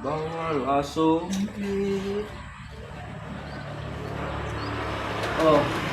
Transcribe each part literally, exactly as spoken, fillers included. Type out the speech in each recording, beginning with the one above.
Bawal asungkit. Oh.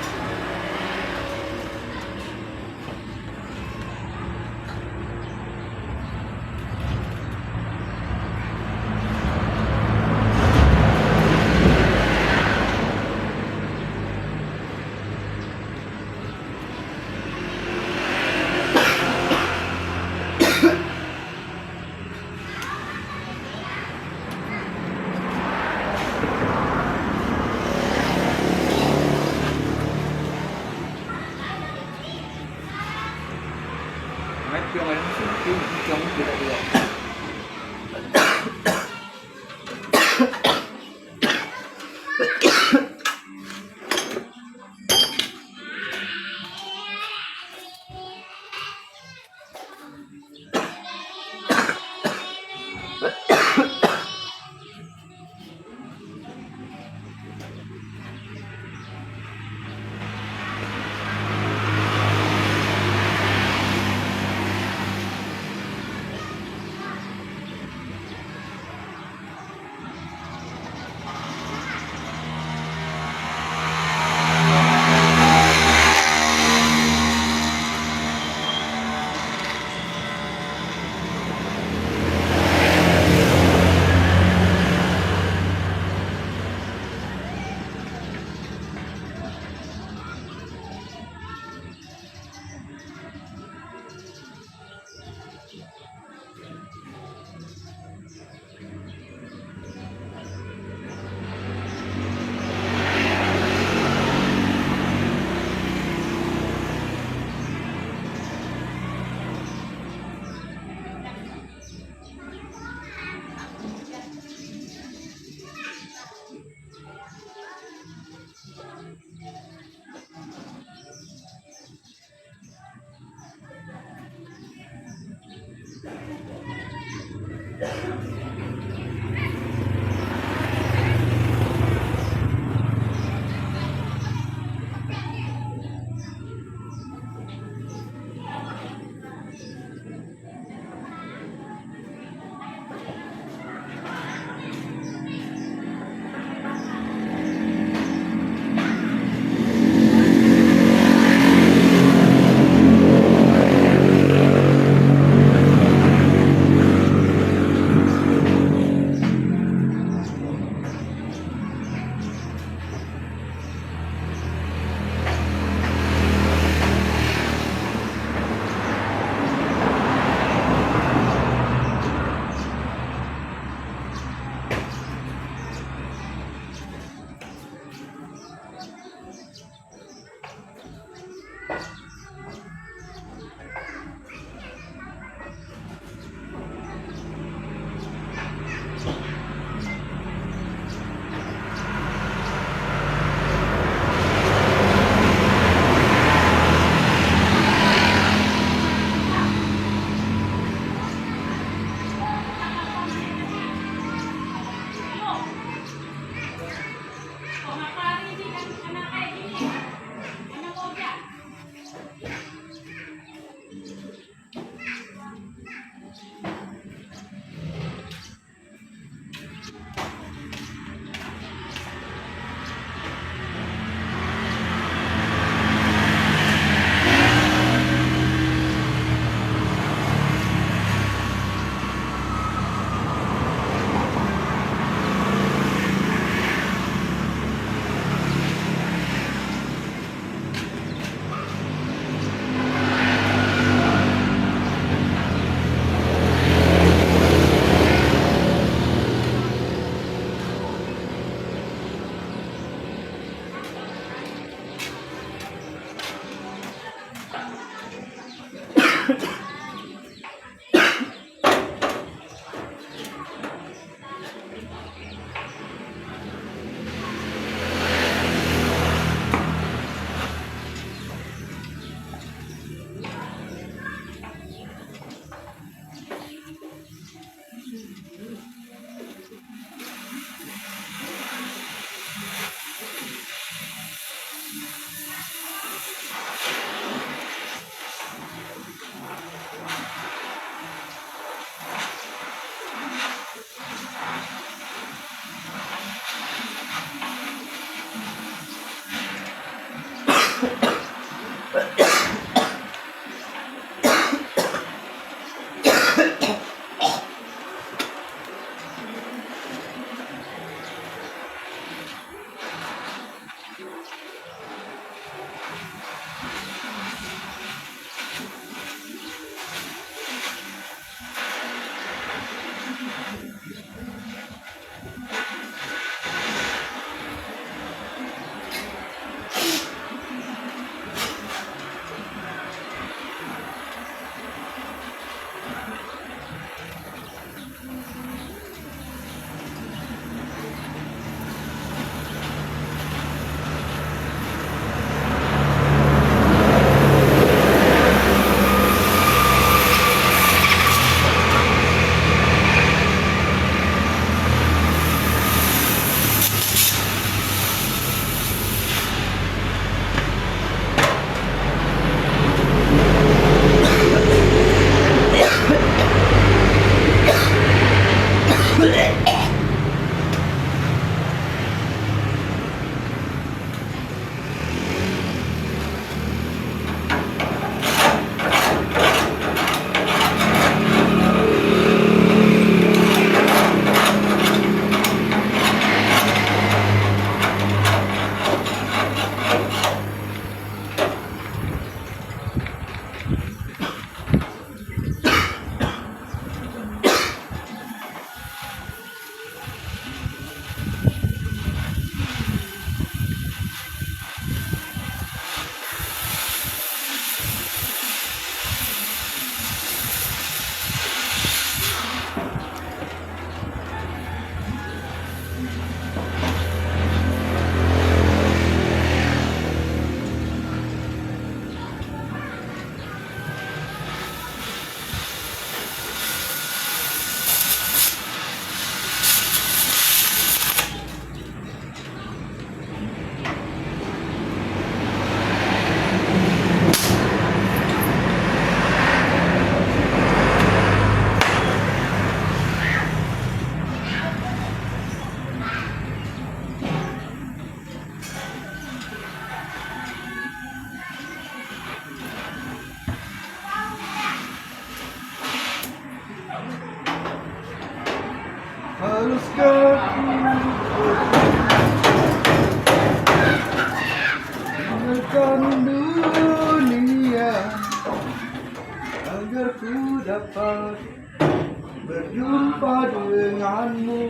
dapat berjumpa denganmu.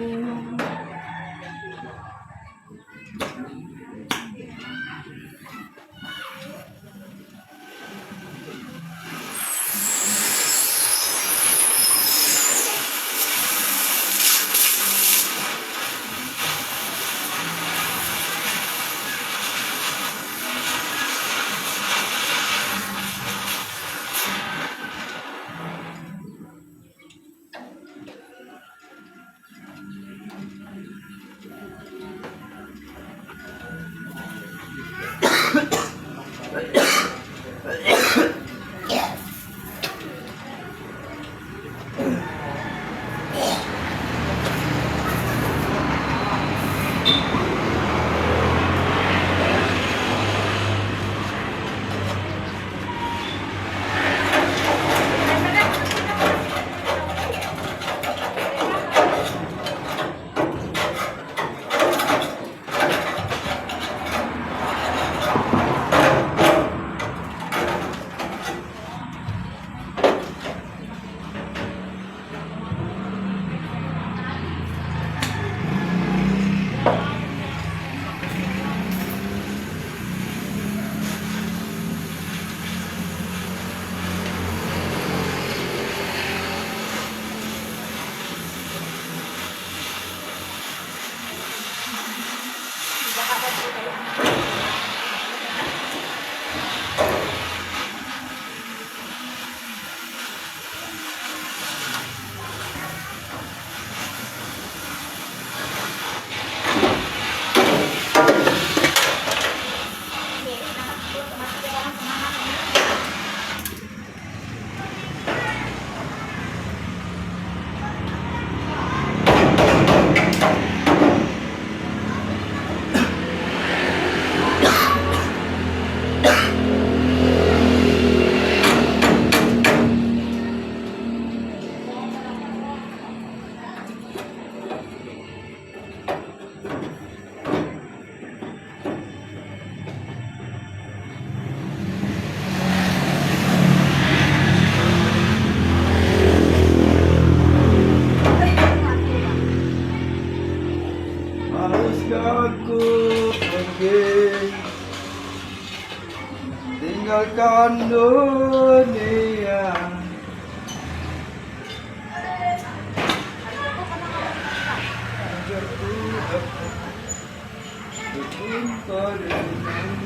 Maafkan aku, Tuhan. Tinggalkan dunia. Agar ku dapat berjumpa denganmu.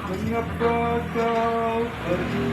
Mengapa kau pergi?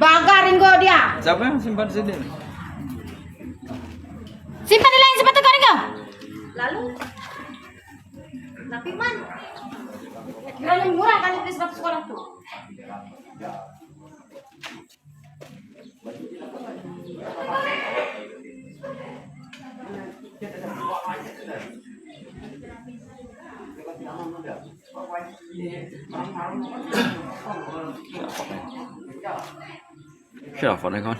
Baga Ringo dia. Siapa yang simpan sini? Simpan di lain sepatu kau, Ringo. Lalu, tapi man, kira yang murah kali beli sepatu sekolah tu. Siapa ni kan?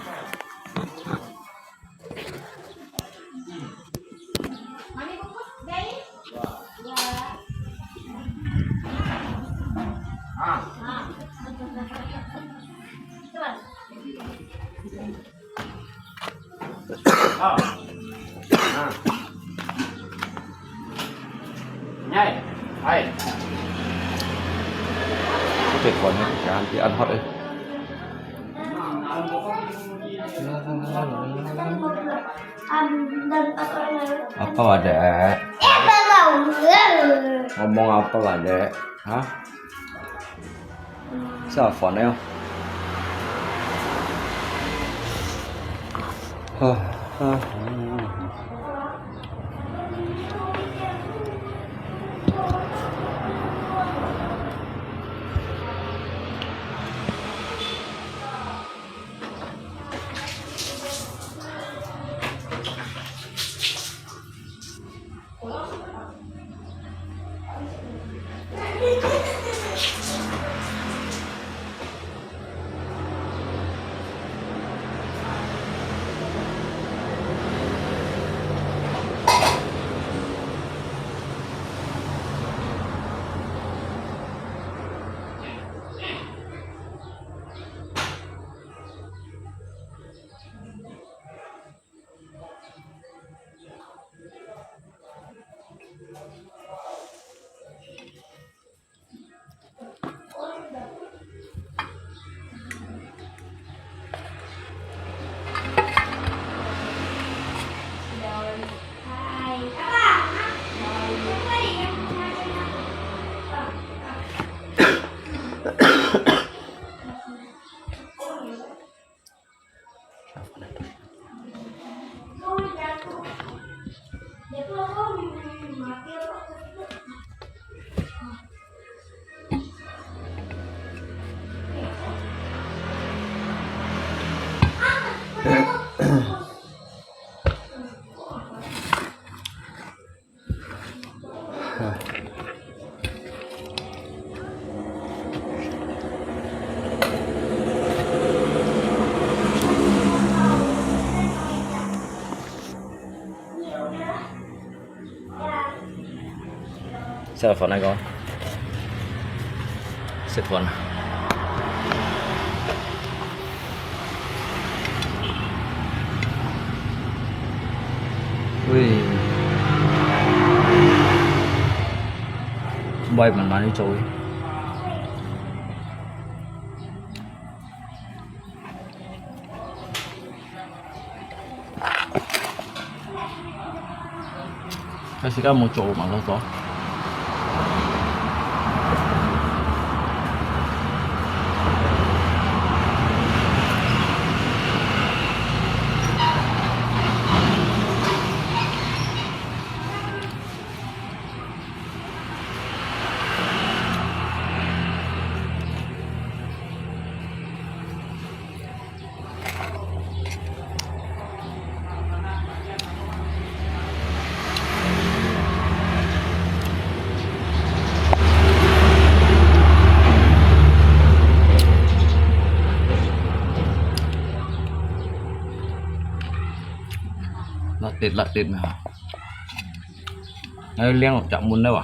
Apa wae, Dek? Ngomong apa wae, Dek? Hah? Siapa ni? Hah, hah. Sa phone ako. Sa phone. Ui. Bai man man ni choi. Kasi ka mo cho ma lo to. Latit, latit na. Ay, liang, chak mun na ba?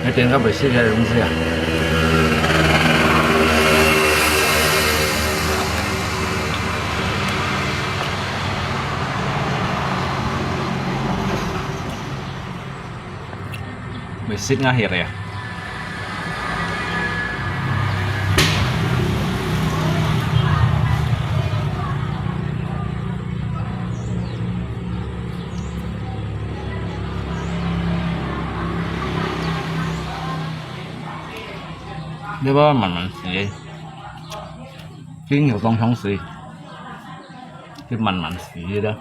一點都袂食个東西啊。袂食啊，迄个啊。 你愛慢慢食，真有當香水，就慢慢食个。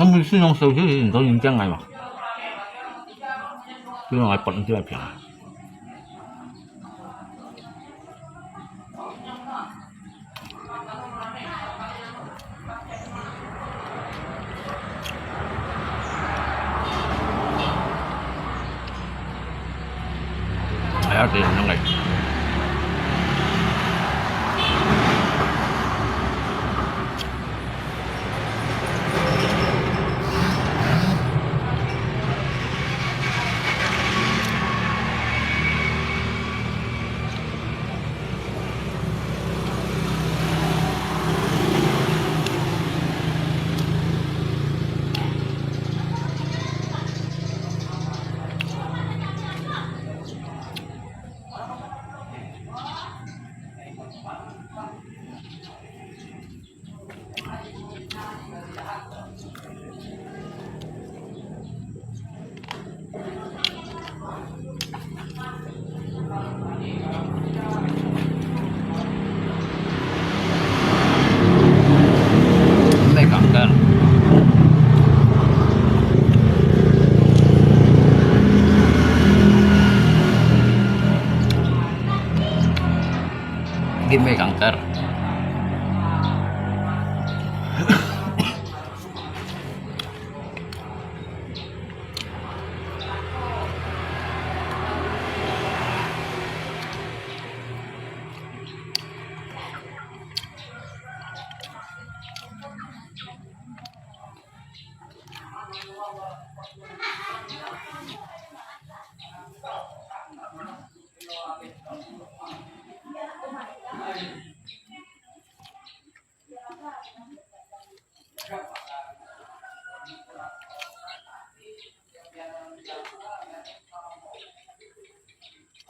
那么是用手就是你都已经这样来嘛，就用来绑这个平啊。 哎呀，這樣來。 Gin may kanker.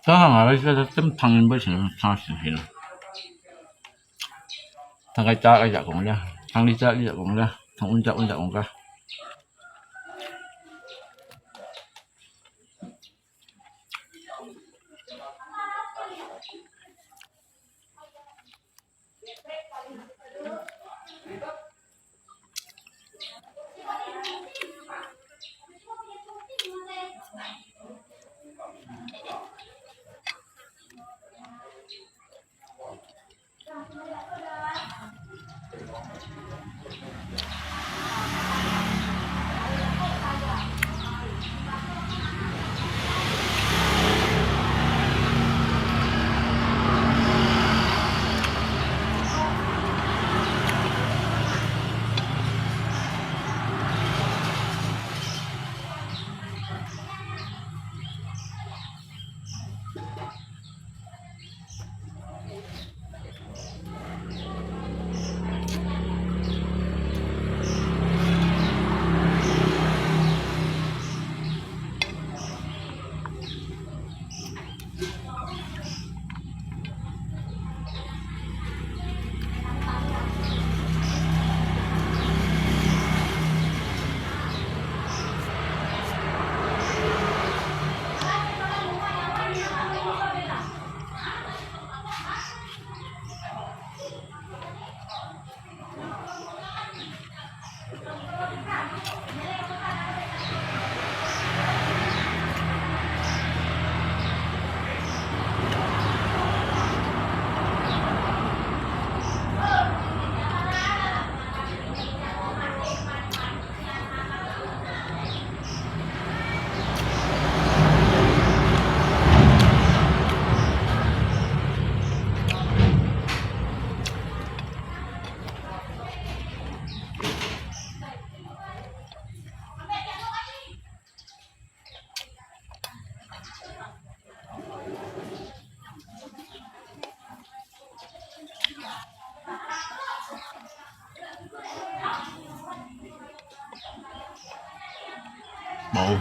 Sahang ah, sahang ah, sahang ah, sahang ah, sahang ah, sahang ah. Thang kai cha kai cha kong ya, thang li cha li cha kong ya, thang un cha un cha kong ka. 好。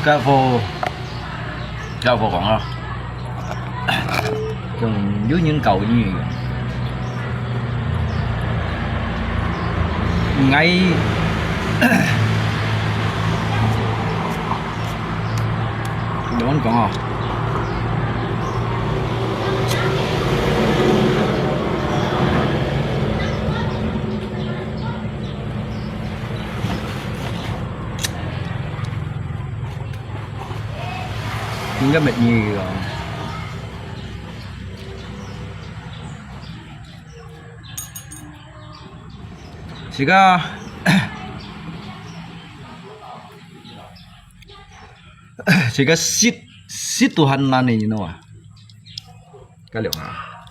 該貨，該貨講啊，仲有人搞你。𠊎 有人講啊。應該乜嘢啊？自家，自家食，食都還難呢，你知道啊？該了啊，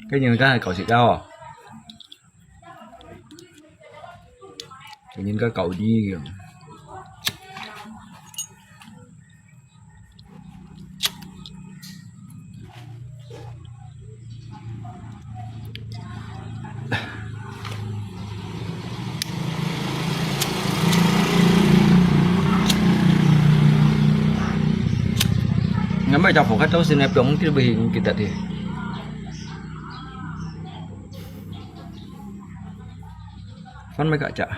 該人家還搞自家哦。 人家搞你个。Ngam mai ta pho khat tau sin ai piong kit bơ hin kit ta thi. Fan mai ka cha.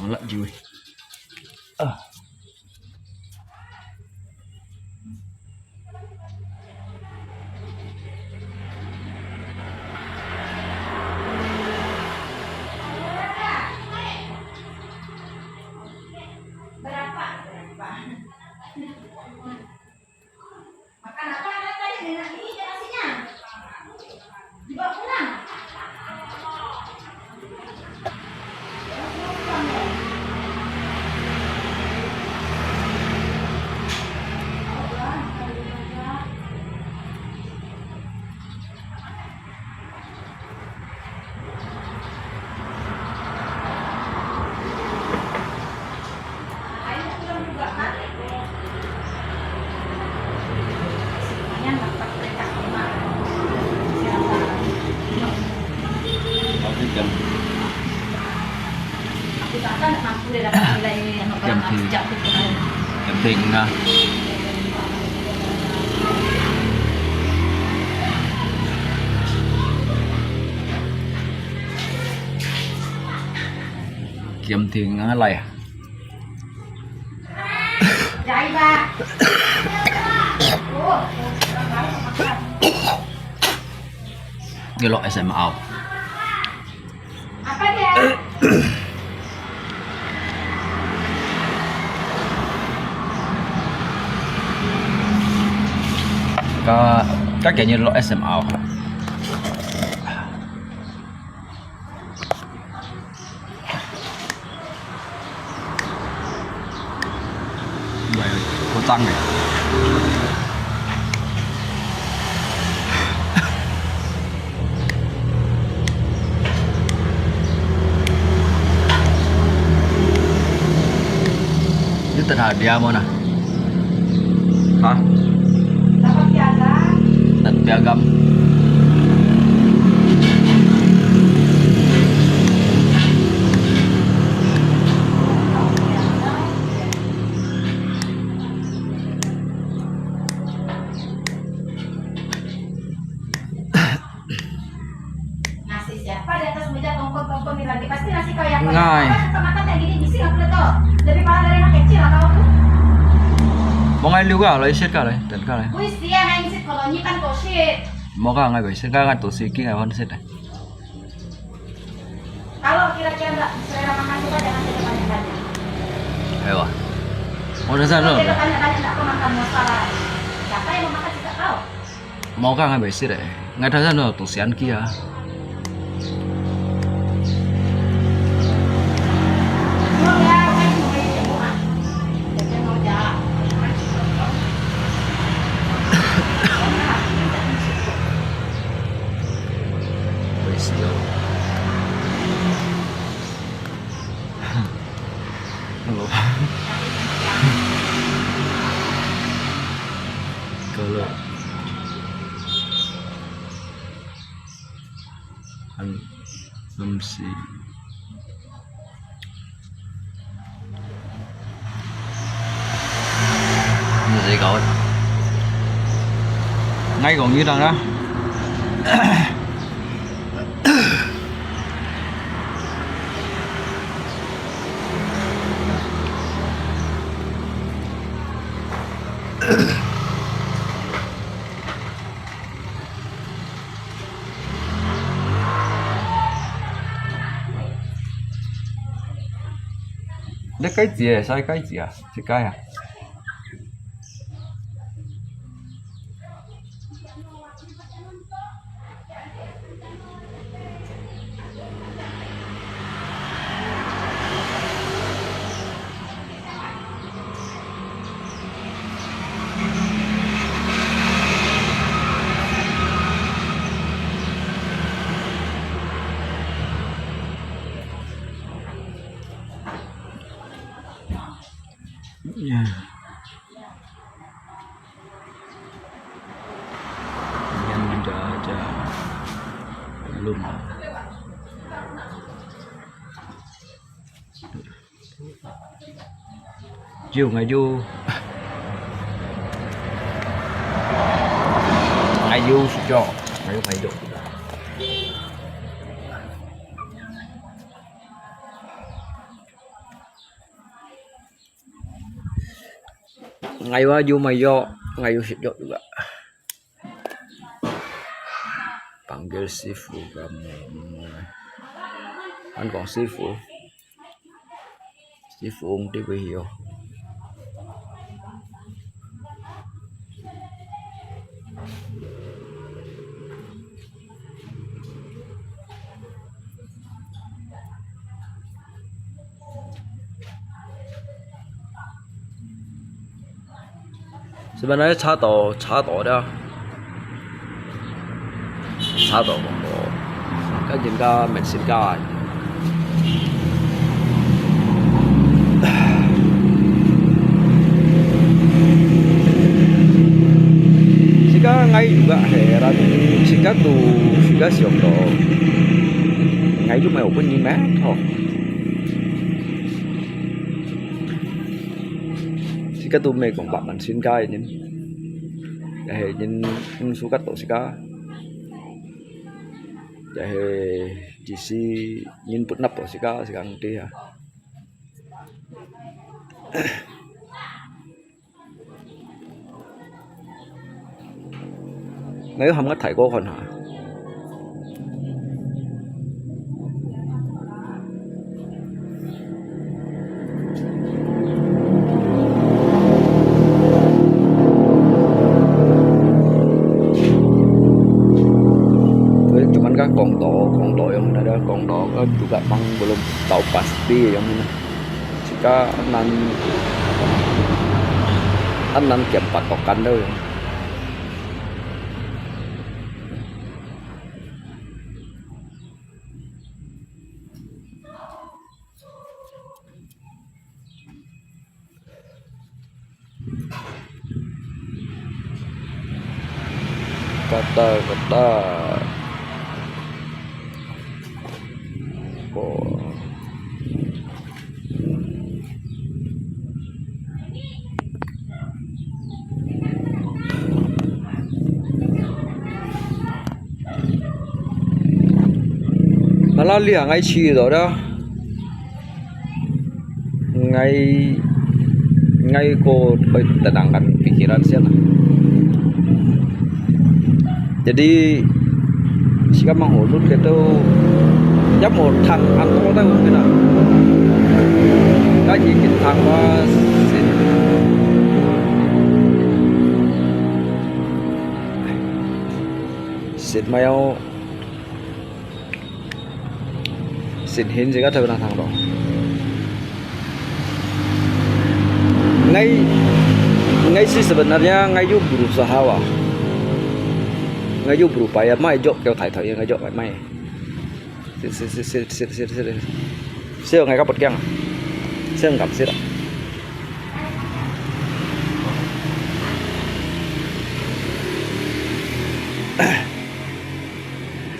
Ang lak jiwi. Ah. 減肥，減肥啊！減肥啊，來啊！你落 S M R。Ka, ka kaya niya lo S M R. Hôi trắng này. Ini tengah dia mana? Hah? Dapat piagam. Nasi siapa di atas meja, tongkol-tongkol ni lagi? Pasti nasi kau yang banyak. Ngai. Apa, makan kayak gini, bising aku tu. Lebih parah dari anak kecil lah kau tu. Mau ngai lu ka, lai set ka, lai, dan ka, lai. Wis, dia ngai set kalau nyikan kau shit. Mau ka, ngai bai set ka, ngai tu si ki, ngai wan set, eh. Kalau kira-kira nggak selera makan kita, jangan kita banyak-banyak. Ayo. Mau dah sana. Kalau kita banyak-banyak, nggak pemakan masalah. Siapa yang mau makan juga kau? Mau ka ngai bai sit eh. Ngai thasa no tu sian kia. Bai sit oh. Hello. Kalau an, let me see. Ngai kong yu dang na. Nè, cái gì à? Sai cái gì à? Sai cái à? Ya. Yan aja, aja. Belum. Yu, ngai yu. Ngai yu, sejak. Ngai yu, ngai yu. Ngai yu, yu, ngai yu, ngai yu, sejak juga. Panggil sifu kamu. An kong sifu. Sifu ung di bai hiu. Sebenarnya差到，差到了，差到無，跟人家明星家。自家ngai juga heran，自家都，自家想到，ngai juga有本事咩？吼。該都毋係講百萬身家个人，也係人毋suka到自家，也係只係人不納到自家，自家毋知啊。 你要喊佢大哥看下。Cuman ka kongto, kongto yang ada kongto ka juga mang belum tahu pasti yang mana. Sika anan, anan kiam patokan tu. Kata, kata. Ko. Malah liang ngai chi do da. Ngai, ngai ko oi tenangkan pikiran siya lah. Jadi, sika mang hô lut kê tô, yam hô thang an tô ta hô kê na. Ka yi kit thang wa sin. Sit mai ao. Sit hin sika thâu na thang tô. Ngai, ngai si sebenarnya ngai yu berusaha wa. Ngai yu berupaya, mai jok kêu thai thai, ngai jok mai. Sit, sit, sit, sit, sit, sit, sit. Siu ngai ka pot kiang. Siu ngam sit.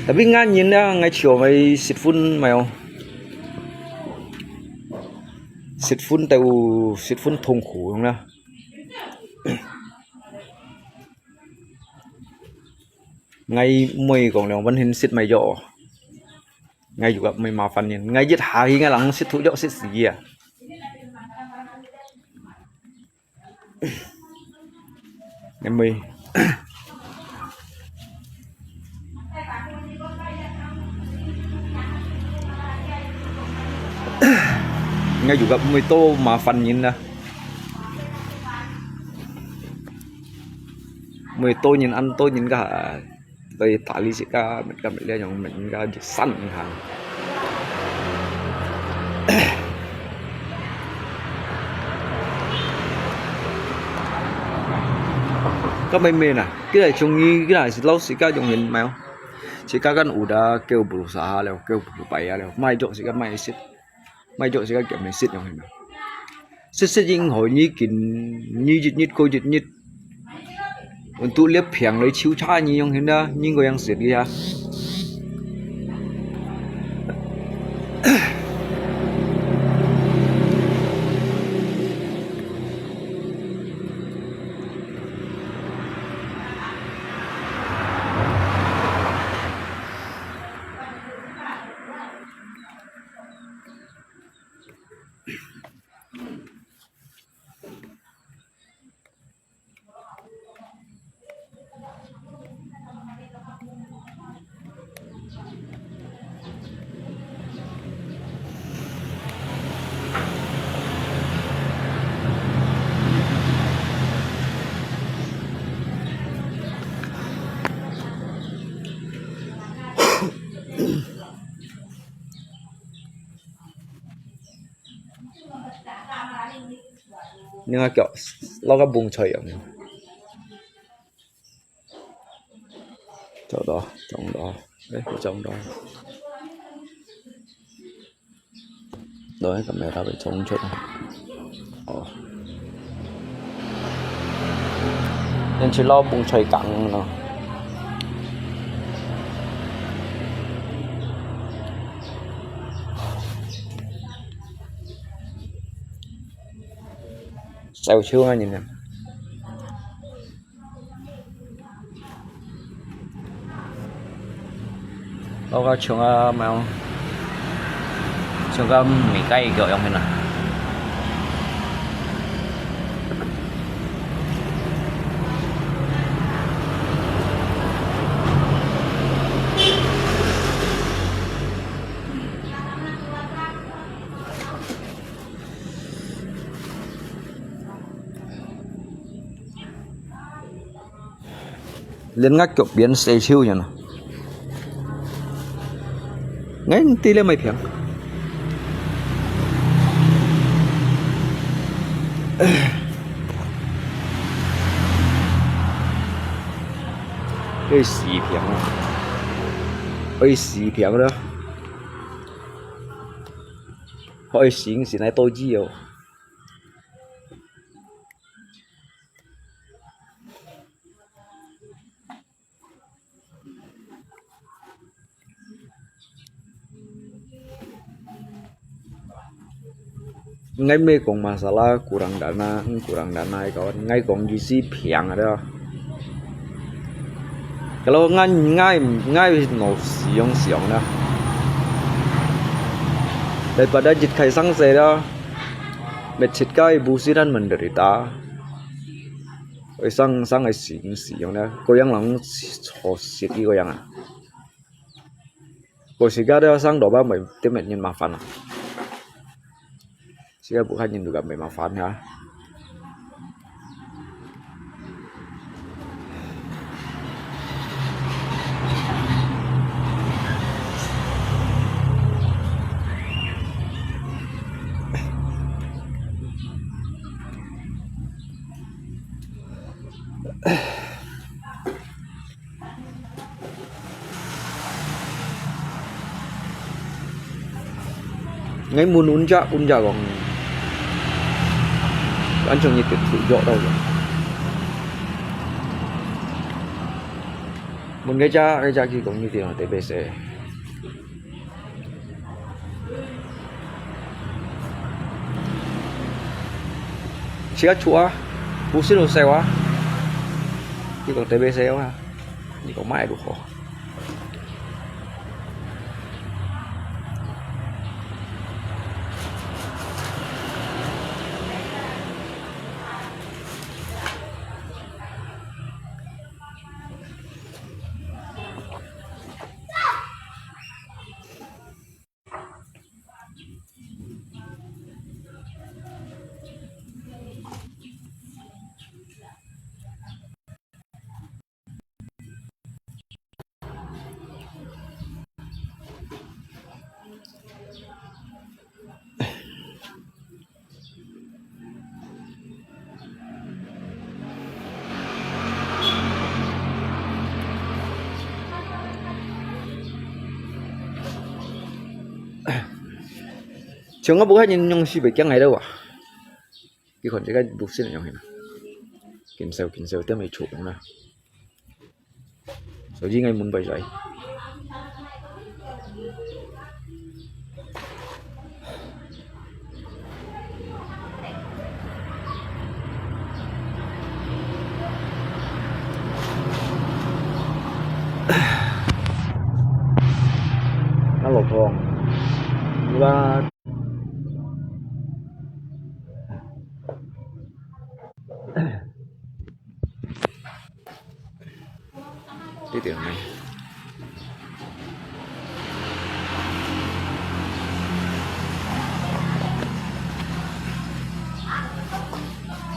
Tapi ngan yin na ngai chiu mai sit phun mai o. Sit phun teu, sit phun thong khu yong na. Ngai mui kong liang wan hin sit mai yo. Ngai yu kap mui ma fan yin. Ngai yit ha hi ngai lang sit thu yo sit si ya. Ngai mui. Ngai yu kap mui tô ma fan yin na. Mui tô yin an tô yin ka. Doi tali sika, met ka met lia yong met ka di san hang. Ka mai mai na, kila chung ni kila si lau sika yong hin mai o. Sika kan udah kêu berusaha liao, kêu berupaya liao. Mai jok sika mai sit. Mai jok sika kiam mai sit yong hin. Sit sit yin hoi ni kin, ni yit yit ko yit yit. Untuk liep piang loi chiu cha ni yong hin da, ni ko yang sit ki ha. Ni nga kiok, lo ka bung choi yong. Choi đó, trong đó. Đấy, trong đó. Đó, camera phải trông chút. Ồ. Nên chỉ lo bung choi cẳng nó. 走手啊，人啊。 我个像啊，麼个，像个美國个樣个啦。 連𠊎腳邊洗手樣啊。𠊎知了買平。愛洗平啊，愛洗平了，愛洗洗來多久哦。 𠊎毋係講masalah kurang dana，嗯，kurang dana个，𠊎講意思平个了。Kalau𠊎，𠊎，𠊎no使用使用了。Daripada一開始洗了，masjid个businan menderita。 會生，生个使，使用了，各樣人坐實个各樣啊。過時間了，生老闆會，對面人麻煩啊。時間不看人都感覺麻煩啊。 𠊎問Unja，Unja講，恁樣一直出藥到个。問該隻，該隻佢講一定要特別洗。 自家出啊，不是都洗啊。你講特別洗啊，你講買如何？ 像𠊎屋下人用西北薑來个哇，你看這个綠色个樣形啊，緊燒緊燒，點會出紅啊。 所以𠊎問擺仔。啊，老婆，你啦。 一定呢。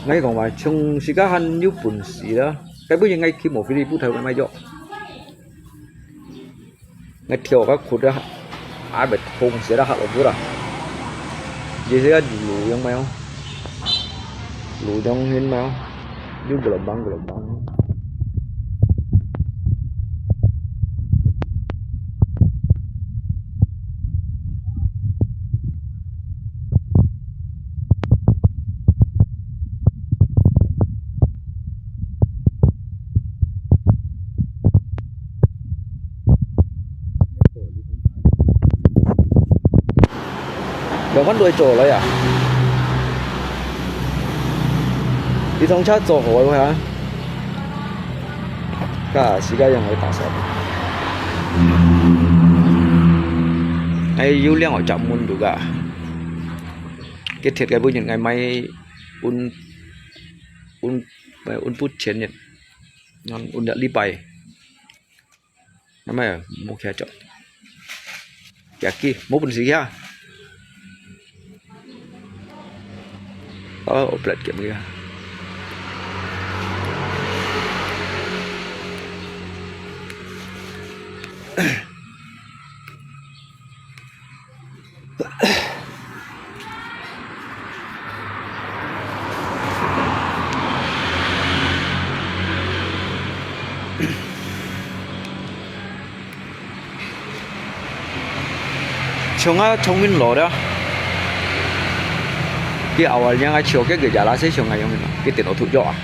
𠊎講話，從自家還有本事啦，該本應該去無飛利浦頭買藥。 𠊎跳个窟啊，啊，會痛死啦，嚇到不啦。這些个路用沒有？路用用沒有？又gelombang gelombang。 有看到做了呀。這趟車做好个話，該時間用來打掃。哎，有兩個閘門路个，佢鐵个本人，𠊎買運運運不全日，運一禮拜。 Namai, mo kia chok. Kia ki, mo pun si kia. Oh, oplet kia mo kia. 像啊，聰明佬了。佢awalnya愛笑，佢个家啦，係像啊，用佢電腦突咗啊。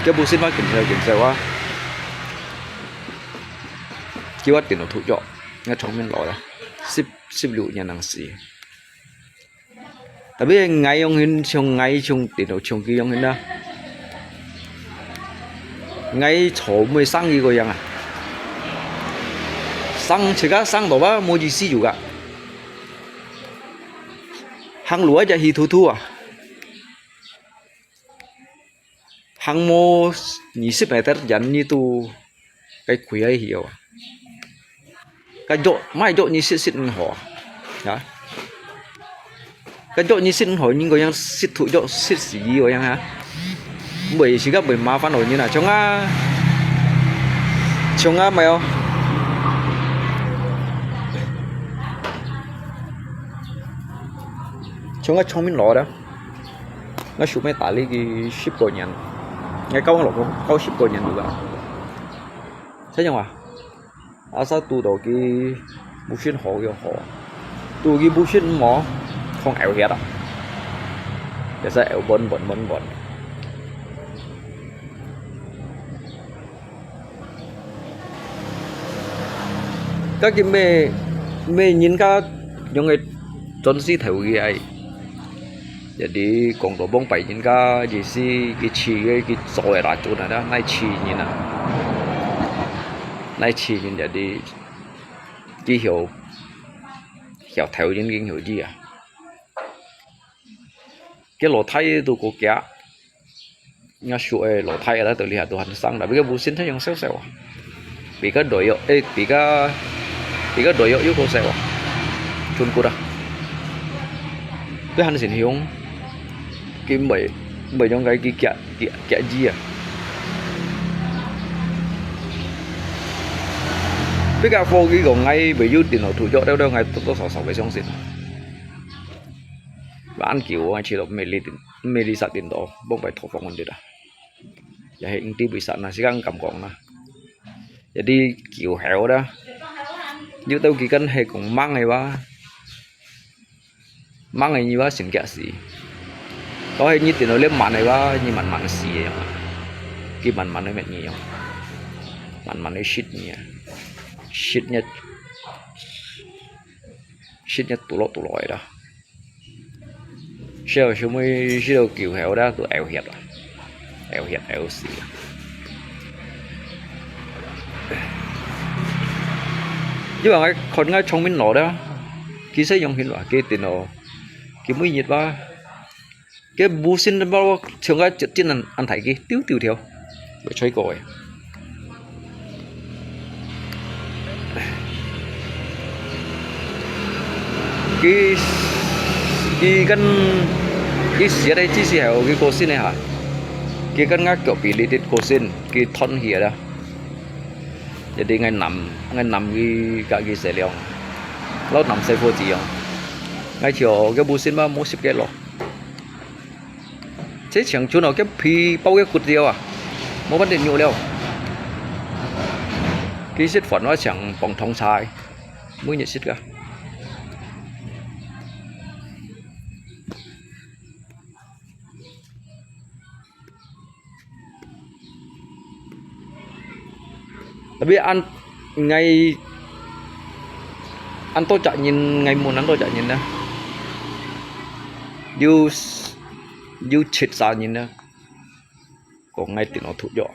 佢不是嘛，緊笑緊笑啊。佢話電腦突咗，該聰明佬了，十十六年能死。 Tapi𠊎樣形像𠊎像電腦像佢樣形啊。𠊎坐毋會生佢个樣啊。生自家生到啊，無意思有个。行路啊，就氣突突啊。 行無二十meter遠，你都該跪下去哦。該腳，莫腳你sit sit毋好啊。啊？該腳你sit毋好，你个樣sit突腳sit死个樣啊。毋會，自家毋會麻煩到你啦，像啊，像啊，毋係哦。像啊，聰明佬个。 𠊎叔姆打理佢十過年，𠊎教佢落教十過年了啦。聽講啊，asal堵到佢不信好就好，堵佢不信毋好，放牛血啊，也係牛本本本本。 該佢每每人家用个專司頭个哎，jadi講到往擺人家意思，佢飼个佢做个啦，做那那那飼人啊，那飼人jadi佢曉曉頭人，佢曉意啊。 佢老弟都過遽，若叔个老弟啦，到這下都還生啦，比較無身體樣瘦瘦啊，比較耐哦，誒，比較比較耐哦又過瘦啊，全骨啊，佢還成雄，佢毋會毋會用該佢遽遽遽醫啊。比較科技講，𠊎會有電腦圖著了了，𠊎多多少少會相信。 Ban kiu ngai chilo meli din, meli sat din to, bông bai thok phong din da. Ya he ing ti bi sat na, si kang kam kong na. Jadi kiu heo da. Yu tau ki kan he kong mang he ba. Mang he ni ba sin kia si. Ko he ni tin lo le man he ba, ni man man si he yong. Ki man man he met ni yong. Man man he shit ni ya. Shit ni. Shit ni tu lo tu lo he da. Siau siu mui siu kiu heo da tu eo hiat a. Eo hiat eo si. Yu ang ai khon ngai chong min lo da. Ki se yong hin wa, ki tin lo. Ki mui yit wa. Ki bu sin ba wa, chiang ngai chit chin an, an thai ki, tiu tiu thiau. Bai choi ko e. Ki, ki kan, ki siat ai chi si heo ki ko sin e ha. Ki kan ngak kyo pi li tit ko sin, ki thon hi da. Jadi ngai nam, ngai nam ki ka ki se liang. Lau nam se fo chi yong. Ngai chio ki bu sin ba mo sip ke lo. Thế chẳng chú nào cái phi bao cái cụt liêu à? Mua bánh điện nhụ liêu. Cái xếp phản nó chẳng bóng thông sai. Mới nhận xếp cả. Tapi an ngai an to chak nyin, ngai mun an to chak nyin na. 有，有七十人啊，講𠊎電腦脫咗。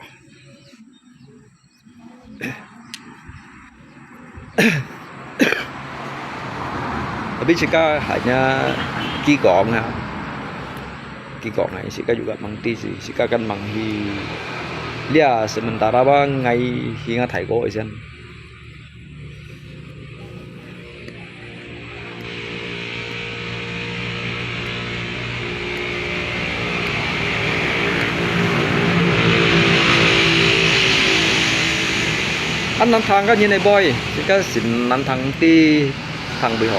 Tapi自家hanya寄講啊，寄講啊，自家juga mang知，自家kan mang去，這sementara吧，𠊎去𠊎大哥个先。 恁難聽个人个話，自家先難聽知聽會好。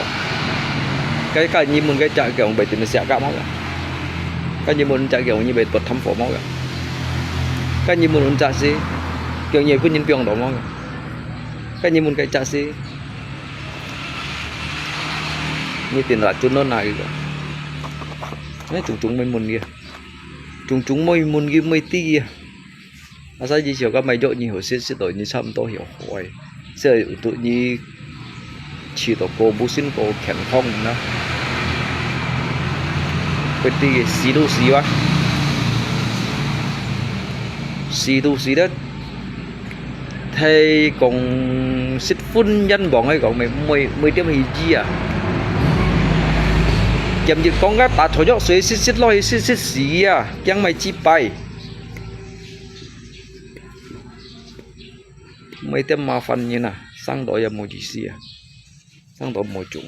該，該日本个隻講會點寫个無个？該日本隻講你會不貪火無个？該日本隻是，講你分人放到無个？該日本个隻是， 你電話轉到哪一個？哎，種種會問个，種種會問个，會知个。Asal你小个買藥，你好食，食到你差毋多要壞，所以有得你食到過不信過健康呢。會知个，死都死啊，死都死得。 係講食粉煙王个講，每，每，每點去醫啊。今日講个打錯藥水，食，食落去，食，食死啊，驚買幾擺。每點麻煩人啊，生到也無意思啊。 生到無種。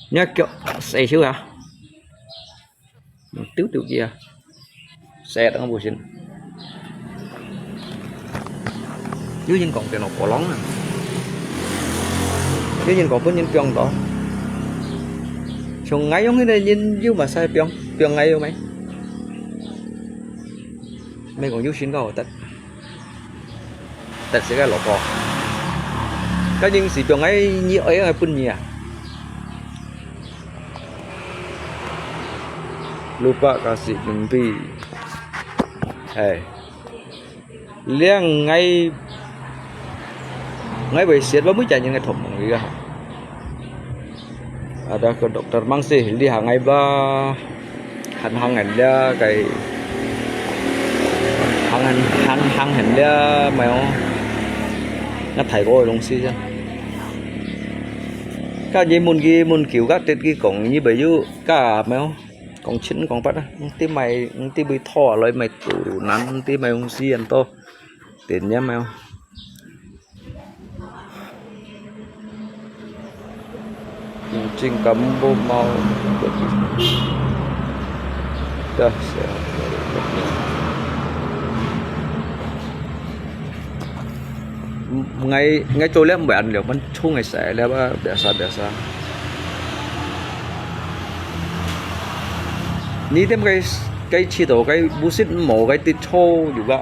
你腳洗手啊？ 丟丟佢啊，塞等無線。有人講電腦過浪啊，有人講分人放到。像𠊎用个人有嘛使放，放𠊎用咩？毋係講有線个好得。 但係个老婆，該人是放𠊎，你愛𠊎分你啊？Lupa kasih mimpi。哎，這𠊎，𠊎會寫，𠊎每隻人个同盟个。 Ada ke dokter mangsih, liha ngai ba, han hang hen lia, kai hang hen, han hang hen lia, mai o. Nga thai ko dong si ja. Ka nyi mun ki mun kiu ka tet ki kong nyi bai yu ka mai o. Kong chin kong pat a, ng ti mai, ng ti bui tho a loi mai tu nan, ng ti mai ung si an to. Tin nia mai o. Ching kam bo mau. Dah, ngai, ngai cho liam ban liu, man chung ngai sai liu ba, biasa, biasa. Ni tem kai, kai chi to, kai busit mo, kai ti cho juga.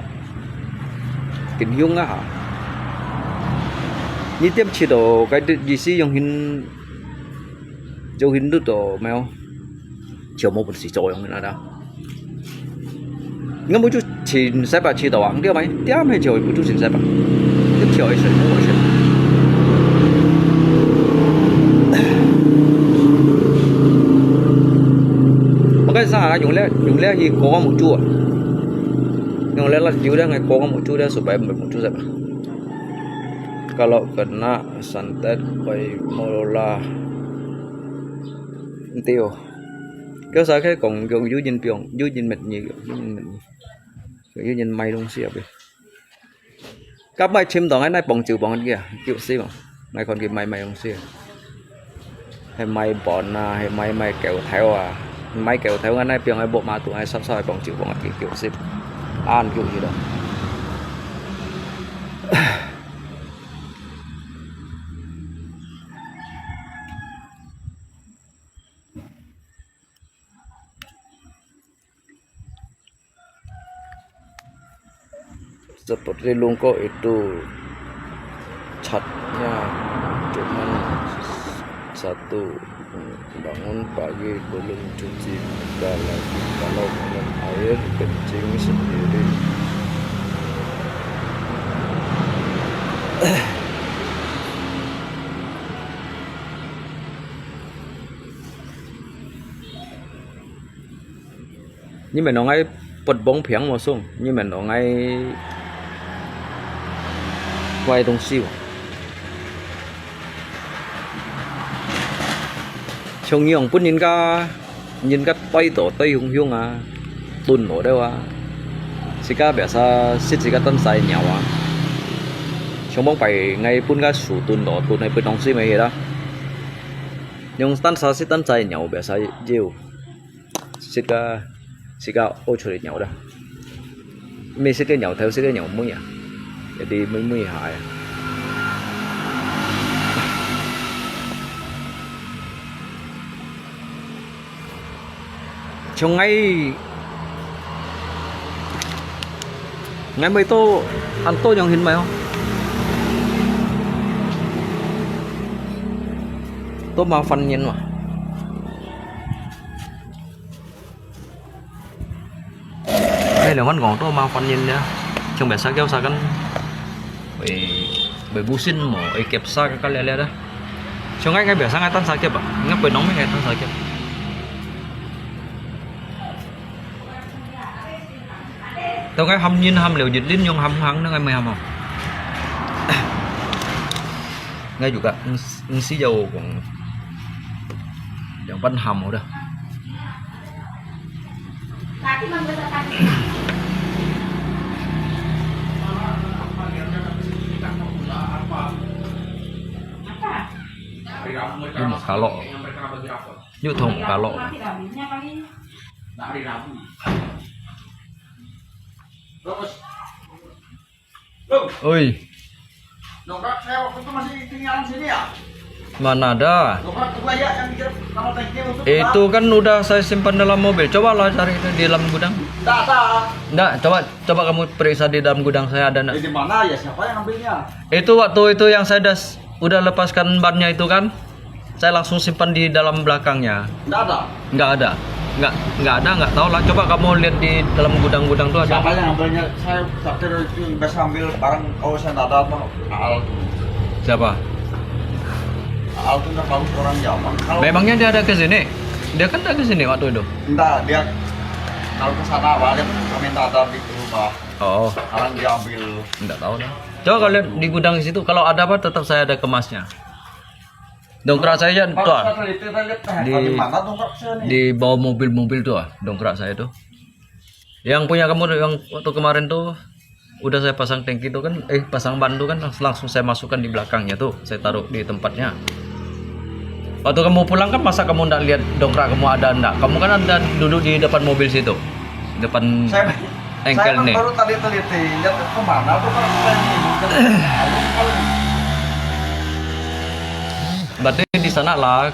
Kin hiung a ha. Ni tiam chi to, kai ti, yi si yong hin, yong hin tu to, mèo. Chiu mo pun si cho yong hin a da. Nga mu chu chin sai pa chi to ang, tiam mai, tiam mai chiu mu chu chin sai pa. Tiam chiu ai sai, mo ai sai. Makai sa, yong le, yong le hi ko mu chu a. Yong le la, yong le ngai ko mu chu le, so bai mu chu sai pa. Kalau kena santet, bai mola. Nteo. Kau sa khai kong, kong yu jin piong, yu jin met nyi, yu jin met nyi. Yu jin mai dong si abi. Kap mai chim dong, ai nai pong chiu pong kia, kiu si bang. Nai kon ki mai mai dong si. He mai bon a, he mai mai kêu thêu a. Mai kêu thêu ngan nai piong ai bok ma tu ai sap sap ai pong chiu pong ai kiu si. An kiu si dong. Seperti lungko itu catnya, cuman Satu, bangun pagi belum cuci muka lagi, kalau minum air kencing sendiri. 你們攏愛發放便無？送，你們攏愛壞東西無？像樣分人家，人家帶到帶雄雄啊，囤落了啊，自家biasa食自家單儕鳥啊。像往擺𠊎分个樹囤落，囤來分東西乜係啦。用單儕食單儕鳥biasa有。 食个，食个屙出來鳥啦。毋係食个鳥頭，食个鳥尾啊，有啲尾尾下啊。像𠊎，𠊎買到恁多樣形買哦，都麻煩人嘛。 哎，兩萬五都麻煩人呀，像biasa kios kan, eh, berbusin mo, eh, kepsa kakak lihat-lihat dah. Siang ngai biasa ngai tan sakit ah, ngai penong ngai tan sakit. Tau ngai ham nyin ham liu jit lin yong ham hang ngai mai ham ah. Ngai juga ngsi jau kong, yang pan ham udah. Ini makalok. Ini thong makalok. Oi. Dongkrak saya waktu itu masih tinggalan sini ya? Mana ada? Dongkrak itu aja yang di dalam tangki itu. Itu kan udah saya simpan dalam mobil. Cobalah cari itu di dalam gudang. Nggak ada. Nggak, coba, coba kamu periksa di dalam gudang saya ada nggak? Eh, di mana ya? Siapa yang ambilnya? Itu waktu itu yang saya das-, udah lepaskan bannya itu kan? Saya langsung simpan di dalam belakangnya. Nggak ada? Nggak ada. Nggak, nggak ada, nggak tahu lah. Coba kamu lihat di dalam gudang-gudang tuh ada. Siapa yang ambilnya? Saya khawatir itu biasa ambil barang, kalau saya nggak ada apa, Aal tuh. Siapa? Aal tuh nggak tahu orang Yaman. Kalau memangnya dia ada ke sini? Dia kan ada ke sini waktu itu. Nggak, dia kalau ke sana balik, kami nggak ada di rumah. Oh. Sekarang dia ambil. Nggak tahu dah. Coba kalau lihat di gudang di situ, kalau ada apa tetap saya ada kemasnya. Dongkrak saya aja tuh, ah. Di, di bawah mobil-mobil tuh, ah, dongkrak saya tuh. Yang punya kamu tuh, yang waktu kemarin tuh, udah saya pasang tangki tuh kan, eh, pasang ban tuh kan, langs-, langsung saya masukkan di belakangnya tuh, saya taruh di tempatnya. Waktu kamu pulang kan, masa kamu ndak lihat dongkrak kamu ada ndak? Kamu kan ada duduk di depan mobil situ, depan Saya, engkel saya kan nih. Baru tadi teliti, lihat ke mana tuh kan saya ini, kan, kalau, kalau Berarti di sana lah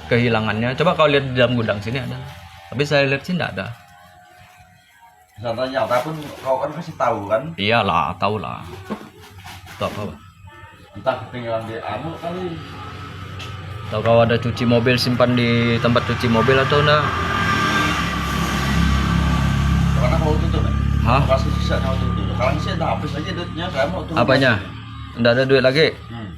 kehilangannya. Coba kau lihat di dalam gudang sini ada. Tapi saya lihat sih nggak ada. Sana nyata pun kau kan kasih tahu kan? Iyalah, tahu lah. Tahu apa? Entah ketinggalan di anu kali. Tahu kau ada cuci mobil simpan di tempat cuci mobil atau enggak? Karena mau tutup, kan? Hah? Kasih sisanya mau tutup. Kalau sih dah habis lagi duitnya, saya mau tutup. Apanya? Nggak ada duit lagi? Hmm.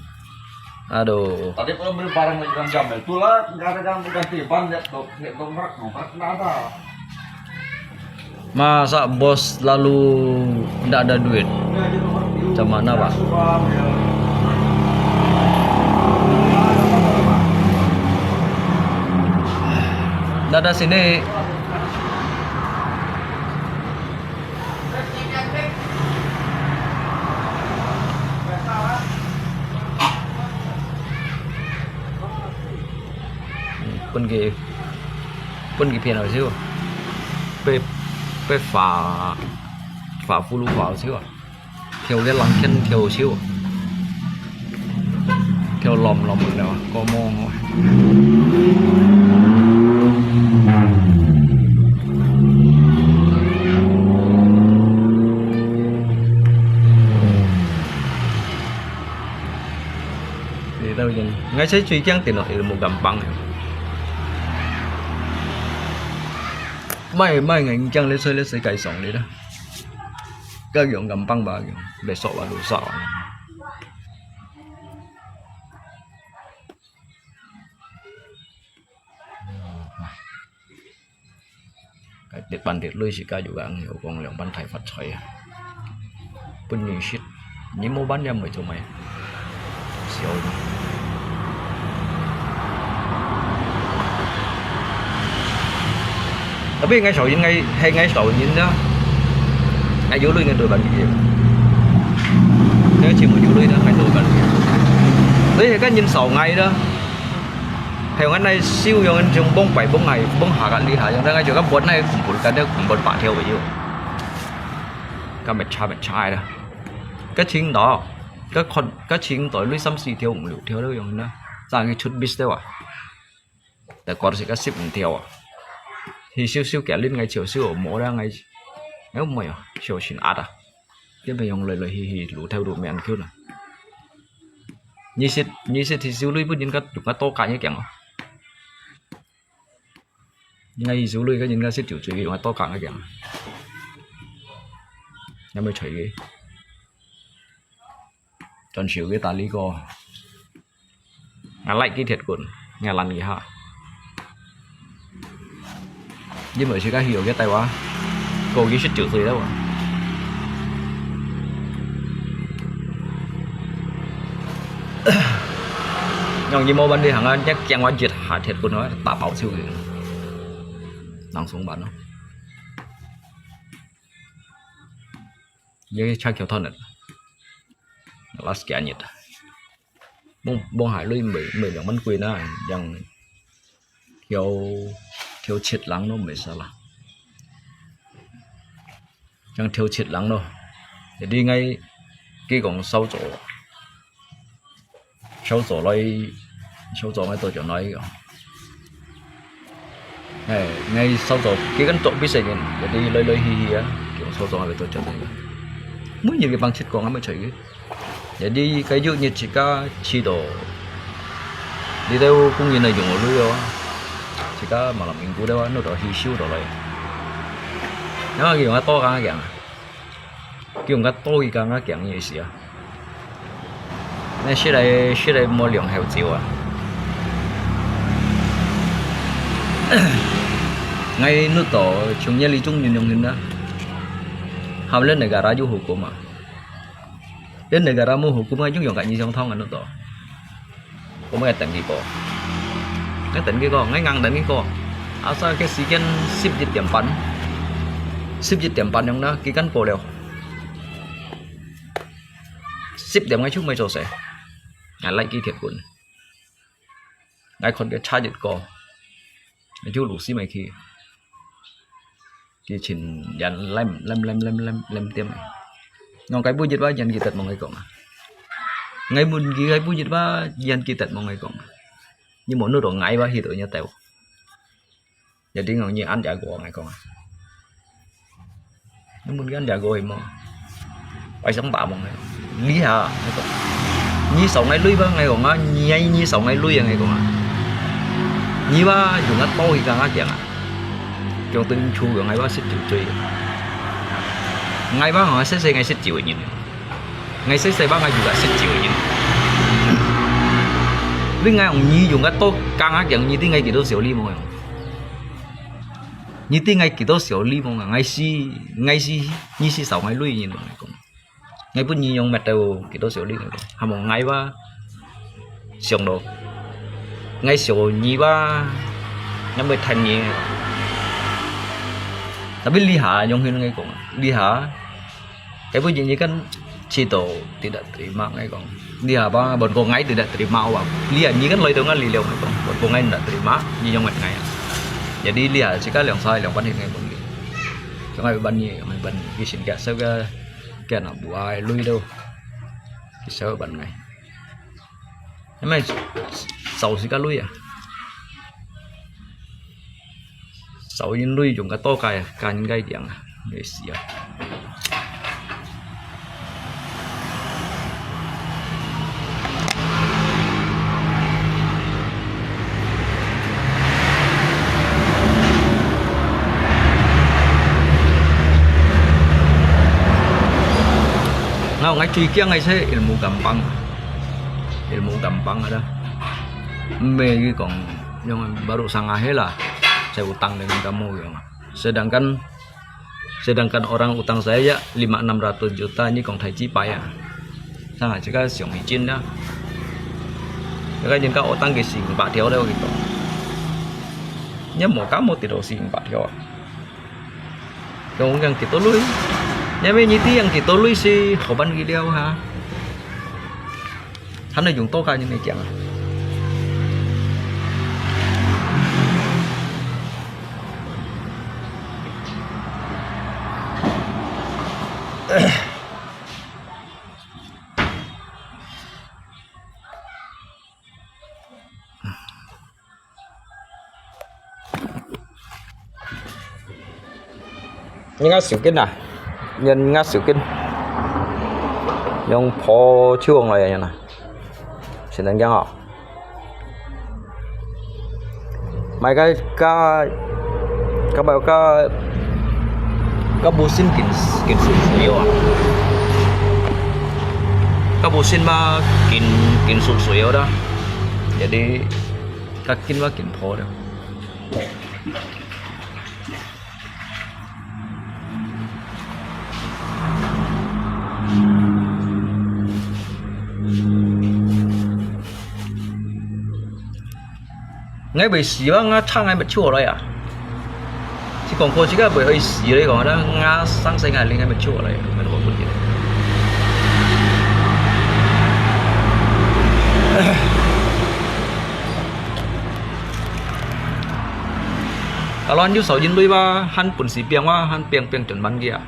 Aduh. Tadi pun beli barang lagi kan jam. Itulah, nggak ada yang ganti ban, lihat dong-, lihat dongkrak, dongkrak nggak ada. Masa bos lalu ndak ada duit? Macam mana, Pak? Ndak ada sini. Pun ki, pun ki phiền rồi xíu. Pe, pe phá, phá phu lu phá xíu à. Thiêu liệt lăng khen thiêu xíu. Thiêu lòm lòm rồi đó, có mong rồi. Ê, Lalu yang, ngai sai cui kiang tino ilmu gampang. Mai, mai ngai kiang le sai le sai kai song le dah. Ka yang gampang ba yang, besok ba lusa ba. Cái Tết bán Tết lui xí cá dụ ăn hiểu con lòng bán thai phát xoay à. Pun ni shit. Ni mua bán ra mới cho mày. Siêu. Tapi ngai sau yin ngai, hai ngai sau yin đó. Ngai dụ lui ngai tôi bán gì. Nếu chỉ một dụ lui đó, ngai tôi bán gì. Đấy, cái nhìn sau ngai đó. Hay ngăn này siêu yo ngăn chung bông bảy bông ngày bông hà gắn đi hà, yang đang ngay chỗ các buôn này cũng buôn cái đấy cũng buôn bả theo vậy. Các mệt cha mệt chai đó. Cái chính đó, cái con, cái chính đó lui xăm xì theo cũng liu theo đâu yang đó. Ra cái chút biết đâu à. Tại còn sẽ cái ship cũng theo à. Thì siêu siêu kẻ lên ngay chiều siêu ở mỏ ra ngay. Nếu mày à, siêu xin át à. Cái mày yang lời lời hì hì lũ theo đủ mẹ ăn kêu nè. Nyi sit, nyi sit thì siêu lui bút nhìn cắt, chúng cắt to cả như kẹng à. Ngay dù lui cái nhìn cái xếp chủ truy cái to cả cái kẹng. Nó mới chạy cái. Chọn siêu cái ta lý co. Ngài lại kỹ thiệt cuốn. Ngài lăn gì hả? Chứ mới chỉ có hiểu cái tay quá. Cô cái xếp chủ truy đó. Nhong như mô bắn đi hàng á, nhắc kẹng quá diệt hả thiệt cuốn nói, ta bảo siêu cái. Nắng xuống bắn nó. Ye cha kiao thon nè. Last kia nhiệt. Bông, bông hải lui mười, mười兩món quỳ na, yang thiếu, thiếu chết lắng nó mười sao là. Yang thiếu chết lắng nó. Jadi ngay cái con sáu chỗ. Sáu chỗ nói, sáu chỗ ngay tôi chỗ nói. Ê, ngay sáu座，佢跟做比賽个，jadi lôi lôi hi hi啊，叫sáu座个做做个。每日个帮七个，俺们找个。Jadi kayu ni chika chido. Di teu kung yin na yung lu yo. Chika malam minggu deu, no do hi siu do lai. Nama ki yung ato ka yang. Kiung ka toi ka nga kiang ye sia. Na shi lai, shi lai mo liang heo ziu a. Ngai nut to, chung ye li chung yun yong hin na. Ham len negara yu hukum a. Len negara mo hukum a, yung yong ka ni siang thong a nut to. Ko mo ngai ten ki ko. Ngai ten ki ko, ngai ngang ten ki ko. Asa ke si ken sip jit tiam pan. Sip jit tiam pan yong na, ki kan ko leo. Sip tiam ngai chung mai cho se. Ngai lai ki thiat kun. Ngai khon ke cha jit ko. Ngai chu lu si mai ki. Ki chin yan lem, lem, lem, lem, lem, lem tiêm. Ngon cái bu jit ba yan ki tet mong ngai kong. Ngai mun ki cái bu jit ba yan ki tet mong ngai kong. Ni mo nu do ngai ba hi do nya teo. Ya ding ngon ni an ya go ngai kong. Ni mun ki an ya go hi mo. Pai sang ta mong ngai. Li ha. Ni sau ngai lui ba ngai kong a, ni ai ni sau ngai lui ngai kong a. Ni ba yung a to hi ka ngai kiang a. Kiong tu chu ngai ba sit chu chui. Ngai ba ngai se se ngai sit chu ni. Ngai se se ba ngai juga sit chu ni. Lui ngai ong ni yung a to ka ngai kiang ni ti ngai ki do siu li mo. Ni ti ngai ki do siu li mo ngai si, ngai si, ni si sau ngai lui ni mo ngai kong. Ngai pun nyi yong met teu ki to siu li ngai. Ham mong ngai ba siong do. Ngai siu nyi ba ngai mui than nyi. Tapi li ha yong hin ngai kong. Li ha. Cái bu nyi kan chi to tidak terima ngai kong. Li ha ba bon ko ngai tidak terima wa. Li ha nyi kan loi to ngai li liu ngai kong. Bon ko ngai tidak terima nyi yong met ngai. Jadi li ha si ka liang sai liang ban hin ngai kong. Cho ngai ban nyi ngai ban ki sin ka sau ka Kia na bu ai lui đâu. Ki sơ ban ngai. Em mai sau si ka lui à. Sau yin lui yung ka to kai, ka yin kai tiang. Ngai si à. 最驚个係ilmu gampang，ilmu gampang ada。毋係佢講，yang baru sang ahir lah，就有當然感冒樣啊。Sedangkan sedangkan orang utang saya ya lima enam ratus juta，你講大幾擺啊？Sama，這个上已經啦。這个人家utang佢四五百條了，我跟你講。你無感冒得到四五百條啊？用yang幾多鐳？因為你知yang幾多鐳係好辦佢了哈。還能用多个人來講啊。 你个手巾啊，你个手巾，用破手来呀啦，先等讲哦。买个个个买个个busin金金属水哦啊，个busin嘛金金属水哦啦，jadi个金嘛金破了。 𠊎會死啊！𠊎唱𠊎乜出來啊！是講過自家會會死咧，講啦，𠊎生死𠊎領𠊎乜出來，乜好分別。啊，亂有少人類吧，還本事變哇，還變變轉慢个啊！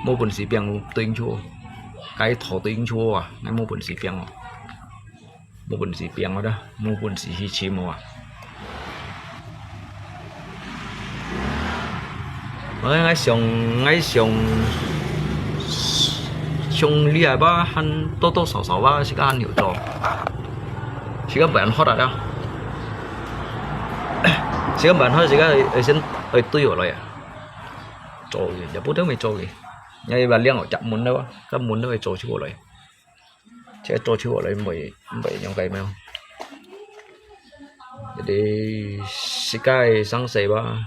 無本事變對應錯，該頭對應錯啊，𠊎無本事變哦。 無本事變个啦，無本事去尋哦啊。𠊎𠊎想𠊎想想厲害吧，還多多少少吧，自家還有做，自家不然好啦，自家不然好，自家會先會對我來啊，做个，也不等會做个，也一般兩個隻門了啊，个門都會做出來。 這做出來毋會毋會樣个咩？Jadi自家个生死吧，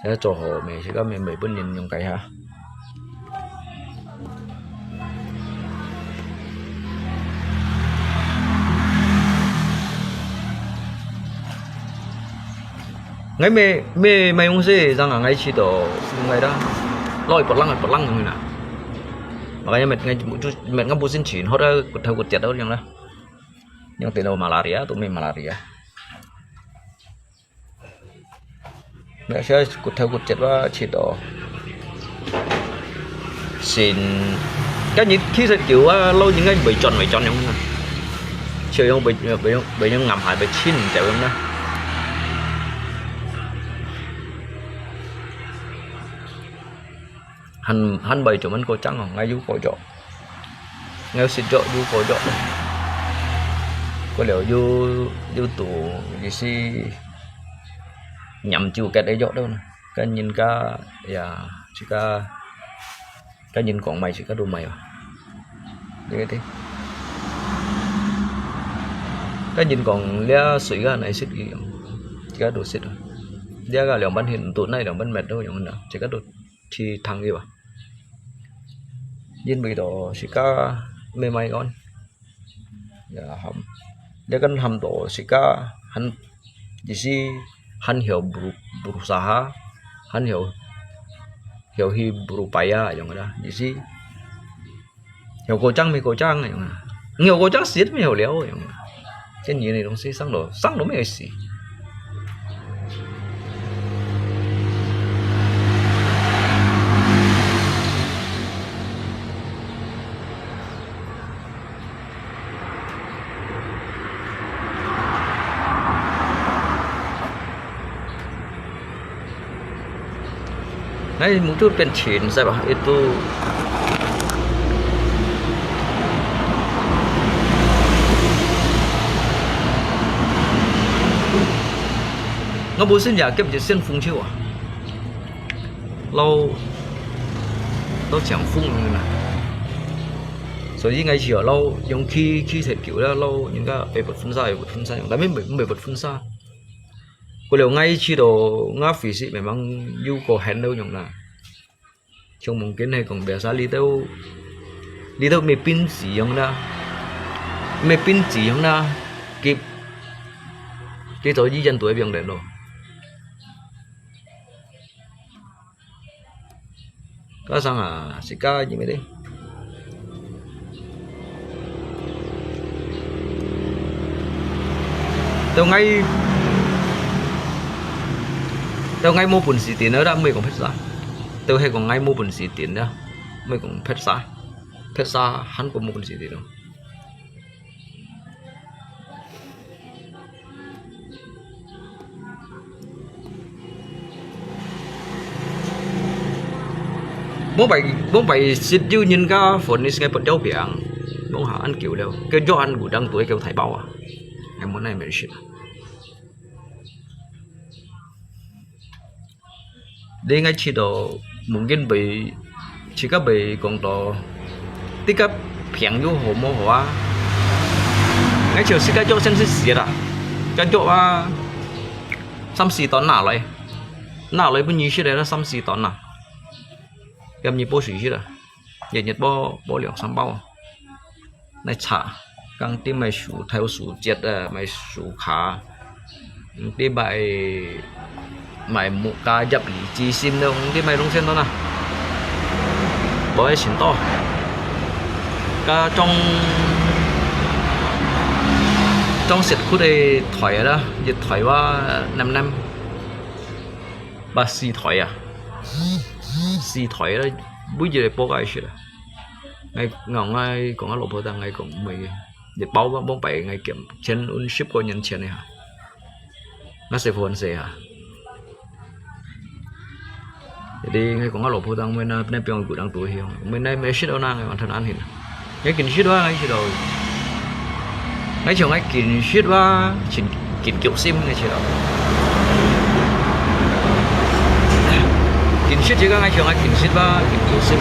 這做好咩？自家毋會分人樣个哈。 𠊎乜乜乜用事，正啊，𠊎試到用个啦，老一不冷一不冷用啦。Makanya乜𠊎就乜𠊎本身全好得骨頭骨折到樣啦，樣得到malaria都乜malaria。Makanya骨頭骨折啊，試到。 先，該日其實叫啊，老人家會轉會轉樣啊，就樣會會會樣會樣暗下會親就樣啊。還還會做麼个講哦，𠊎有過著，𠊎有食著有過著，過了有有毒，意思飲酒結个藥了呢。 Kan人家，ya，自家，kan人講買自家都買啊。Jadi，kan人講這水个來食个，自家都食啊。這个兩半天都來兩半metro樣个，自家都去聽个啊。因為到自家買買个。 Ya，喊，這kan喊到自家，喊，意思，喊曉beru-，berusaha，喊曉，曉去berupaya，樣个啦，意思，曉過正無過正，樣啊，曉過正食無曉了，樣啊，這人个東西生到生到無死。 Nah, muncul bensin, siapa itu? Ngabuk sin ya, kep je sin fung chiu ah. Lau, lau chiang fung ni na. 所以𠊎試著摎用氣，氣忒久了，摎人家會發funsa，會發funsa樣，tapi毋會，毋會發funsa。過了𠊎試著吾physique memang有個handle樣啦。像mungkin係講biasa，你兜，你兜咩病字樣啦，咩病字樣啦，佢，佢做醫院都會用得咯。 Ka sang ah, sika nyi mete. Tao ngai, tao ngai 無本事點了啦，毋會講pizza。Tao係講ngai 無本事點了，毋會講pizza。Pizza還過無本事點咯。 Mông pai, mông pai sit有人家fonis ngai bớt yau piang. Mông ha ăn kiu liao. Kơ jo ăn gu dang tui kêu thải bao à. Ngai mông nai mê sit à. Di ngai chhit to mungkin bai, chhit ka bai kong to, ti ka piang yu ho mo ho a. Ngai chhit si ka jok sen si siat a. Ka jok a, sam si ton na lai. Na lai pun nyi sit a, sam si ton na. Yam nyi po si sit a. Yet nyet po, po liang sam bao. Nai cha, kang ti mai su, thai su jet a, mai su kha. Ti mai, mai mu ka yap li chi sim dong, ti mai long sen to na. Boi sin to. Ka trong, trong siat khut e thoi a da, yet thoi wa nem nem. Ba si thoi a. Si thoi a da, bu yet po ka sit a. Ngai, ngai, ngai kong a lo po ta ngai kong mai. Yet bao ba bong pai ngai kiam. Chen un sip ko nyen chen ha. Ngai se phone se ha. Jadi ngai kong a lo po ta mai na, ne piang gu dang tu hiong. Mai na me sit o na ngai wan than an hin. Ngai kin sit wa, ngai sit o. Ngai chong ngai kin sit wa, chin kin kiu sim ngai sit o. Kin sit ji ka ngai chong ngai kin sit wa, kin kiu sim.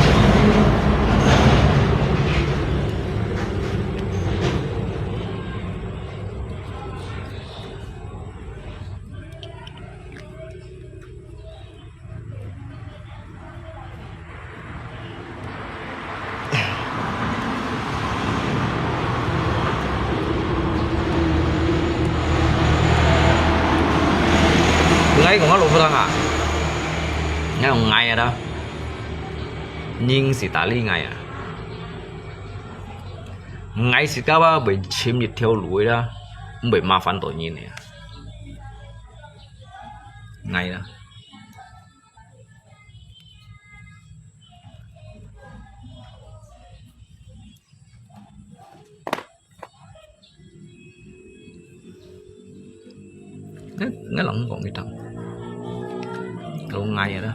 Ngai kong a lo po ta ha. Ngai kong ngai a da. Ning si ta li ngai a. Ngai si ka ba bai chim yit thiau lui la. Bai ma fan to nyi ne. Ngai la. Ngai, ngai lòng kong ki tang. Kong ngai a da.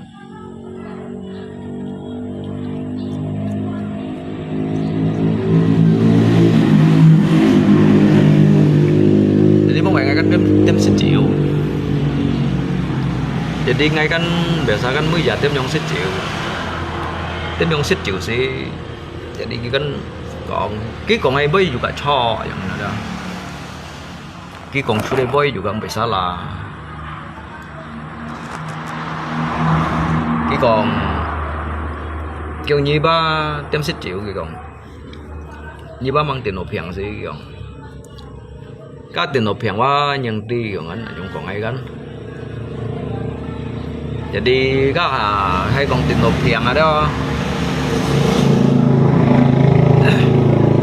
Jadi mông pai ngai kan tem, tem sit chiu. Jadi ngai kan biasa kan mui ya tem yong sit chiu. Tem yong sit chiu si. Jadi ki kan kong, ki kong ai bai yu ka cho yang na da. Ki kong chu le bai yu ka bai sa la. Ki kong, kiu nyi ba tem sit chiu ki kong. Nyi ba mang tin lo piang si ki kong. Ka tin lo piang wa nyang ti yong an, yong kong ai kan. Jadi ka ha, hai kong tin lo piang a da.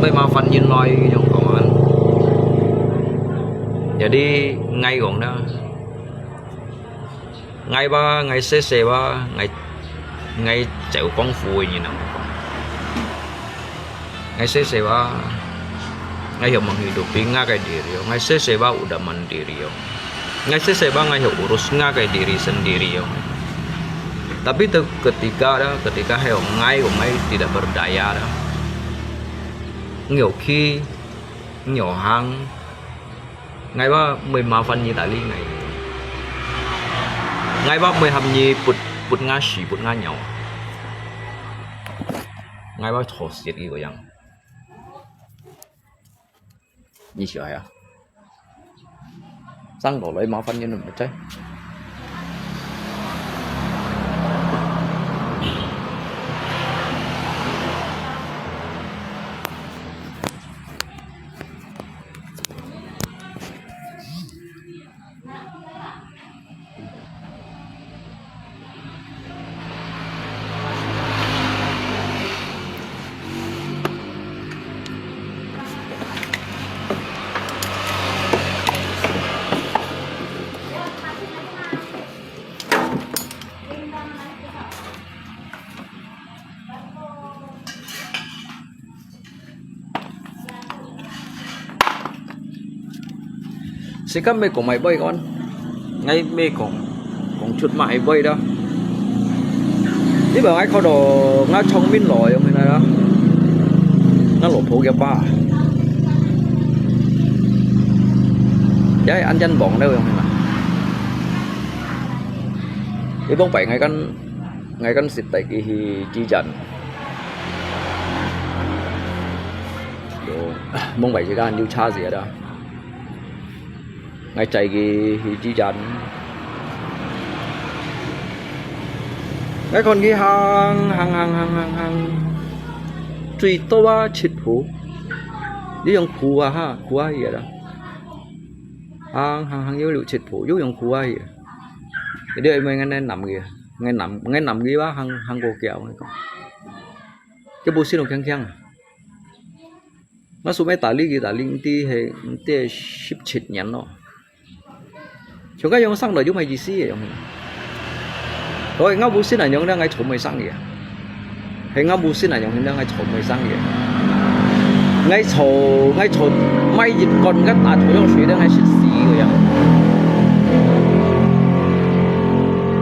Bai ma fan yin loi yong kong an. Jadi ngai kong da. Ngai ba, ngai se se ba, ngai, ngai cheu kong fu yin nang. Ngai se se ba, ngai hiau mang hidupi nga kai diri yo. Ngai se se ba udah mandiri yo. Ngai se se ba ngai hiau urus nga kai diri sendiri yo. Tapi tu ketika da, ketika hiau ngai ko ngai tidak berdaya da. Ngiau ki, ngiau hang, ngai ba mui ma fan nyi ta li ngai. Ngai ba mui ham nyi put, put nga si, put nga nyau. Ngai ba cho siat ki ko yang. 你喜欢啊？上楼来麻烦你们在。Sikat mê kông mâi bôi kon. Ngai mê kông, kông chut mâi bôi đó. Ni bảo ngai kho đó, ngai chong min lo yong hin đó. Ngai lo pho kia ba. Ya an jan bong đó yong hin. Ni bong pai ngai kan, ngai kan sit tai ki hi chi jan. Yo, mong bai jikan liu cha zia da. Ngai chai ki hi chi jan. Ngai kon ki hang, hang, hang, hang, hang, hang. Chui to wa chit phu. Ni yong phu wa ha, phu wa hi da. Hang, hang, hang, yo liu chit phu, yo yong phu wa hi. Ni ai mai ngai nam ki, ngai nam, ngai nam ki wa hang, hang ko kiao ngai kon. Ki bu sin lo kiang kiang. Ngai su mê ta li ki ta li ti he, ti sip chit nian lo. Chúng cái yong sang lo yong mai ji si yong. Rồi ngau bu sin a yong ngai chom mai sang ye. He ngau bu sin a yong ngai chom mai sang ye. Ngai chom, ngai chom mai yit kon ngai ta chom yong sui ngai sit si ye.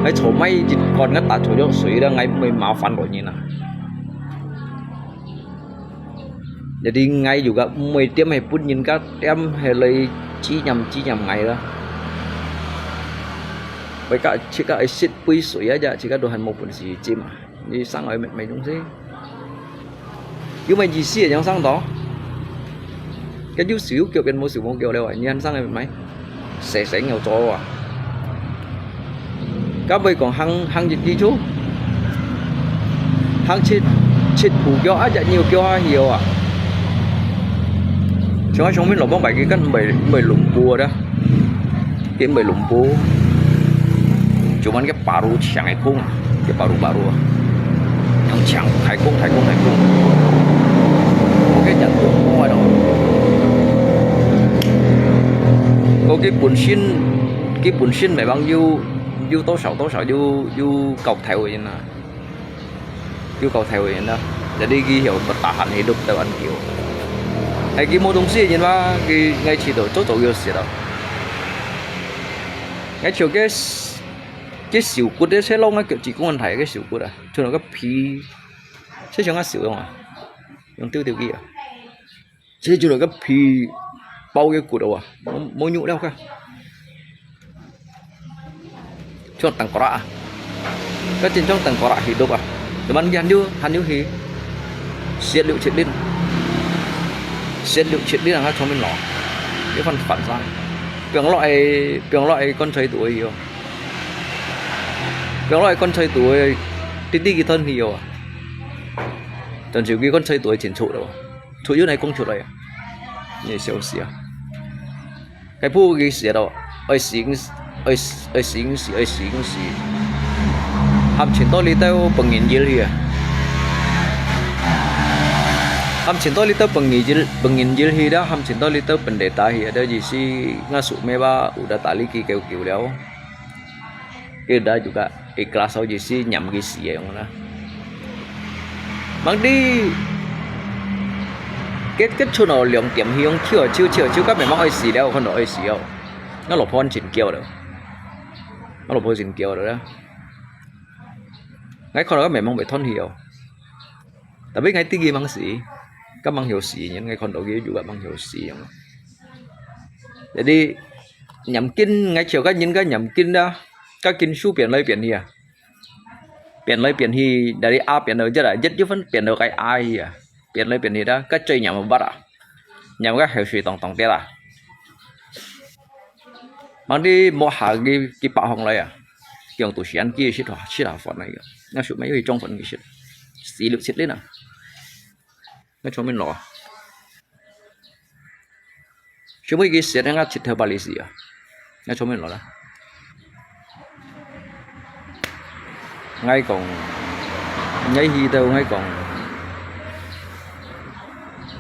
Ngai chom mai yit kon ngai ta chom yong sui ngai mai ma fan lo nyin a. Jadi ngai juga mui tiêm he pun nyin ka tiêm he lei chi nham chi nham ngai la. Bai ka chi ka ai sit pui sui aja chi ka do han mo pun si chi ma. Ni sang ai mai mai dung si. Yu mai ji si yang sang do. Ka yu siu kiu pian mo siu mo kiu leo ai ni han sang ai mai. Sè sè ngiau cho à. Các bạn còn hăng hăng dịch gì chú? Hăng chết chết phủ kiêu á, dạ nhiều kiêu á hiểu à. Chúng ta sống mình lộn bóng bài kia cắt mười mười lủng bùa đó. Cái mười lủng bùa. Chúng ăn cái bà ru chẳng ai khung à. Cái bà ru bà ru à. Thằng chẳng thái khung thái khung thái khung. Có cái chẳng khung không ai đâu. Có cái buồn xin Cái本身來講有有多少多少有有夠頭个人啊，有夠頭个人啊，jadi佢曉不tahan hidup到恁久。係佢無東西个人嘛，佢愛試到做做有事咯。愛像个个手骨个，切落个腳趾公恁大个手骨啊，像个皮，切像个手樣啊，用丟丟佢啊。 這就係个皮包个骨頭啊，無無肉了个。像tengkorak啊，該真像tengkorak hidup啊，teman佢還有還有去，sepuluh七零，sepuluh七零啊，聰明咯，一番反常，放落去放落去棺材肚去哦，放落去棺材肚去，滴滴佢吞去哦，但是佢棺材肚去清楚了。 出又來講出來啊，你會笑死啊！該部佢寫到，愛死硬死，愛死愛死硬死，愛死硬死，含錢到你兜分人要去啊！含錢到你兜分人要分人要去啦，含錢到你兜分地打去啊！這意思，𠊎叔姆吧，有得打理佢久久了。 Kita juga ikhlas aja sih nyam cái gì vậy không đó. Mang đi kết kết thúc nó 兩點 hiong chiu chiu chiu chiu các bạn mang ai xì đéo con đó ai xì không. Nó lột phone chín kiểu rồi. Nó lột phone chín kiểu rồi đó. Ngay con đó các bạn mang bị thon hiu. Tapi ngai tiki mang si, ka mang hiu si nyen ngai kon do ki juga mang hiu si yang. Jadi nyam kin ngai chiu ka nyin ka nyam kin da, ka kin su pian lai pian hi a. Pian lai pian hi dari a pian do jet a, jet ju fan pian do kai a hi a. Pian lai pian hi da, ka chui nyam bat a. 然後該口水當當跌啦。吂知摸下幾，幾百項來啊，用到時間幾時食，食下飯來个。𠊎想乜有一種飯佢食，四六七輪啊。𠊎聰明咯。想乜佢食，𠊎食頭巴利斯啊。𠊎聰明咯啦。𠊎講，𠊎去到𠊎講，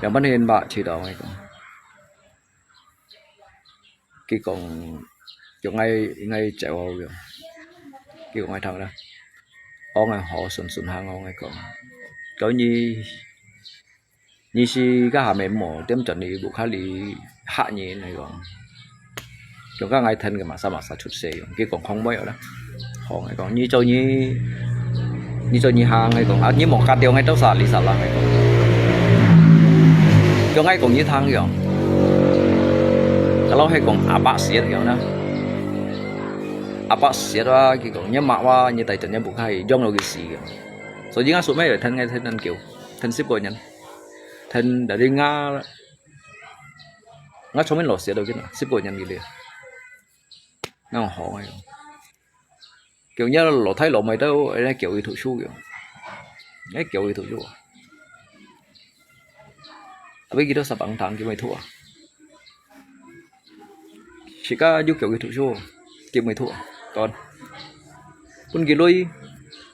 兩百年吧，去到𠊎講。 佢講，叫𠊎，𠊎走个，佢講𠊎聽啦。哦，𠊎好順順行哦，𠊎講。講你，你係該下面無，點轉你屋下裡嚇人，𠊎講。叫該𠊎聽个嘛，啥嘛啥出世，佢講講話啦。 好，𠊎講，你做你，你做你行，𠊎講，啊，你莫加掉𠊎多少哩啥啦，𠊎講。叫𠊎講你聽樣，kalau係講阿伯舌樣啦，阿伯舌啊，佢講，你媽哇，你帶等你屋下去，養到佢死樣。所以𠊎說乜聽，𠊎聽恁久，聽十過年，聽到你𠊎，𠊎聰明老舌到佢啦，十過年佢了。恁好哎喲。 叫人老弟老妹都，哎，叫佢讀書个。哎，叫佢讀書啊。Tapi佢都十八堂，佢毋讀啊。自家又叫佢讀書，佢毋讀啊。當，分佢鐳，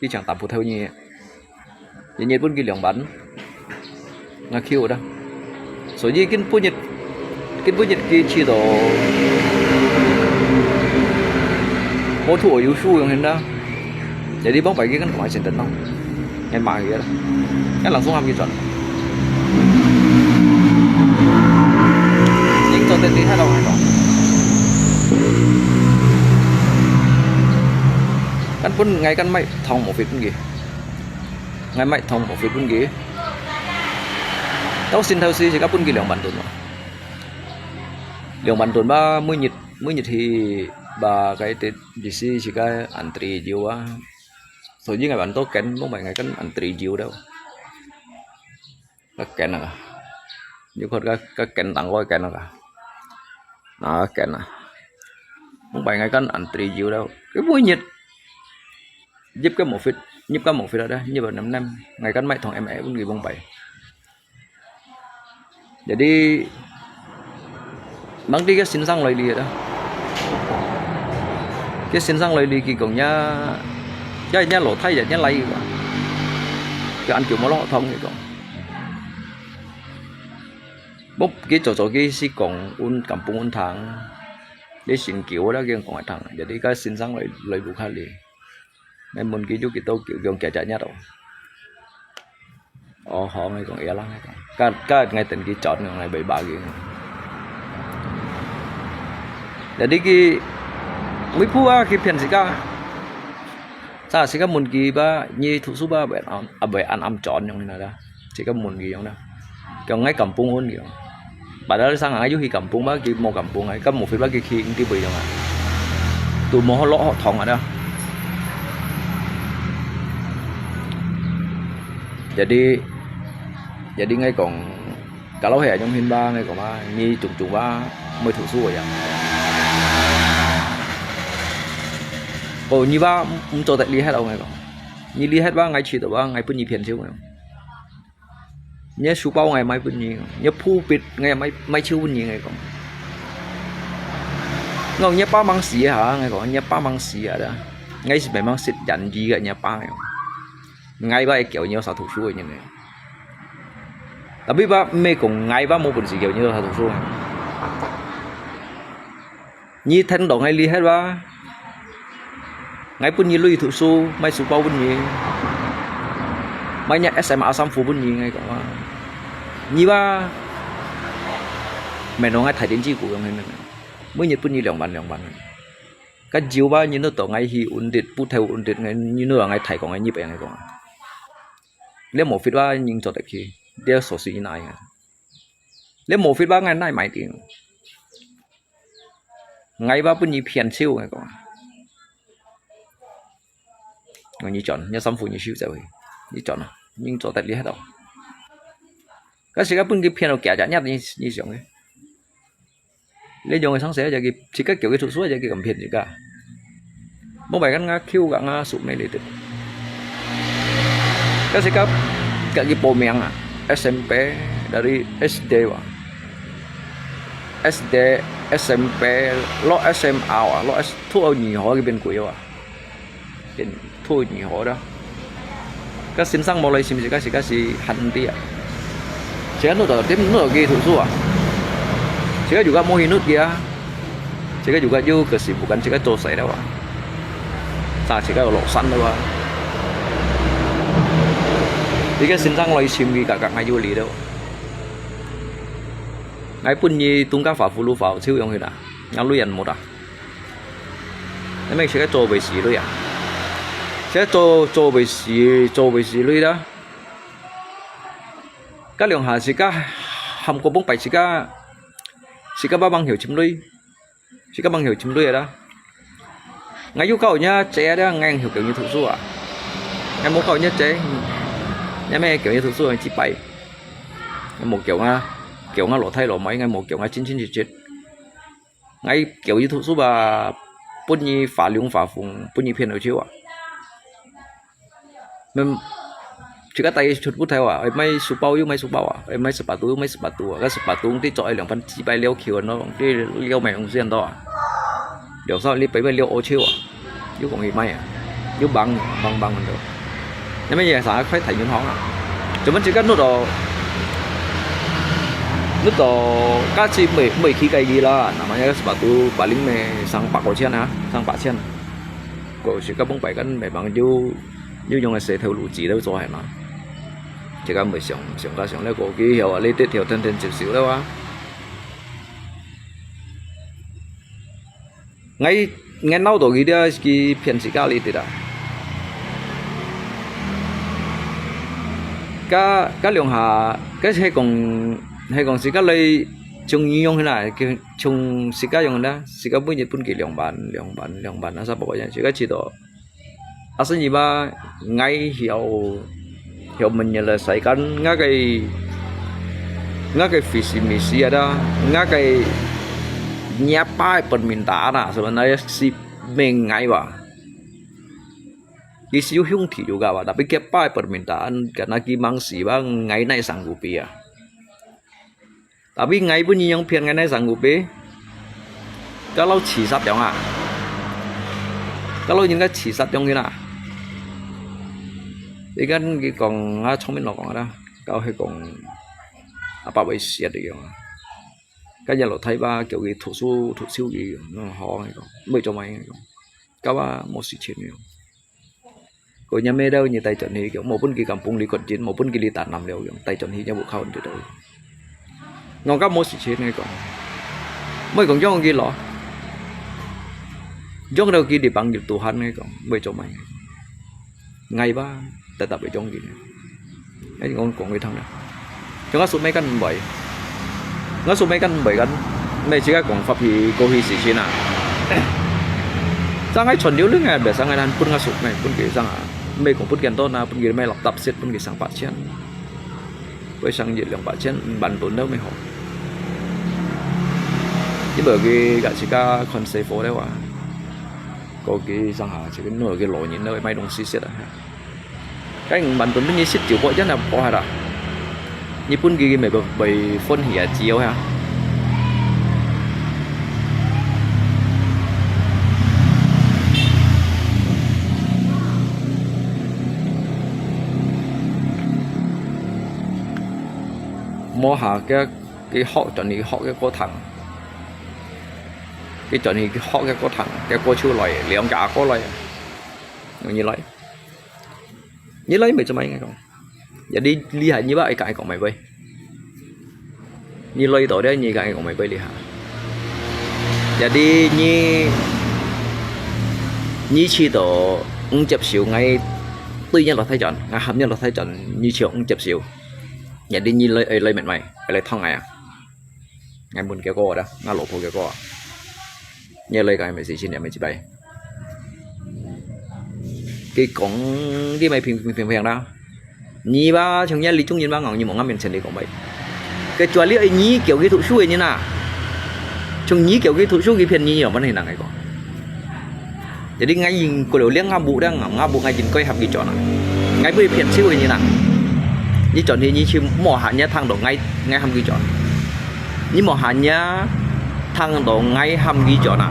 佢像打葡萄呢。 一日分佢兩萬，𠊎求啦。所以今晡日，今晡日佢試到無圖有輸樣啦。Jadi往擺佢跟我先等咯，𠊎罵佢啦，𠊎langsung喊佢轉。應做得你睇到𠊎講，跟分𠊎跟買糖無fit分佢。 𠊎買糖無fit分佢。到先頭時自家分佢兩萬盾咯。兩萬盾吧，每日，每日去吧，該跌，bisi自家antri就啊。所以𠊎還多間，往擺𠊎跟antri就了。該間啊，你看該，該間當該間啊，那間啊，往擺𠊎跟antri就了。佢每日 入个無fit，入个無fit啊，入个nem nem，𠊎跟買糖M A分佢往擺。Jadi，吂知个先生來哩啦。个先生來哩，佢講呀，呀，呀，老弟呀，呀，來个。佢恁久無落堂，佢講。無，佢早早佢係講，阮kampung阮堂，你先叫啦，佢講𠊎堂。Jadi，个先生來，來屋下哩。 𠊎問佢有幾多久，佢講幾隻月咯。哦，好，𠊎講，會啦，𠊎講。該，該𠊎等佢轉，𠊎會罵佢。Jadi佢，每步啊，佢騙自家。Sa自家問佢吧，你讀書吧，會恁，啊，會恁暗轉樣啦。 自家問佢樣啦。Kaya ngai kampung un kaya. Padahal sang ngai yu hi kampung ba, ki mo kampung ai, ka mo fit ba ki ki ti bui yang. Tu mo lo ho thong ada. Jadi, jadi ngai kong, kalau he ayong hin ba, ngai kong ba, ni chung chung ba, mới thủ su ya. Ko ni ba, um cho tak lihat au ngai kong. Ni lihat ba, ngai chi to ba, ngai pun ni pian siu ngai. Nyi su pau ngai mai pun nyi, nyi phu pit ngai mai, mai chiu pun nyi ngai kong. Ngau nyi pa mang si ha, ngai kong, nyi pa mang si ha da. Ngai si memang sit jan ji ga nyi pa ngai kong. Ngai ba e kiau nyi sa thu su nyi ngai. Tapi ba me kong ngai ba mo pun si kiau nyi sa thu su ngai. Nyi then dong ngai li het ba. Ngai pun nyi lui thu su, mai su pau pun nyi. Mai nya S M A sam fu pun nyi ngai kong ba. Nyi ba. Mẹ nó ngai thai đến chi ku yong hen. Mỗi nhật pun nyi liang ban liang ban. Ka jiu ba nyi nó to ngai hi undit, pu theo undit ngai nyi nó ngai thai kong ngai nyi pe ngai kong. Lia mo fit ba nying cho tek hi. Dia so si nai. Lia mo fit ba ngai nai mai ting. Ngai ba pun nyi phian chiu ngai kong. Ngai nyi chọn, nyi sam fu nyi siu zau hi. Nyi chọn, nying cho tek li het dong. 但係自家分佢騙到假假，你，你想个。你用个上勢，自家，自家叫佢讀書，自家佢敢騙自家。莫買跟𠊎求个𠊎叔妹裡頭。但係自家，自家報名啊，S M P，dari S D哇。S D、S M P，落S M R啊，落S，讀到二號佢變鬼啊。 變退二號啦。該先生無來尋自家，自家係還毋知啊。自家努到點，努到佢讀書啊。自家又个無去努佢啊。自家又个又可是毋敢自家做事了啊。啥自家又落山了啊。一个先生來尋佢，格格𠊎有理了。𠊎本意東家發福祿發，就用去啦。𠊎鐳人無啦。 你乜自家做袂死鐳啊？自家做，做袂死，做袂死鐳啦。該兩下自家喊過崩敗自家，自家摎網球尋鐳，自家網球尋鐳啦。𠊎有教人家姐啊，𠊎曉教人讀書啊。𠊎無教人家姐，𠊎乜教人讀書啊，幾擺。𠊎無教啊，教啊老弟老妹，𠊎無教啊真真切切。 𠊎教佢讀書吧，分佢發龍發鳳，分佢騙到手啊。嗯，自家帶佢出屋頭啊，愛買書包又買書包啊，愛買sepatu又買sepatu啊，該sepatu你著愛兩番幾擺了扣咯，你了買東西很多啊。了sau你白白了屙手啊。 又講佢賣啊，又幫幫幫到。因為也啥快太銀行啊，怎麼自家努到，努到價值每每期該一啦，那麼也是把都把零咩上百块钱啊，上八千。个自家崩敗跟每幫又又用个石头路子都做下嘛，自家每想想个想了个，佢曉啊，你得條天天接受了啊。 𠊎，𠊎鬧到佢這，佢騙自家哩，對啦。該，該兩下，該係講，係講自家來從你用啦，從自家用啦，自家每日分佢兩萬、兩萬、兩萬，啊，差不多樣，自家知道 Asal你ba，𠊎曉，曉問你了，世間，𠊎个，𠊎个visi misi ada，𠊎个，你apa个permintaan啊，sebenarnya si mengai ba。佢係有兄弟juga ba，tapi佢apa个permintaan，karena佢忙死ba，𠊎哪sanggupi啊。 Tapi ngai pun nyi yang phian ngai nai sanggupi. Kalau chisat yang ah. Kalau nyi ngai chisat yang kina. Ikan ki kong nga chong min lo kong ada. Kau he kong apa bai siat yang. Kan ya lo thai ba kêu ki thu su thu siu ki. Nó ho ngai kong. Bai cho mai ngai kong. Kau ba mo si chin yang. Kau nyam me dau nyi tai chon hi kong. Mo pun ki kampung li kot jin. Mo pun ki li tan nam liao yang. Tai chon hi nyam bu khau nyi dau. Ngau kah mo si chin ngai kong. Mai kong yong ki lo. Yong dau ki di pang yul Tuhan ngai kong. Bai cho mai. Ngai ba. Tetap bai yong ki. Ngai kong kong bai thang na. Cho nga suk mai kan bai. Nga suk mai kan bai kan. Mai chi ka kong fap hi ko hi si chin na. Sang ngai chon liu lưng ngai bai sang ngai nan pun nga suk mai pun ki sang a. Mai kong pun kian to na pun ki mai lap tap set pun ki sang pa chian. Bai sang yit liang pa chian ban tun dau mai ho. Ki bai ki ka chi ka kon se fo dau a. Ko ki sang ha chi ki no ki lo nyin dau mai dong si set a. Cái bạn tuần nhi xích chiều qua chắc là có hả đó. Nhi pun kì kì mày bởi, bởi phone hỉ à chiếu hả? Mua hả cái, cái họ cho nhi họ cái cô thằng. Cái cho nhi họ cái cô thằng, cái cô chú lại, liang cả cô lại. Nhi lại. Nhi lai mai cho mai ngai kong. Jadi li hai nhi ba ai kai kong mai bai. Nhi lai to dia nhi kai kong mai bai li ha. Jadi nhi, nhi chi to ung chep siu ngai tui nhi lo thai chon, ngai ham nhi lo thai chon, nhi chi ung chep siu. Jadi nhi lai, ai lai met mai, ai lai thong ngai a. Ngai mun kia ko da, ngai lo po kia ko. Nhi lai kai mai si chin ya mai chi bai. Kì kong kì mai phing phing phing phing da. Nyi ba chung nyi li chung yin ba ngong nyi mong ngam yin chen li kong bai. Kecuali你叫佢讀書个人啊，從你叫佢讀書，佢騙你有麼个能个講？Jadi𠊎應該了，𠊎無，𠊎無，𠊎應該喊佢轉啊。𠊎毋會騙手个人啊。你轉去，你去無下你聽到𠊎，𠊎喊佢轉。你無下你聽到𠊎喊佢轉啊。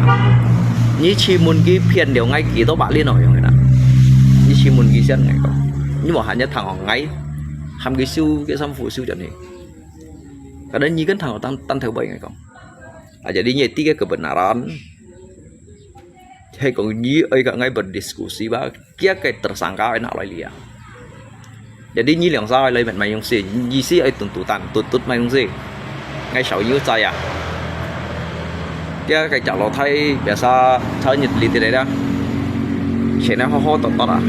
你去問佢騙了𠊎幾多百年咯，樣个啦。你去問佢先，𠊎講。你無下你聽到𠊎喊佢收，佢衫褲收轉去。Kadang你kan聽到單，單頭尾，𠊎講。啊，jadi你知个kebenaran，係講你愛甲𠊎berdiskusi吧，佢个tersangka愛拿來了啊。Jadi你兩儕來問麼个東西，你係愛tuntutan，tuntut麼个東西。𠊎小姨知啊。佢个隻老弟biasa炒熱烈烈啦，前日好好多多啊。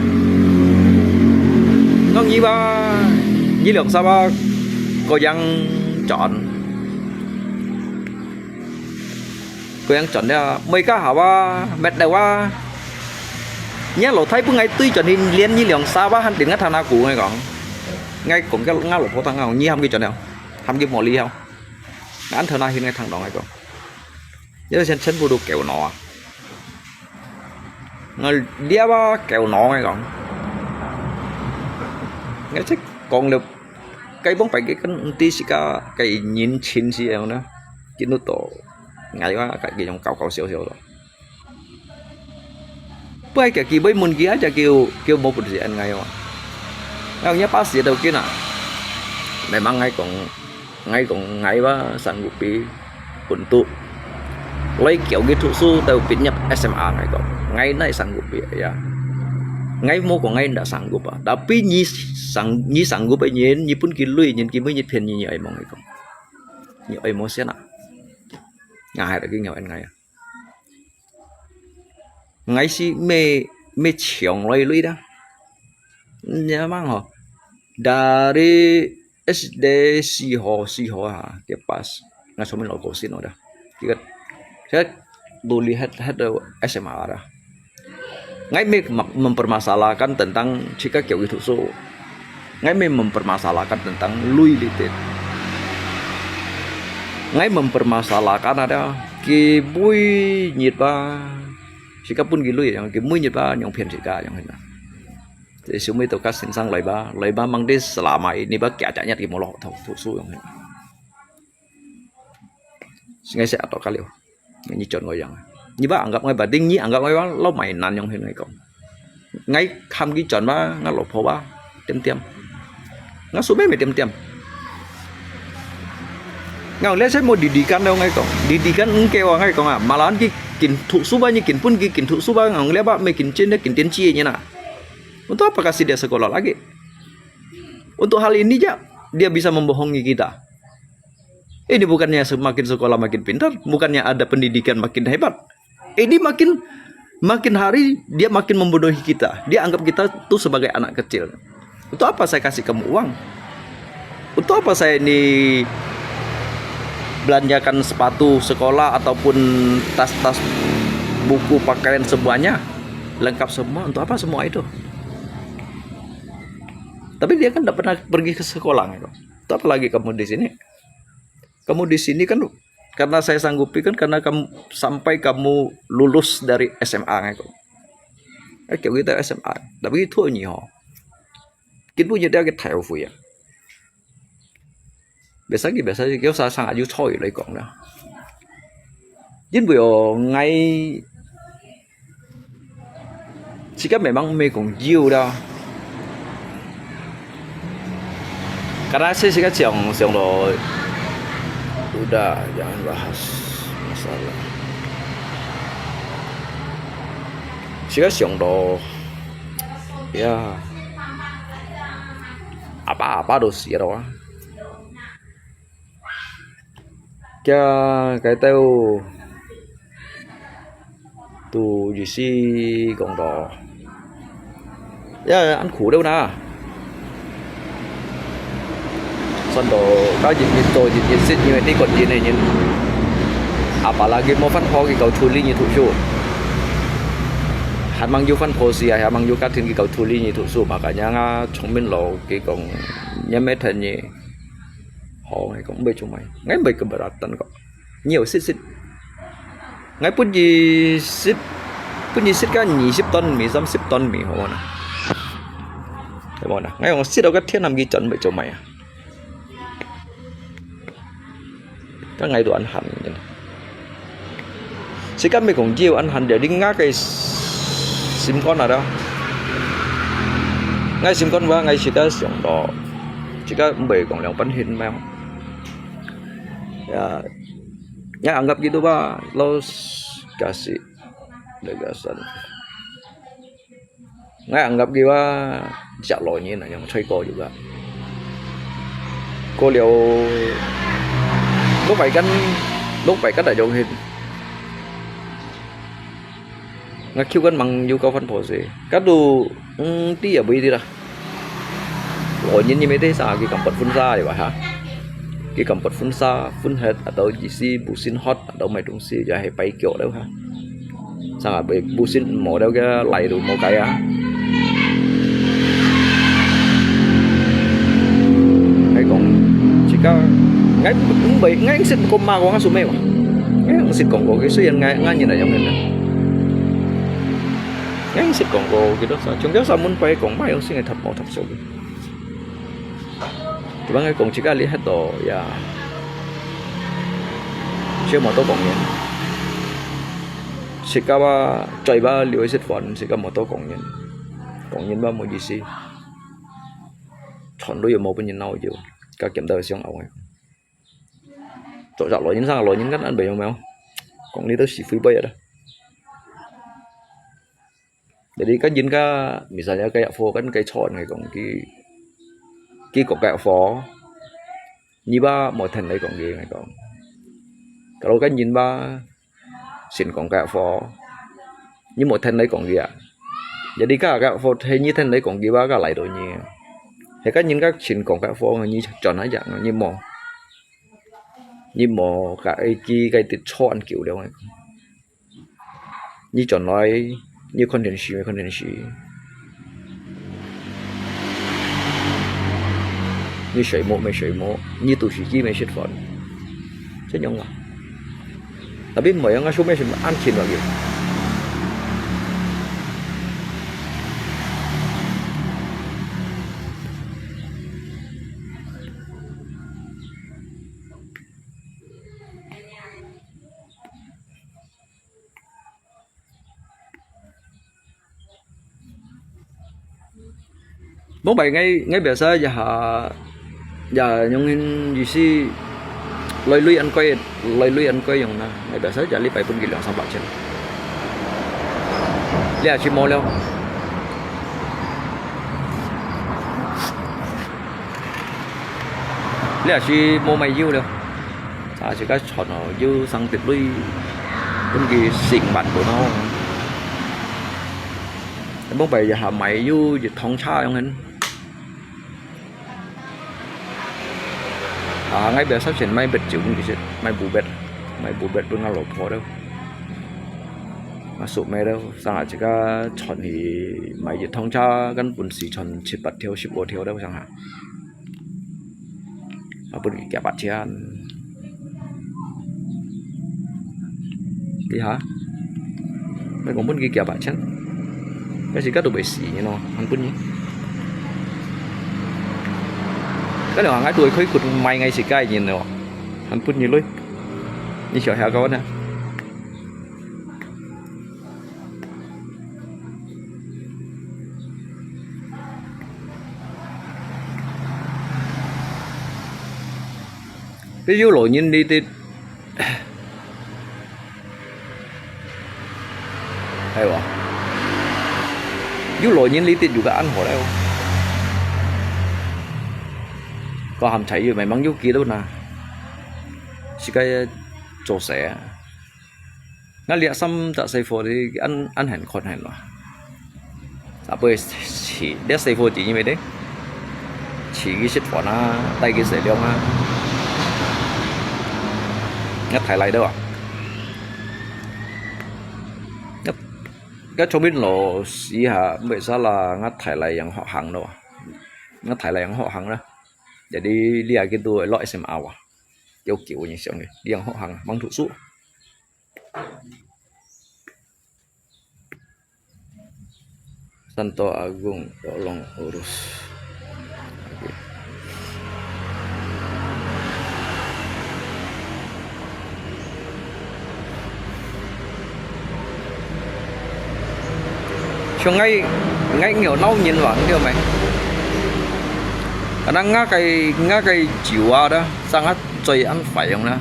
講你吧，你兩儕吧，各樣轉。 Kau yang chọn dia, mereka hawa, met dewa. Nya lo thai pun ngai tui chọn hin lien ni liang sa ba han tin ngat thana ku ngai kong. Ngai kong ke ngat lo pho thang ngai ni ham ki chọn dia. Ham ki moli hao. Ngan thana hin ngai thang dong ngai kong. Dia sen sen bu du kêu nó à. Ngai dia ba kêu nó ngai kong. Ngai check kong le. Cái bóng pai cái kan ti si ka cái nhìn chin si yang na. Kin nu to. Ngai wa ka ki yong kau kau siau siau to. Pai ka ki bai mun ki a ja kiu kiu mo pun si an ngai wa. Ngai nya pas si tau kin a. Memang ngai kong, ngai kong ngai wa sanggupi untuk loi kiau ki thu su tau pit nyap S M A ngai kong. Ngai nai sanggupi ya. Ngai mo kong ngai nda sanggup a. Tapi ni sang, ni sanggup a nyin, ni pun ki lui nyin ki mui nyin phian nyin ni ai mong ngai kong. Ni ai mo sian a. Ngai hai lagi ngai an ngai a. Ngai si me, me chiong loi lui da. Nyamang ho. Dari S D si ho, si ho ha, ke pas. Ngai somin lo ko sin ho da. Kita, saya duli het, het S M A da. Ngai me mempermasalahkan tentang chika kiau itu so. Ngai me mempermasalahkan tentang lui litit. Ngai mempermasalahkan ada ki bui nyit ba. Sika pun ki lui yang ki bui nyit ba nyong phian sika yang hina. Jadi semua itu kas sinsang lai ba, lai ba mang di selama ini ba kia caknya ki molo tu, tu su yang hina. Singai se atok kaliu. Ni chon ngo yang. Ni ba anggap ngai ba ding ni anggap ngai ba lo mai nan yang hin ngai kong. Ngai kham ki chon ba ngai lo pho ba. Tiam tiam. Ngai su me me tiam tiam. Ngai le se mo didikan lo ngai kong. Didikan engke wa ngai kong a. Malahan ki kin thu su ba ni kin pun ki kin thu su ba ngai le ba me kin chin de kin tien chi ni na. Untuk apa kasih dia sekolah lagi? Untuk hal ini ja dia bisa membohongi kita. Ini bukannya semakin sekolah makin pintar, bukannya ada pendidikan makin hebat. Ini makin makin hari dia makin membodohi kita. Dia anggap kita tu sebagai anak kecil. Untuk apa saya kasih kamu uang? Untuk apa saya ini belanjakan sepatu sekolah ataupun tas-tas buku pakaian semuanya lengkap semua? Untuk apa semua itu? Tapi dia kan tidak pernah pergi ke sekolah gitu. Untuk apa lagi kamu di sini? Kamu di sini kan karena saya sanggupi kan karena kamu sampai kamu lulus dari S M A ngai kong. Eh, kêu kita S M A. Tapi itu ni ho. Kita punya dia kita tahu ya. Biasa ki biasa ki kêu sa sang aju choi lai kong na. Jin bu yo ngai Sika memang me kong jiu da. Karena saya sika siang siang lo. Udah, jangan bahas masalah. Sika siang lo. Ya. Apa-apa do sih ada. Kia cái têu tu gì si gong đó. Ya, ăn khổ đâu na. Son đó, ta dịch dịch rồi, dịch dịch xịt như vậy, đi còn gì này nhìn. Apalagi mau phân phối cái cầu chuli như thủ su. Hạt mang yu phân phối si, hạt mang yu cắt thiên cái cầu chuli như thủ su, makanya nga thông minh lo cái gong, nhắm mấy thân như. 好，𠊎講毋會做麼个，𠊎毋會keberatan kok。你有食食，𠊎分你食，分你食个二十噸米、三十噸米，好無呢？好無呢？𠊎講食到个天暗去轉，毋會做麼个啊？該𠊎都恁閒。自家毋係講只有恁閒，就另外个心肝啊，對吧？𠊎心肝話，𠊎自家想到，自家毋會講兩半天咩。Ya, ya anggap gitu ba, los kasih gagasan. Ngai anggap kiwa, siak lo nyi na yang choi ko juga. Ko liao, lok pai kan, lok pai kan da jong hin. Nga kiu kan mang yu kau fan po se. Kadu, mm, ti ya bui ti lah. Lo nyi ni me te sa ki kampot fun sa ya ba ha. Ki kampot fun sa, fun het atau jisi busin hot. Tau mai tungsi ya he pai kio dau ha. Sanga bai busin mo dau ke lai tu mo kaya. Ngai kong, jika ngai bai ngai sit ko ma ko nga su me wa. Ngai sit kong ko ke su yan ngai ngai ni na yang ni. Ngai sit kong ko ke do sa. Chung ke sa mun pai kong mai yong sing thap mo thap so. Kiwa ngai kong jika li het to ya. Siya mo to kong yin. Jika wa, jai wa liu sit fon, jika mo to kong yin. Kong yin wa mo jisi. Chon lu yo mo pun yin nao yo. Ka kiam da siang awai. To ja lo yin sang lo yin kan an bai yong meo. Kong li to si fui bai ya da. Jadi kan yin ka, misalnya kaya fo kan kaya chon ngai kong ki, ki kok kaya fo, ni ba mo then ngai kong ki ngai kong. Kalau kan yin ba, sin kong kaya fo, ni mo then ngai kong ki ya. Jadi ka kaya fo he ni then ngai kong ki ba ka lai do ni. He kan yin ka sin kong kaya fo ni chon na ya ni mo. Ni mo ka ai ki kai ti chon kiu liao ngai kong. Ni chon lai, ni khon thian shi, khon thian shi. Ni shai mo, me shai mo, ni tu shi ki me shit fon. Chen yong wa. Tapi mo yang a shu me shim an chin wa ki. Mong bai ngai, ngai biasa ya ha, ya yong hin yu si, loi lui an koi, loi lui an koi yong na. Ngai biasa ya li pai pun ki liang sang ba chen. Lia chi mo liao. Lia chi mo mai yu liao. Sa chi ka chon o, yu sang tip lui. Pun ki sing mat pun o. Mong bai ya ha mai yu, ya thong cha yong hen. A, ngai biasa chen mai bet chiu pun ki sit, mai bu bet. Mai bu bet pun nga lo pho dau. Nga su mai dau, sa nga chi ka chon hi mai ya thong cha, kan pun si chon chit pat thiau, sip o thiau dau sang ha. A pun ki kia pat chian. Ti ha. Mai kong pun ki kia pat chian. Ka si ka tu bai si ni no, han pun ni. Ka ni ngai tu khoi kut mai ngai si kai ni no. Han pun ni lui. Ni xiao hia ka wan na. Pi yu lo nyin li tit. Hai wa. Yu lo nyin li tit yu ka an ho lai wa. Ko ham chai yu mai mang yu ki lo na. Si ka ya zo se. Nga liak sam tak sai fo di an, an hen khon hen wa. Sa pui chi, liak sai fo di ni me de. Chi ki sit fo na, tai ki sai liong a. Nga thai lai de wa. Nga, nga chong min lo si ha, mui sa la nga thai lai yang ho hang lo wa. Nga thai lai yang ho hang la. Jadi liya gitu lo S M A wa. Yo kiu ni siang ni, liang ho hang mang thu su. Santo Agung tolong urus. Siang ngai, ngai nhiều nau nhìn vàng điều mày. Karena ngah cái, ngah cái jiwa đó, sangat coy ăn phải yong na.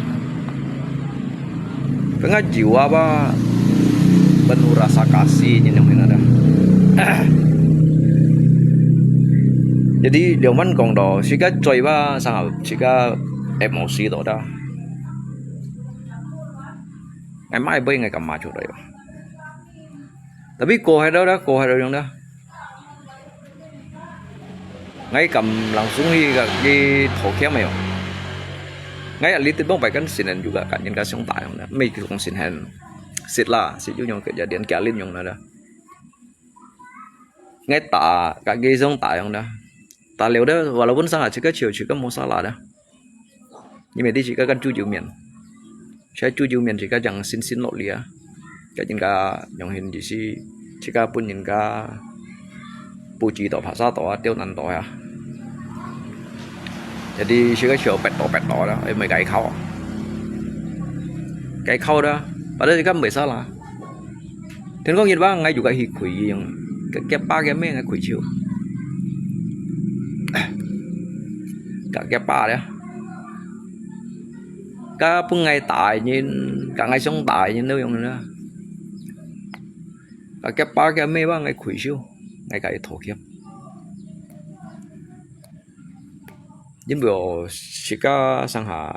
Pengah jiwa ba penuh rasa kasih nyen yong hina dah. Jadi, liang man kong to, sika coy ba sangat, sika emosi to dah. Ngai mai bai ngai kam ma chu dah yo. Tapi ko hai dah, ko hai dah yong dah. Ngai kam langsung hi ka ki thô khiam ayo. Ngai a little bông bai kan sin hen juga kan yin ka siung ta yong na. Mei ki kong sin hen. Sit la, sit yu yong kejadian kia lin yong na da. Ngai ta ka ki siung ta yong na. Ta liu da, walaupun sang a chika chiu chika mo sa la da. Ni mei di chika kan chu jiu mian. Chai chu jiu mian chika jang sin sin lo lia. Ka yin ka yong hin di si chika pun yin ka pu ji to pha sa to a, tiau nan to ya. Jadi chika chiu pet to pet to da, ai mei kai khao. Kai khao da, pada chika mei sa la. Then kong yin ba ngai juga hi khui yong. Ka kia pa kia mei ngai khui chiu. Ka kia pa da. Ka pun ngai tai yin, ka ngai siung tai yin, neu yong na. Ka kia pa kia mei ba ngai khui siu, ngai ka i thô khiam. Yin bo sika sang ha,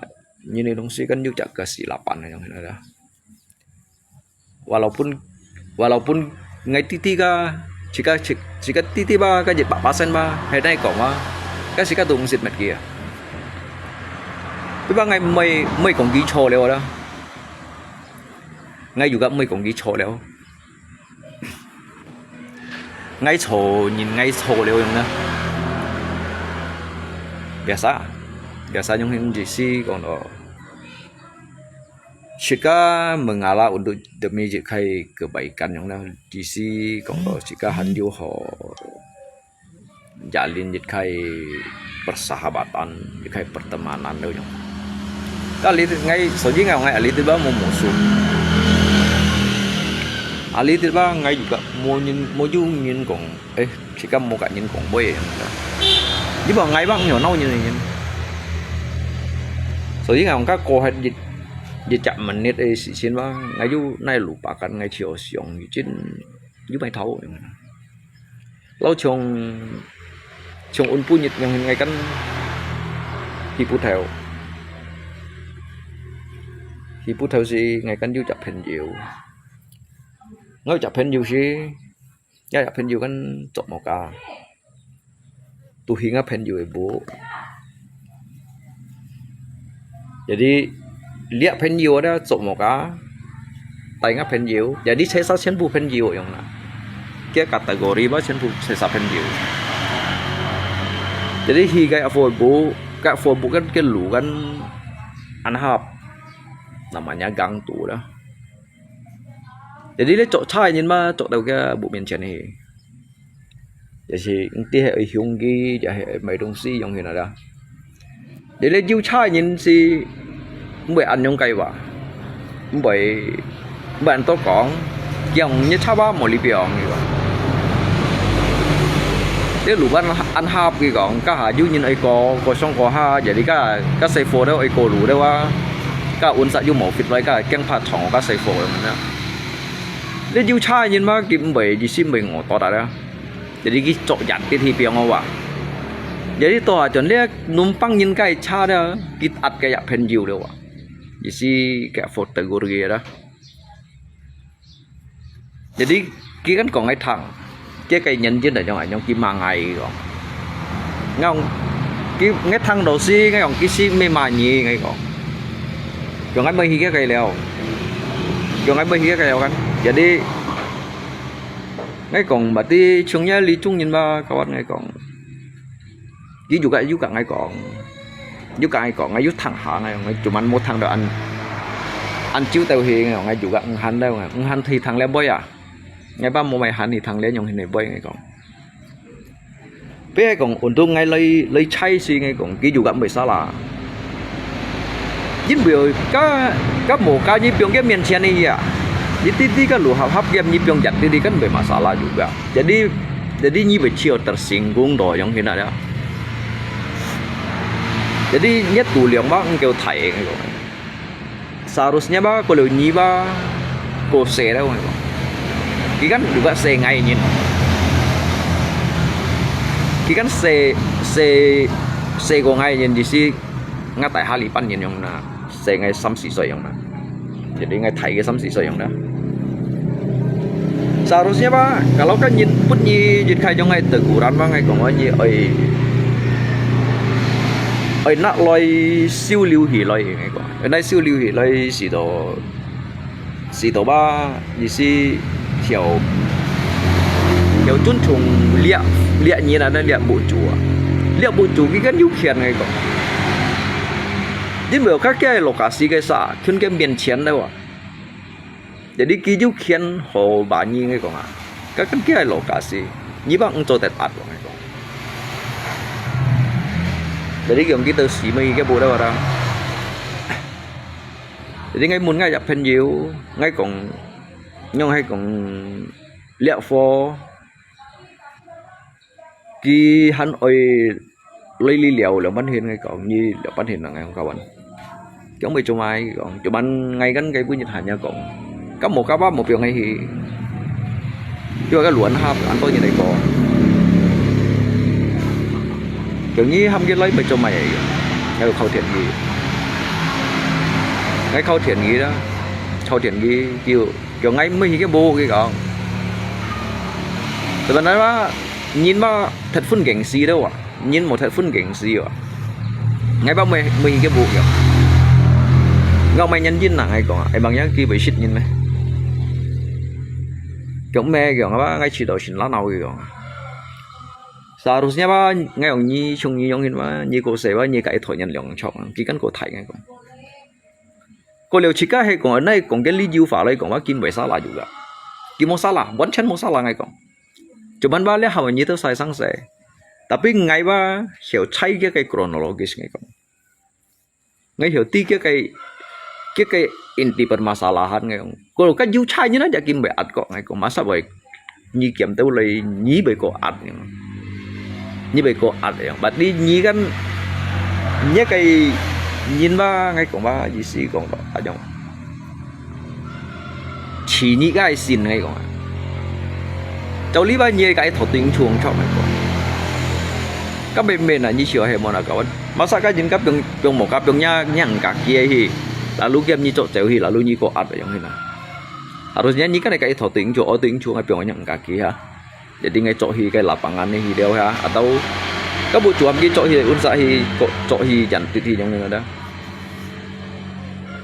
yin ni dong si kan yu jak ka si la pan na yong na da. Walaupun, walaupun ngai titi ka, chika, chik-, chika titi ba, ka jit ba, ba sen ba, hai nai kong ba, ka chika tung sit met kia. Tapi ba ngai mei, mei kong ki cho liu da. Ngai juga mei kong ki cho liu. Ngai cho, yin ngai cho liu yong na. Biasa. Biasa yong hin ji si kong to. Chika mengala untuk demi jikai kebaikan yong na, di si kong to chika han yu ho jalin jikai persahabatan, jikai pertemanan tu yong. Ka a little ngai, so ji ngai ngai a little ba mo musuh. A little ba ngai juga mo yin, mo yu yin kong. Eh, chika mo ka yin kong boi. Di ba ngai bang nyo nau yin yin. So ji ngai ka ko hai di, di jak menit eh si sin ba ngai yu nai lupa kan ngai chiu siang yu jin yu mai thau. Lau chung, chung un pu nyit yong hin ngai kan hi pu thau. Hi pu thau si ngai kan yu jak phen yu. Ngai jak phen yu si, ya jak phen yu kan chok mo ka. Tu hi ngai phen yu e bu. Jadi, liak phen yu ada chok mo ka. Tai ngai phen yu. Jadi, chai sa chen bu phen yu yong na. Kia kategori ba chen bu chai sa phen yu. Jadi, hi kai a fo bu, kai a fo bu kan ke lu kan an hap. Namanya gang tu dah. Jadi, le chok chai yin ma chok tau kia bu mian chen hi. Jadi, ti he hiung ki, ya he mai dong si yong hin ada. Jadi, le jiu chai yin si, mbai an yong kai wa. Mbai, mbai an to kong, kiang nye cha ba mo li biang ni wa. Te lu ban an hap ki kong, ka ha yu yin ai ko, ko song ko ha, jadi ka, ka sai fo de ai ko lu de wa. Ka un sa yu mo fit lai ka, kiang pa chong ka sai fo de na. Le yu chai yin ma ki mbai, ji si mbai ngo to ta de. Jadi ki chok yat ti thi piang wa. Jadi to a chon le num pang yin kai cha de, ki at ka ya phen yu de wa. Ji si ka fo ta gu ri da. Jadi, ki kan kong ngai thang. Kia kai nyan jin da yong, yong ki ma ngai kong. Ngai kong, ki ngai thang do si, ngai kong ki si me ma nyi ngai kong. Yong ngai mai hi kia kai liao. Yong ngai mai hi kia kai liao kan. Jadi, ngai kong, ba ti chung ya li chung yin ba, kawat ngai kong. 佢又甲又甲𠊎講，又甲𠊎講，𠊎又聽下，𠊎𠊎做麼無聽到恁恁朝到去，𠊎又甲毋喊了，毋喊去聽了妹啊，𠊎爸無買喊去聽了，用去你妹，𠊎講。 比如講，untuk𠊎來來猜是𠊎講，佢又甲毋會salah。因為甲甲無甲你放佢面前个呀，你弟弟个路合合个，你放人弟弟kan毋會masalah juga。Jadi jadi你會笑得成功多樣去那了。Jadi你度量吧，毋夠大个。 Seharusnya ba，過了你吧，過細了，𠊎講。佢kan juga細𠊎人。佢kan細細細過𠊎人，意思，𠊎大下你半年樣啦，細𠊎三四歲樣啦。Jadi𠊎大佢三四歲樣啦。Seharusnya ba，kalau kan你不你一開始𠊎teguran ba，𠊎講話你愛愛拿來收留起來，𠊎講。 原來收留起來是到是到吧，意思曉曉尊重這這人啊，這屋主啊，這屋主佢kan有權，𠊎講。因為佢个lokasi个啥，佢个面前了啊。 Jadi佢有權好把你，𠊎講啊，佢佢个lokasi，你吧毋做得壓，𠊎講。Jadi佢講佢到時尾佢个無得話啦。Jadi𠊎問𠊎个朋友，𠊎講，用𠊎講，這貨 佢還愛來你尞兩半天，𠊎講，你兩半天nang，𠊎講kawan。講會做麼，𠊎講，做麼，𠊎kan該本日還也講，甲無甲吧，無放佢去。佢話个亂合，恁多人來過。叫你喊佢來會做麼，𠊎有靠天佢。𠊎靠天佢啦，靠天佢，叫叫𠊎毋會去个無，佢講。Sebenarnya， 人嘛，忒分gengsi了啊，人無忒分gengsi啊。𠊎吧，毋會毋會去个無，𠊎毋會人人啊，𠊎講啊，會望樣佢會識人咩？講咩講啊，𠊎試到心拉惱，佢講。Seharusnya吧，𠊎用你像你樣人嘛，你過細吧，你个一台人兩桌，佢kan過大，𠊎講。 過了自家係講，那講个理由法來講，話佢毋會salah juga。佢無salah，完全無salah，𠊎講。Cuman話了後你都sai sang sai。Tapi𠊎話曉猜佢个kronologis，𠊎講。𠊎曉知佢个佢个inti permasalahan，𠊎講。過了佢有猜，你那隻佢毋會壓過，𠊎講，masa會 你檢討來，你會過壓樣，你會過壓樣。Berarti你kan，你个人嘛，𠊎講嘛，意思講到，啊樣，似你个心，𠊎講啊。照理吧，你个頭頂重著，𠊎講。Kan明明啊，你笑係無那kawan。Masa kan人家放放無，家放若若毋家己去，lalu佢你做走去，lalu你過壓樣去啦。Harusnya你kan个頭頂重，我頂重，𠊎放若毋家己哈。 Jadi𠊎做去个lapangan呢去了哈，atau kamu cuam去做去unsa去做去jantit去yang ada.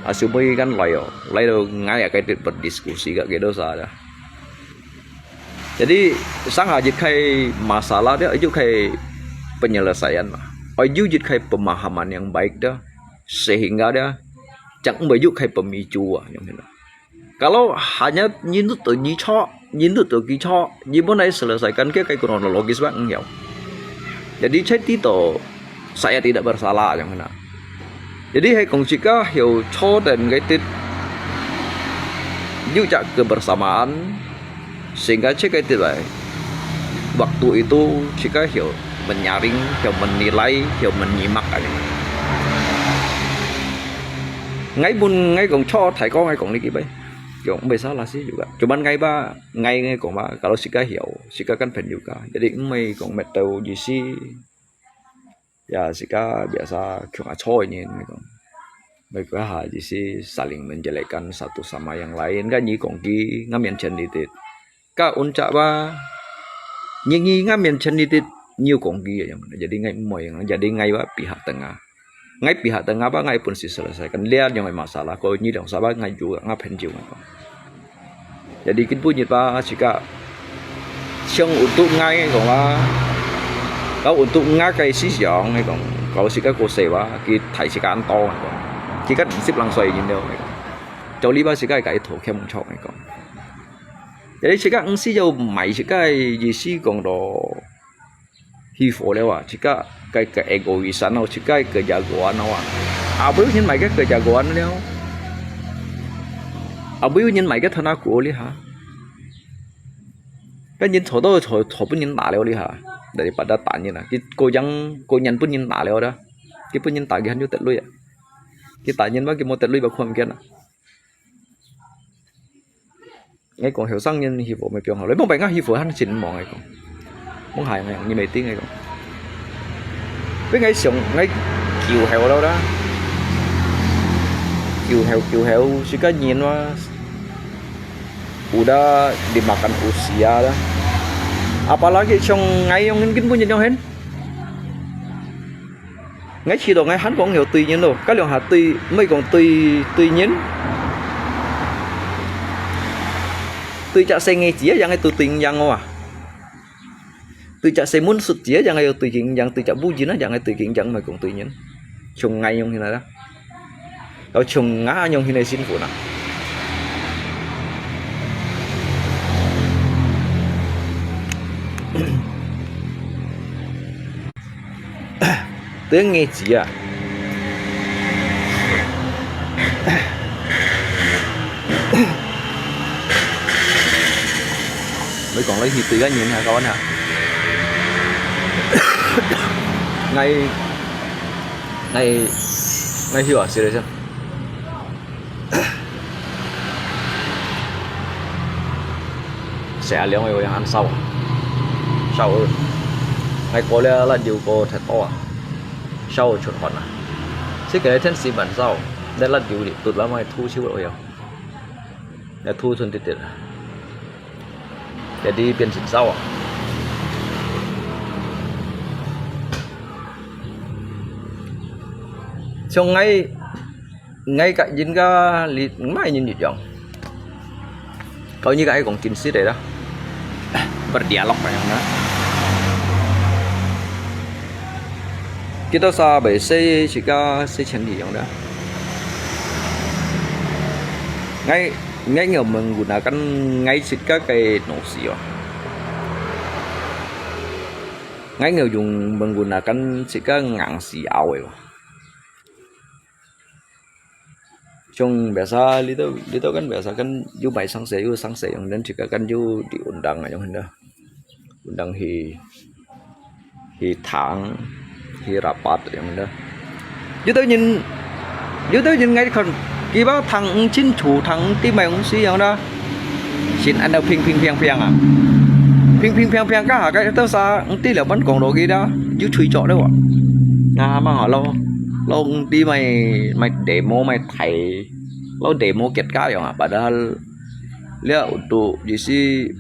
Asu boy kan lai oh, lai lo ngai ya kai tit berdiskusi ka gitu sa ada. Jadi sang ha jit kai masalah dia, jit kai penyelesaian lah. Oi jit kai pemahaman yang baik dah, sehingga dah jangan bai jit kai pemicu ah yang kena. Kalau hanya nyindut tu nyichok, nyindut tu kichok, nyimun ai selesaikan ke kai kronologis bang ngiau. Jadi cai ti to saya tidak bersalah yang kena. Jadi hai kong sika hiu cho dan kai tit yu jak kebersamaan sehingga cai kai tit lai. Waktu itu sika hiu menyaring, hiu menilai, hiu menyimak aja. Ngai pun ngai kong cho thai ko ngai kong ni kibai. Kong bai salah sih juga. Cuman ngai ba ngai ngai kong ba kalau sika hiu, sika kan pen juga. Jadi ngai kong met tau ji si. Ya sika biasa kong a cho ini ngai kong. Mereka ha ji si saling menjelekkan satu sama yang lain kan ni kong ki ngam yang chen di tit. Ka unca ba, nyi nyi nga mian chen ni tit nyiu kong gi ya, jadi ngai moi, jadi ngai ba pihak tengah. Ngai pihak tengah ba ngai pun si selesaikan. Lian yang masalah ko nyi dong sa ba ngai ju nga pen ju ngai ko. Jadi kin pu nyit ba sika siang untuk ngai ko ba. 到untuk吾个思想，𠊎講，到自家過細話，佢大自家恁多，𠊎講，自家二十零歲人了，𠊎講，做禮拜自家个一頭欠毋著，𠊎講。Jadi自家毋需要賣自家个意思講到起火了啊，自家个个 egoisan咯，自家个 jagoan咯啊，啊，毋有人賣个个 jagoan了，啊，毋有人賣个 tenaga 了哈。 該人坐到坐坐分人打了哩哈，daripada打人啊，佢個樣個人分人打了啦，佢分人打佢還有得鐳啊，佢打人嘛佢無得鐳嘛看毋見啊。𠊎講後生人起火無放好，你莫白𠊎起火還真忙𠊎講，莫害𠊎，你毋知𠊎講。 分𠊎想，𠊎救後了啦，救後救後，自家人哇，udah dimakan usia啦。Apalagi像𠊎樣根本就樣形。𠊎試著𠊎還講有對人咯，該兩下對，毋係講對對人，對隻細人仔一樣个對對人樣哦啊。 對隻細妹叔子啊，樣个對佢樣；對隻母人啊，樣个對佢樣，毋係講對人。像𠊎樣形啦，有像𠊎樣形个辛苦啦。對𠊎子啊。 你講你去對个人啊，kawan啊。𠊎，𠊎，𠊎去啊，試一下先。 Saya liang oi yang ansau. Sao. Ngai ko le lat diu ko that o. Sao chut hon a. Si ke then si ban sao. Le lat diu di tut la mai thu siu oi. Le thu chun tit tit. Jadi pian sin sao. Siong ngai Ngai ka yin ka li mai yin yut yong. Kau nyi ka ai kong kin si de da. Berdialog ka yang na. Kita sa bai se si ka se chen li yong da. Ngai ngai ngau menggunakan ngai sit ka kai no si yo. Ngai ngau yung menggunakan sit ka ngang si au yo. Chung biasa lito lito kan biasa kan yu mai sang se yu sang se yong dan chika kan yu di undang yong henda. Undang hi hi thang hi rapat yong henda. Yu tau nyin yu tau nyin ngai kon kiba thang ng chin chu thang ti mai ng si yong da. Sin ăn đâu phing phing phiang phiang à. Phing phing phiang phiang ka ha ka tao sa ng ti leo ban kong lo ki da. Yu chui chok leo à. Nga mang ha lo. Lo ng ti mai mai demo mai thai. Lo demo kiet ka yong à. Padahal lia untuk di si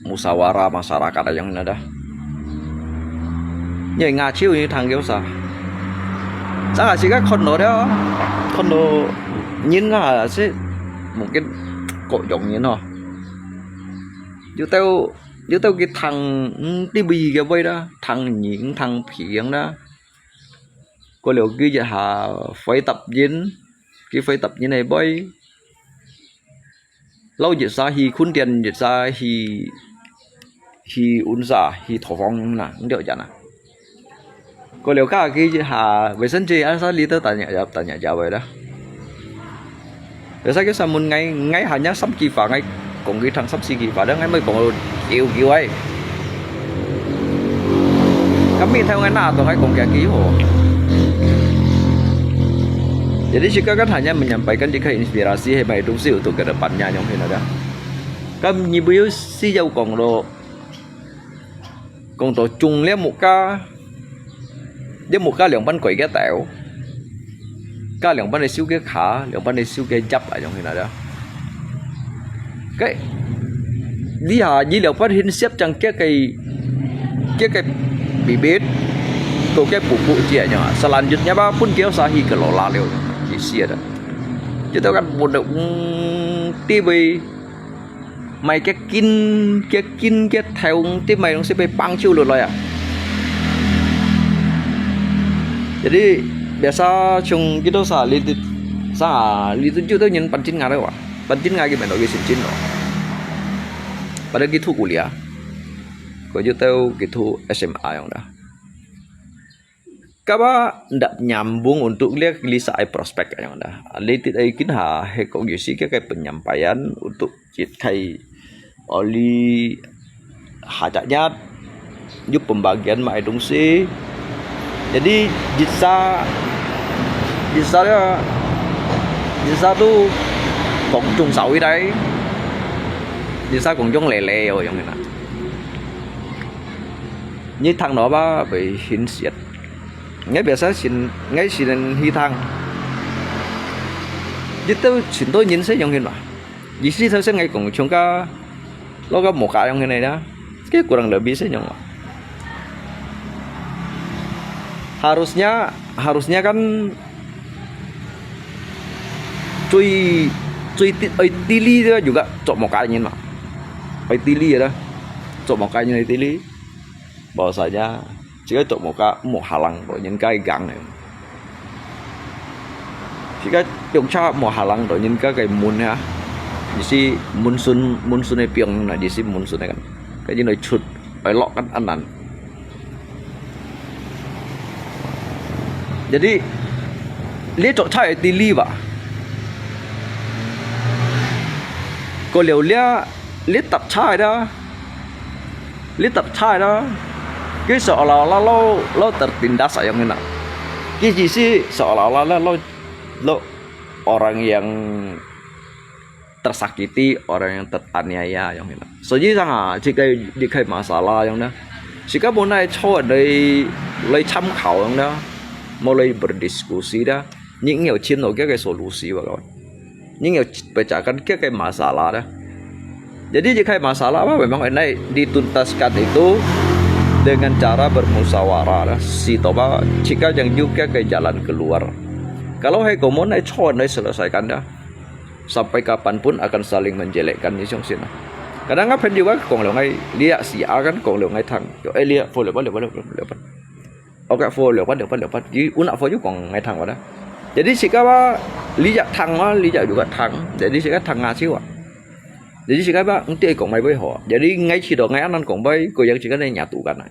musyawarah masyarakat ayong na da. Nyai nga chiu ni thang kiu sa. Sa ka si ka kon lo da. Kon lo nyin ka ha si. Mungkin kok yong nyin ho. Yu tau yu tau ki thang ti bi ke bai da, thang nyi thang phiang da. Ko leo ki ya ha phai tap yin, ki phai tap yin ai bai. Lau yit sa hi khun tian yit sa hi hi un sa hi tho fong na, ndio ya na. Ko leo ka ki ha, wei sen je an sa li tơ ta nya ya ta nya ya wei da. Wei sa ki sa mun ngai ngai ha nya sam ki fa ngai kong ki thang sam si ki fa da ngai mai kong kiu kiu ai. Kami thai ngai na to ngai kong kia ki ho. Jadi si ka kan ha nya menyampaikan di ka inspirasi he mai tung si untuk ke depan nya nyong he na da. Kam ni bu yu si yau kong lo. Kong to chung le mu ka. Dia mu ka liang ban koi ke tau. Ka liang ban siu ke kha, liang ban siu ke jap a yong hina da. Ke li ha ni liang ban hin siap chang ke ke ke ke bibit. Ko ke pu pu jia nya. Salan jut nya ba pun kiau sa hi ke lo la liu. Ki sia da. Kita kan pun da ti bai. Mai ke kin ke kin ke thai ung ti mai ung si bai pang chiu lu loi a. Jadi biasa chung kita sa litit sa litit juta nyen pantin ngara wa. Pantin ngara ki mendo ki sintin lo. Pada ki thu kuliah. Ko juta ki thu S M A yang dah. Kaba ndak nyambung untuk lihat lisa ai prospek yang dah. Litit ai kin ha he kok yusi ke kai penyampaian untuk kit kai oli hajatnya yuk pembagian mai dungsi. Jadi jitsa jitsa ya jitsa tu kong chung sawi dai. Jitsa kong chung lele yo yang na. Ni thang no ba bai hin siat. Ngai biasa sin ngai sin hi thang. Jitu sin to nyin se yong hin ba. Jisi thau se ngai kong chung ka lo ka mo ka yong hin na. Ke kurang lebih se yong. Harusnya harusnya kan cui cui ti oi tili dia juga cok mo ka nyin ma. Oi tili ya dah. Cok mo ka nyin oi tili. Bahwasanya jika tok muka mo halang to nyen kai gang ne. Jika yongcha mo halang to nyen kai kai mun ya. Jisi monsoon monsoon e piang na jisi monsoon e kan. Kai jin oi chut oi lok kan anan. Jadi li tok chai ti li ba. Ko liu lia li tap chai da. Li tap chai da. Ki seolah-olah lo lo tertindas ayong ina. Ki jisi seolah-olah lo lo orang yang tersakiti, orang yang teraniaya ayong ina. So ji sang ah, jika jika masalah ayong na. Jika mo nai cho lai lai cham khao ayong na. Mo lai berdiskusi da. Ni ngiau chin lo kia ke solusi ba kawan. Ni ngiau pecahkan kia ke masalah da. Jadi jika masalah apa memang enai dituntaskan itu dengan cara bermusyawarah da. Si toba jika yang juga ke jalan keluar. Kalau hai komon hai chon hai selesaikan da. Sampai kapan pun akan saling menjelekkan ni siang sina. Kadang apa juga kong lo ngai liak si akan kong lo ngai thang. Yo eh liak boleh boleh boleh boleh boleh. Oke, fo liu pat liu pat liu pat. Di unak fo ju kong ngai thang wa da. Jadi sika ba li jak thang wa, li jak juga thang. Jadi sika thang nga chiu wa. Jadi sika ba ngti kong mai bai ho. Jadi ngai chi do ngai anan kong bai, ko yang sika ne nyatukan na.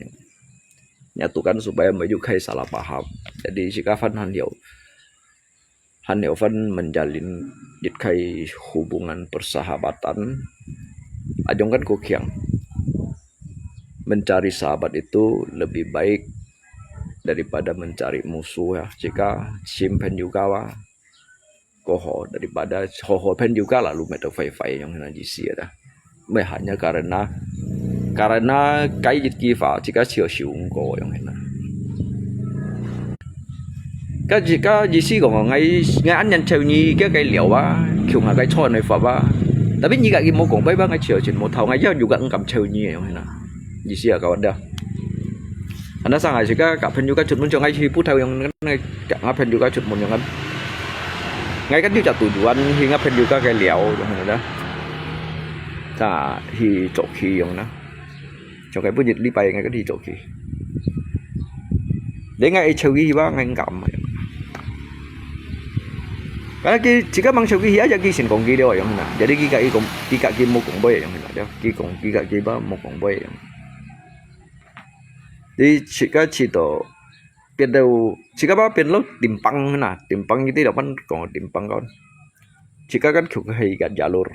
Nyatukan supaya mai ju kai salah paham. Jadi sika fan han liu. Han liu fan menjalin dit kai hubungan persahabatan. Ajong kan ko kiang. Mencari sahabat itu lebih baik daripada mencari musuh ya. Jika simpan juga wa, ko ho daripada ho ho pen juga lalu metu fai fai yang na jisi ya dah. Meh hanya karena karena kai jit kifa jika sio siung ko yang na. Ka jika jisi ko ngai ngai an yan chau ni ke kai liao wa, kiu ngai kai chon ngai fa wa. Tapi ni ka ki mo kong bai ba ngai chau chin mo thau ngai ya juga ngam chau ni yang na. Jisi ya kawan dah. Ana sang ai sika ka phen juga chut mun chong ai hi pu thau yang ngai ka phen juga chut mun yang ngai. Ngai kan juga tujuan hi ngai phen juga kai liao yang na. Sa hi chok hi yang na. Chok kai pu jit li pai ngai kan hi chok hi. Dei ngai chau hi ba ngai ngam. Karena ki jika mang chau hi aja ki sin kong ki liao yang na. Jadi ki ka ki kong ki ka ki mo kong bai yang na. Ki kong ki ka ki ba mo kong bai yang. Di chika chito pian dau chika ba pian lo timpang na timpang iti lo pan kong timpang kon. Chika kan khuk hai ka jalur.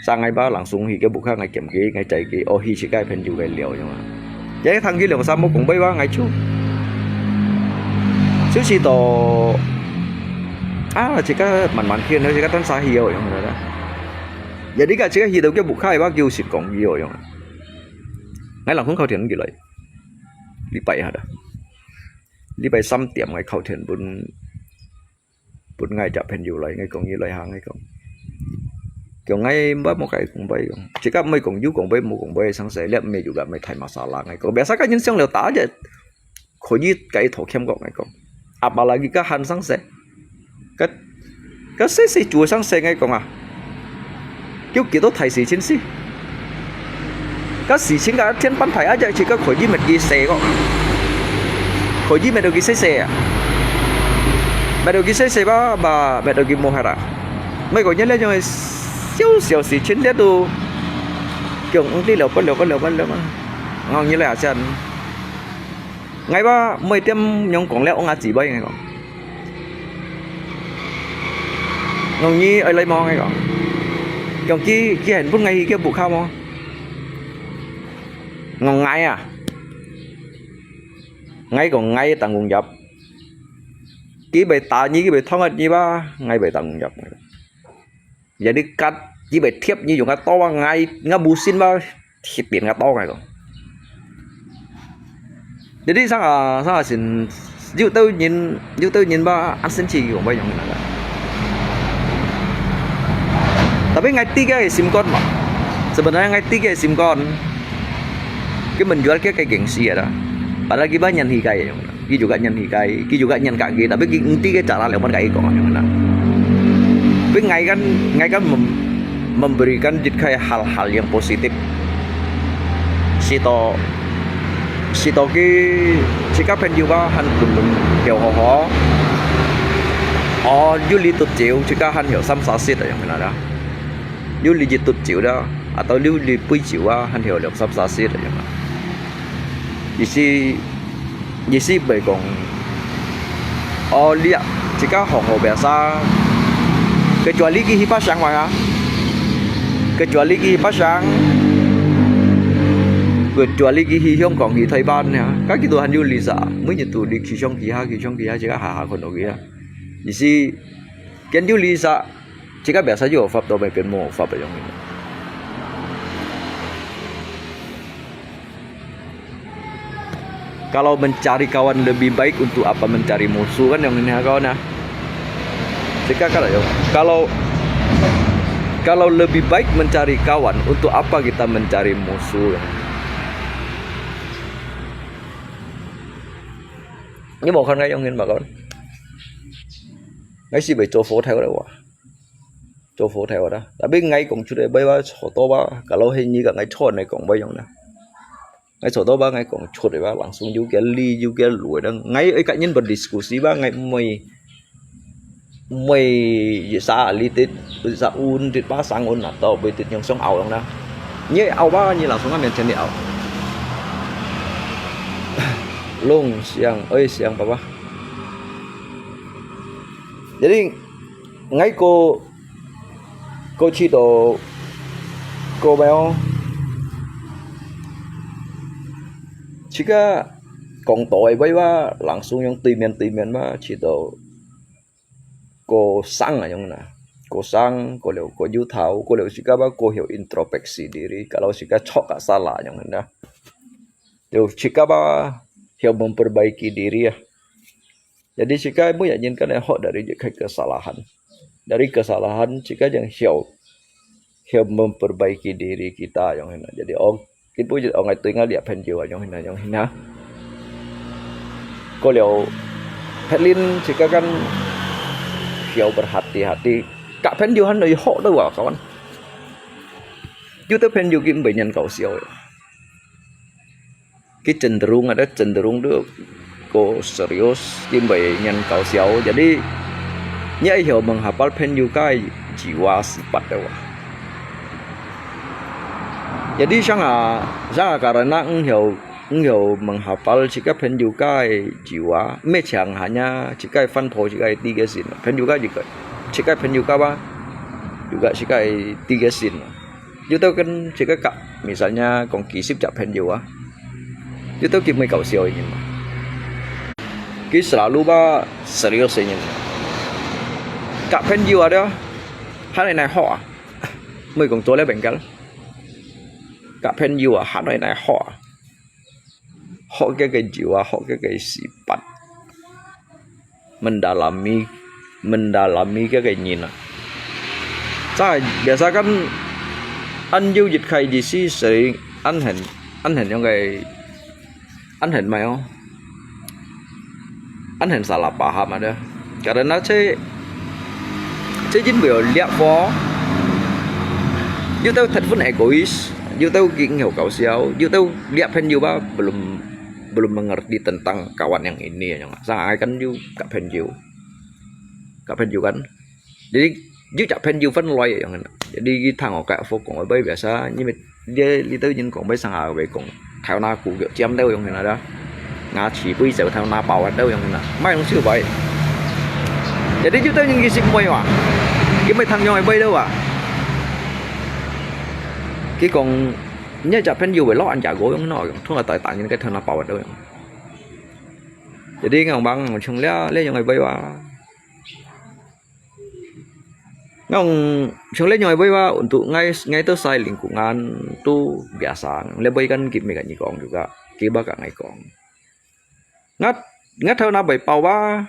Sa ngai ba langsung hi ke bukha ngai kem ke ngai chai ke oh hi chika pen ju ke liao yang. Jadi thang ki liang sa mo kong bai ba ngai chu. Chu chito ah chika man man kian chika tan sa hi yo yang na. Jadi ka chika hi dau ke bukha ba kiu sit kong hi yo yang. Ngai langsung khau thian ki lai. Li pai ha da. Li pai sam tiam ngai khau thian bun bun ngai ja phen yu lai ngai kong yu lai ha ngai kong. Kiong ngai ba mo kai kong bai kong. Chika mai kong yu kong bai mo kong bai sang sai liap me juga mai thai masala ngai kong. Biasa ka nyin siang liao ta ja. Ko yi kai tho kiam kok ngai kong. Apalagi ka han sang sai. Ka ka se se chu sang se ngai kong a. Kiu ki to thai si chin si. Ka si chin ka thian pan thai a ja chi ka khoi yi met ki se ko. Khoi yi met ki se se a. 買到佢細細吧，吧，買到佢無忒啊。毋係講你這種小小事情，你都講毋知了，不了，不了，不了嘛。我你來啊，先。𠊎吧，每點樣講了，我自己應該講。我你愛來無？𠊎講。講佢，佢還分𠊎去佢屋下無？我𠊎啊，𠊎講𠊎當工業。 佢會打你，佢會痛你吧，𠊎會打你。Jadi kat，佢會貼你用个刀啊，𠊎，𠊎無信吧，貼邊个刀𠊎講。Jadi sang啊，sang啊先，有兜人，有兜人吧，恁生氣用，會用那个。Tapi𠊎知佢个心肝嘛，sebenarnya𠊎知佢个心肝，佢menjual佢个gengsi啊，padahal佢吧nyan hikai用。 佢juga nyan hikai，佢juga nyan kaki，tapi佢毋知个cara了，buat kaki講樣na。Tapi ngai kan，ngai kan mem-，memberikan jit kai hal-hal yang positif. Sito，sito ki，自家朋友吧，還本本有好好。哦，有li tut chiu，自家還有三三四的樣na。有li jit tut chiu的，atau有li pui chiu啊，還有兩三三四的樣na。意思 意思毋係講，哦，你啊，自家行好biasa，kecuali佢去Pasang啊，kecuali佢去Pasang，kecuali佢去香港、去台灣呀，該佢都還有li sa，每日都li去上去下，去上去下，自家下下看到佢啊。意思，見有li sa，自家biasa就有法度，咪變無法个樣。 Kalau mencari kawan lebih baik untuk apa mencari musuh kan yang ini kawan ya. Cakap kalau kalau kalau lebih baik mencari kawan untuk apa kita mencari musuh. Ini bukan kayak yang ini kawan. Ngai si bai 做火頭了哇。 做火頭啊。Tapi ngai講出來，bai ba 錯到吧，kalau係你个ngai 錯，ngai講bai用啦。Ngai 錯到吧，ngai講出來吧，langsung有个理，有个路个。Ngai ai kat nyin berdiskusi吧，ngai毋會，毋會一下litit，一下un，一把sang un atau berdit yang song au yang na。你愛拗吧，你 langsung ngai面前你拗。Long siang，oi siang，爸爸。Jadi， ngai ko，ko去到，ko咩哦？自家講到个位吧，langsung用對面對面吧，去到個生啊樣啦，個生，過了個有頭，過了自家吧，過曉 introspeksi diri，kalau自家 cok ka salah 樣啦。就自家吧，曉 memperbaiki diri啊。 Jadi，自家每一人kan學dari自家kesalahan。Dari kesalahan，自家正曉，曉 memperbaiki diri kita，樣na。Jadi，哦，佢不是哦，ngai對ngai lihat朋友啊，樣na，樣na。過了，Petlin，自家kan曉berhati-hati。Kak朋友還有學到啊，kawan。有兜朋友佢毋會恁搞笑个。 佢cenderung ada，cenderung tu ko serius，佢毋會恁搞笑。Jadi，你愛曉 menghafal 朋友个jiwa sifat个話。Jadi，sang啊，sang啊，karena 你曉，你曉 menghafal 自家朋友个jiwa，毋係淨hanya自家番婆自家知个先，朋友个一个，自家朋友个吧，juga自家知个先。 有兜kan自家kak，misalnya講幾十隻朋友啊，有兜佢毋會搞笑个人嘛。佢selalu吧serius个人。Kak朋友啊，對啊，還愛來學啊，毋係講做了bengkel。Kak朋友啊，還愛來學啊。 學佢个jiwa，學佢个sifat。Mendalami，mendalami佢个人啊。Sa，biasa kan，恁有一个意思係恁很，恁很樣个，恁很咩哦？恁很salah paham ada。Karena這，這因為有裂貨，有兜特別egois，有兜佢有搞笑，有兜 lihat朋友吧，belum，belum mengerti tentang kawan yang ini，樣啊。Sa，ngai kan有kak朋友。个朋友間。Jadi有隻朋友分來樣个，jadi佢聽我个福講个，biasa，因為這這兜人講，biasa啊，會講頭那骨腳尖兜樣个啦，牙齒背就頭那爆啊兜樣个啦，買東西會。Jadi有兜人佢識買哇，佢買聽樣个買兜啊。佢講，你隻朋友會落安家个樣个，通常大大人个頭那爆啊兜樣。Jadi ngomong macam 這這樣个買哇。 Ngong, 像這樣个話，untuk ngai, ngai tu sai lingkungan tu biasa. Lebih kan kit mega ni kong juga, kiba ka ngai kong. Ngat, ngat thau na bai pau ba,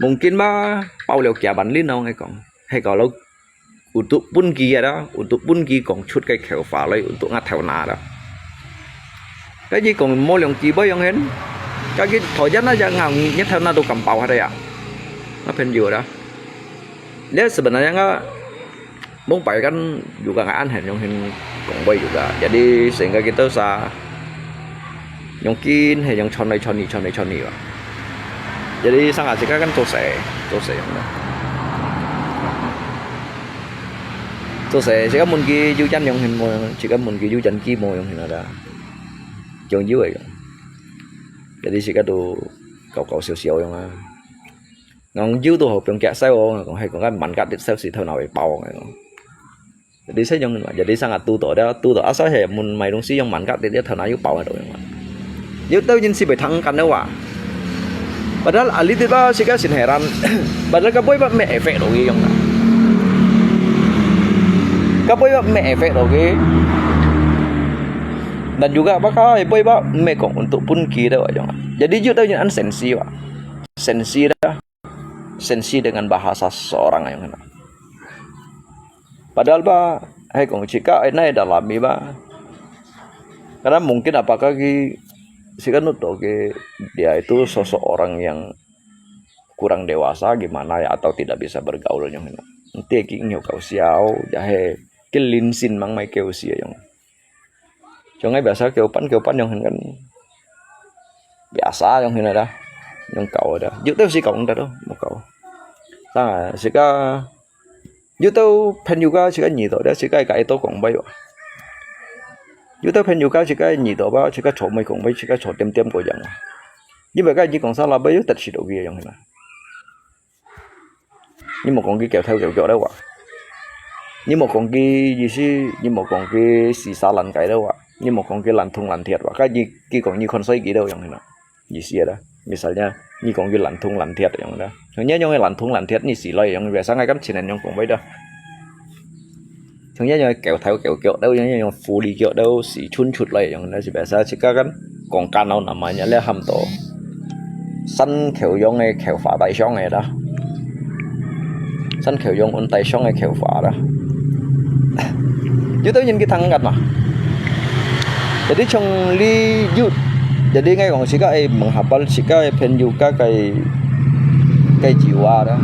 mungkin ba, pau liu kia ban lin nong ngai kong. Hai kalau untuk pun kia đó, untuk pun kia kong chut cái khẩu phá lai, untuk ngat thau na đó. Cái gì kong mô liu kia bai yong hen, cái gì thoi jana ya ngang, nhất thau na tu kam pau hả ya. Ngah phen yu da. Leh sebenarnya ngah mông pai kan juga ngah an hen yong hen kong bai juga. Jadi sehingga kita sa yong kin he yong chon lai chon ni chon lai chon ni ba. Jadi sang a sika kan 做事, 做事 yong na. 做事 sika mun ki yu jan yong hen mo, sika mun ki yu jan ki mo yong hen ada. Yong yu ai yong. Jadi sika tu kau kau siau siau yong a. Ngong yu tu hau piong kiak sai o, ngong hai kong kan man kat dit sai si thau na wei pau ngong. Jadi sai yong ma, jadi sangat tu to dia, tu to asal he mun mai dong si yong man kat dit dia thau na yu pau do yong. Yu tau yin si bai thang kan wa. Padahal alit dit ba sika sin heran. Padahal ka boy ba me effect do yong. Ka boy ba me effect do. Dan juga ba ka boy ba me kong untuk pun ki do yong. Jadi yu tau yin an sensi wa. Sensi da. Sensi dengan bahasa seseorang yang kena. Padahal ba, hai kong sika, eh, nai dalam ni ba. Karena mungkin apakah ki, sika nut to ki, dia itu sosok orang yang kurang dewasa gimana ya, atau tidak bisa bergaul yang kena. Nanti ki nyo kau siau, jahe, ki lin sin mang mai keu sia yang. Chong ngai biasa keu pan, keu pan yong hen kan. Biasa yong hen ada. Yong kau ada. Yu tau si kau nda do, mo kau. Sang a, sika. Yu tau phen yu ka sika ni to, da sika ka to kong bai wa. Yu tau phen yu ka sika ni to ba, sika cho mai kong bai, sika cho tem tem ko yang. Ni ba ka ni kong sa la ba yu tat si do wi yong hen. Ni mo kong ki keu thau keu keu da wa. Ni mo kong ki yi si, ni mo kong ki si sa lan kai da wa. Ni mo kong ki lan thung lan thiat wa. Ka ni ki kong ni kon sai ki da yong na. Yi si da. Misalnya, ni kong ki lan thung lan thiat yong da. Yong ni yong lan thung lan thiat ni si lai yong biasa ngai kan chin yong kong bai da. Thung yong keu thau keu keu da yong yong fu li keu da si chun chut lai yong da si biasa sika kan kong kan au namanya le ham to. San keu yong e keu fa tai shong e da. San keu yong un tai shong e keu fa da. Yu tau yin ki thang kat ma. Jadi chong li yu. Jadi ngai kong sika e menghapal sika e phen yu ka kai kai jiwa da.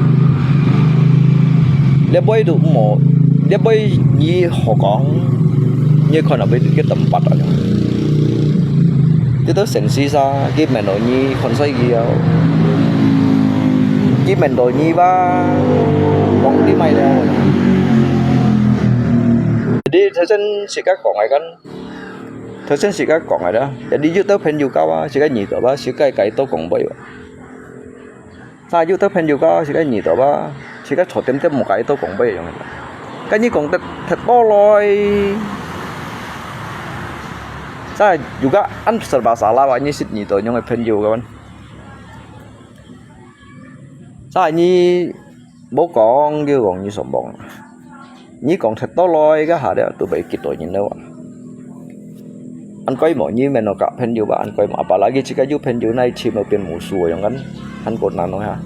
Le boy tu mo. Le boy ni ho kong. Ni kon a bai tu ki tempat a. Yu tau sensi sa, ki men do ni kon sai ki au. Ki men do ni ba, kong di mai le. Jadi thau sen sika kong ai kan. Thau sen sika kong ai da. Jadi yu tau phen yu ka ba, sika ni to ba, sika kai to kong bai ba. Sa yu tau phen yu ka, sika ni to ba, sika cho tem tem mo kai to kong bai yong. Ka ni kong tet tet to loi. Sa yu ka an serba salah wa ni sit ni to yong phen yu ka ban. Sa ni bo kong yu kong ni som bong. Ni kong thet to loi ka ha dia tu bai kit to nyin lo. An koi mo ni men no ka phen yu ba, an koi mo apalagi sika yu phen yu nai chim lo pian musuh yong kan. Han kot nan no ha.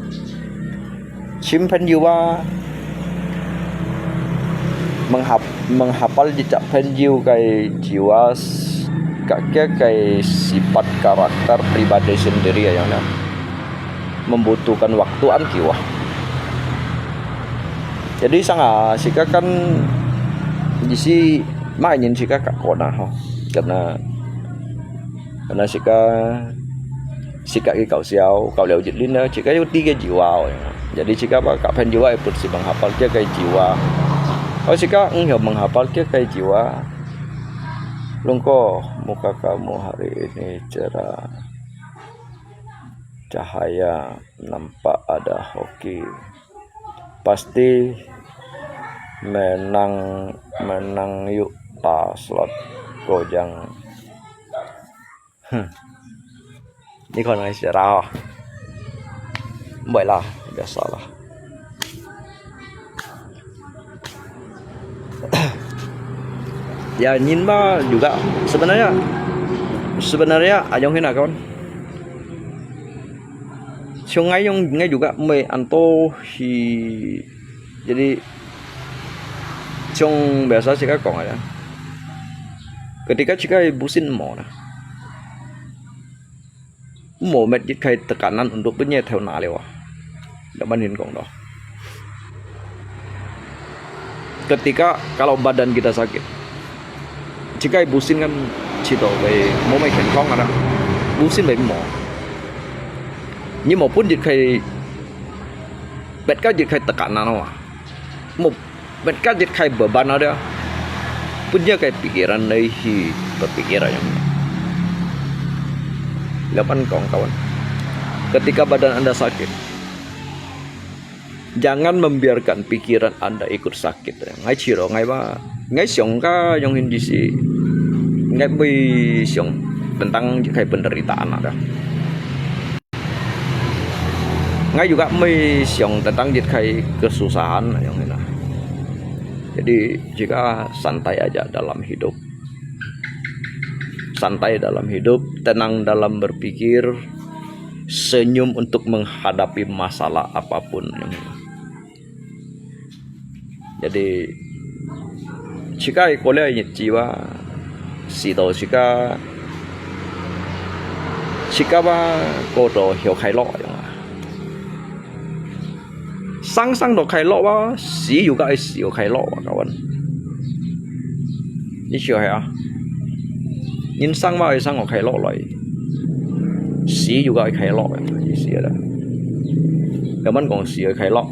Chim phen yu ba. Menghap, menghapal jejak phen yu kai jiwa s-, ka kia kai sifat karakter pribadi sendiri yong na. Membutuhkan waktu an kiwa. Jadi sang a sika kan di si mai nyin sika ka kona ho. Karena, karena sika, sika ki kau siau, kau liau jit lin da, sika yu ti ke jiwa o. Jadi jika ba ka pen jiwa pun si menghafal kia kai jiwa. Oh jika engkau menghafal kia kai jiwa. Lungko muka kamu hari ini cerah. Cahaya nampak ada hoki. Pasti menang menang yuk ta slot kojang. Hmm. Ni kau nangis darah. Baiklah, biasalah. Ya, nyin ba juga sebenarnya sebenarnya ayong hina kawan. Siung ayong ngai juga mai anto hi jadi siung biasa sika kong aja. Ketika sika busin mo na. Mo met jit kai tekanan untuk punya thau na lewa. Dapat hin kong doh. Ketika kalau badan kita sakit, jika busin kan cito bai mo mai khen kong ada, busin bai mo. Ni mo pun jit kai, bet ka jit kai tekanan wa. Mo bet ka jit kai beban ada, pun jit kai pikiran dai hi berpikir aja. Lapan kong kawan, ketika badan anda sakit, jangan membiarkan pikiran anda ikut sakit. Ngai ciro ngai ba, ngai siong ka yong hin jisi, ngai bui siong tentang jit kai penderitaan ada. Ngai juga mai siong tentang jit kai kesusahan yong hina. Jadi jika santai aja dalam hidup. Santai dalam hidup, tenang dalam berpikir, senyum untuk menghadapi masalah apapun. Jadi jika ikole jiwa, sito jika jika ba kodo hio kai lo. Sang sang do kai lo ba, si juga ai si kai lo ba kawan. Ni sio hai a. Nin sang ba ai sang o kai lo lai. Si juga ai kai lo, isi ada. Kaman kong si ai kai lo.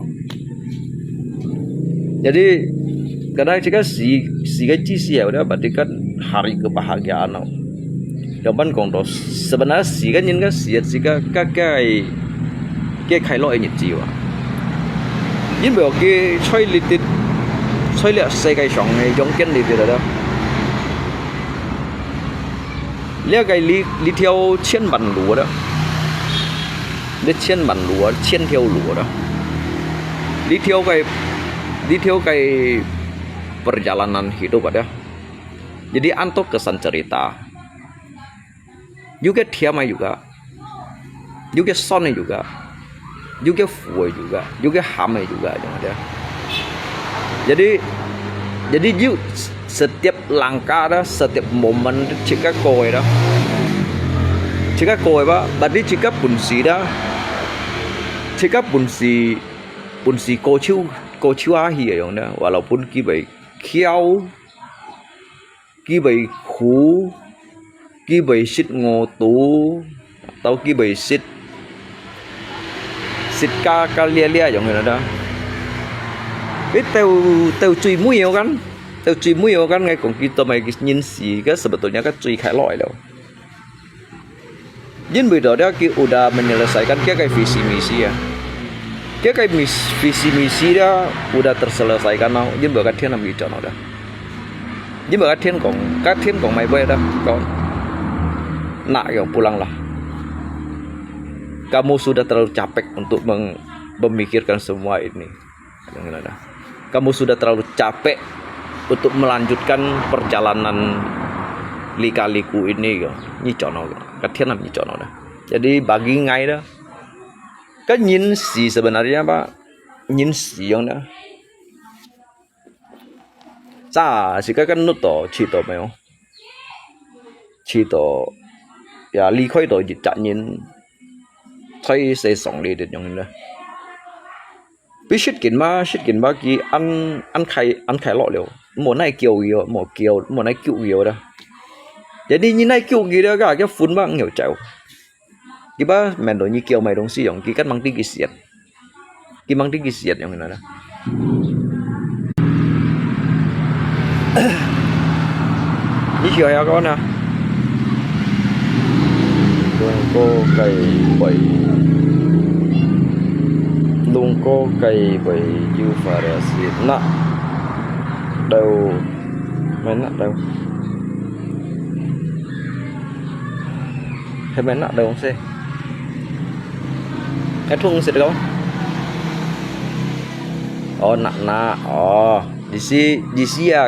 Jadi kadang jika si si kai ji si ya udah berarti kan hari kebahagiaan lo. Dapat kong to sebenarnya si kan yin kan si si ka ka kai ke kai lo ini jiwa. Yin bo ke choi li tit choi li se kai shong ne yong ken li tit da. Lia kai li li tiao qian ban lu da. Li qian ban lu, qian tiao lu da. Li tiao kai li tiao kai perjalanan hidup ada. Jadi antok kesan cerita. Juga tiam juga. Juga son juga. Juga fue juga. Juga ham juga yang ada. Jadi jadi you setiap langkah dah, setiap momen tu cika koi dah. Cika koi ba, berarti cika pun si dah. Cika pun si pun si kau chiu kau chiu ahi yang dah. Walaupun kibai kiau 佢會苦，佢會食餓肚，到佢會食食加加咧咧樣个啦。佢到到最尾个kan，到最尾个kan，𠊎講佢做麼个人死，佢sebetulnya kan最快樂了。 因為到了佢udah menyelesaikan佢个visi misi啊，佢个 mis- visi misi了udah terselesaikan了，因為佢天堂已經了，因為佢天講，佢天講麼个了，講，nak yang pulang lah, kamu sudah terlalu capek untuk mem- memikirkan semua ini. Kamu sudah terlalu capek untuk melanjutkan perjalanan lika-liku ini, ngicono, katian ngicono dah. Jadi bagi ngai dah, kan nyin si sebenarnya apa? Nyin si yang dah. Sa si kan kan nut to, cito meo. 去到也離開到一隻人，在世上裡的樣呢。比食緊嘛，食緊嘛，佢安安開安開落了，無奈救佢哦，無救，無奈救佢哦啦。Jadi你奈救佢了，佢分嘛，你要走。佢把面對你救買東西用，佢根本地佢先。佢吂知佢死啊，樣形啦。你笑下講啊？Lungko kay bay, lungko kay bay Euphrates nak daw, may nak daw. Hay may nak daw se. Hay thung se daw. Oh, nak nak. Oh, di si, di si ya,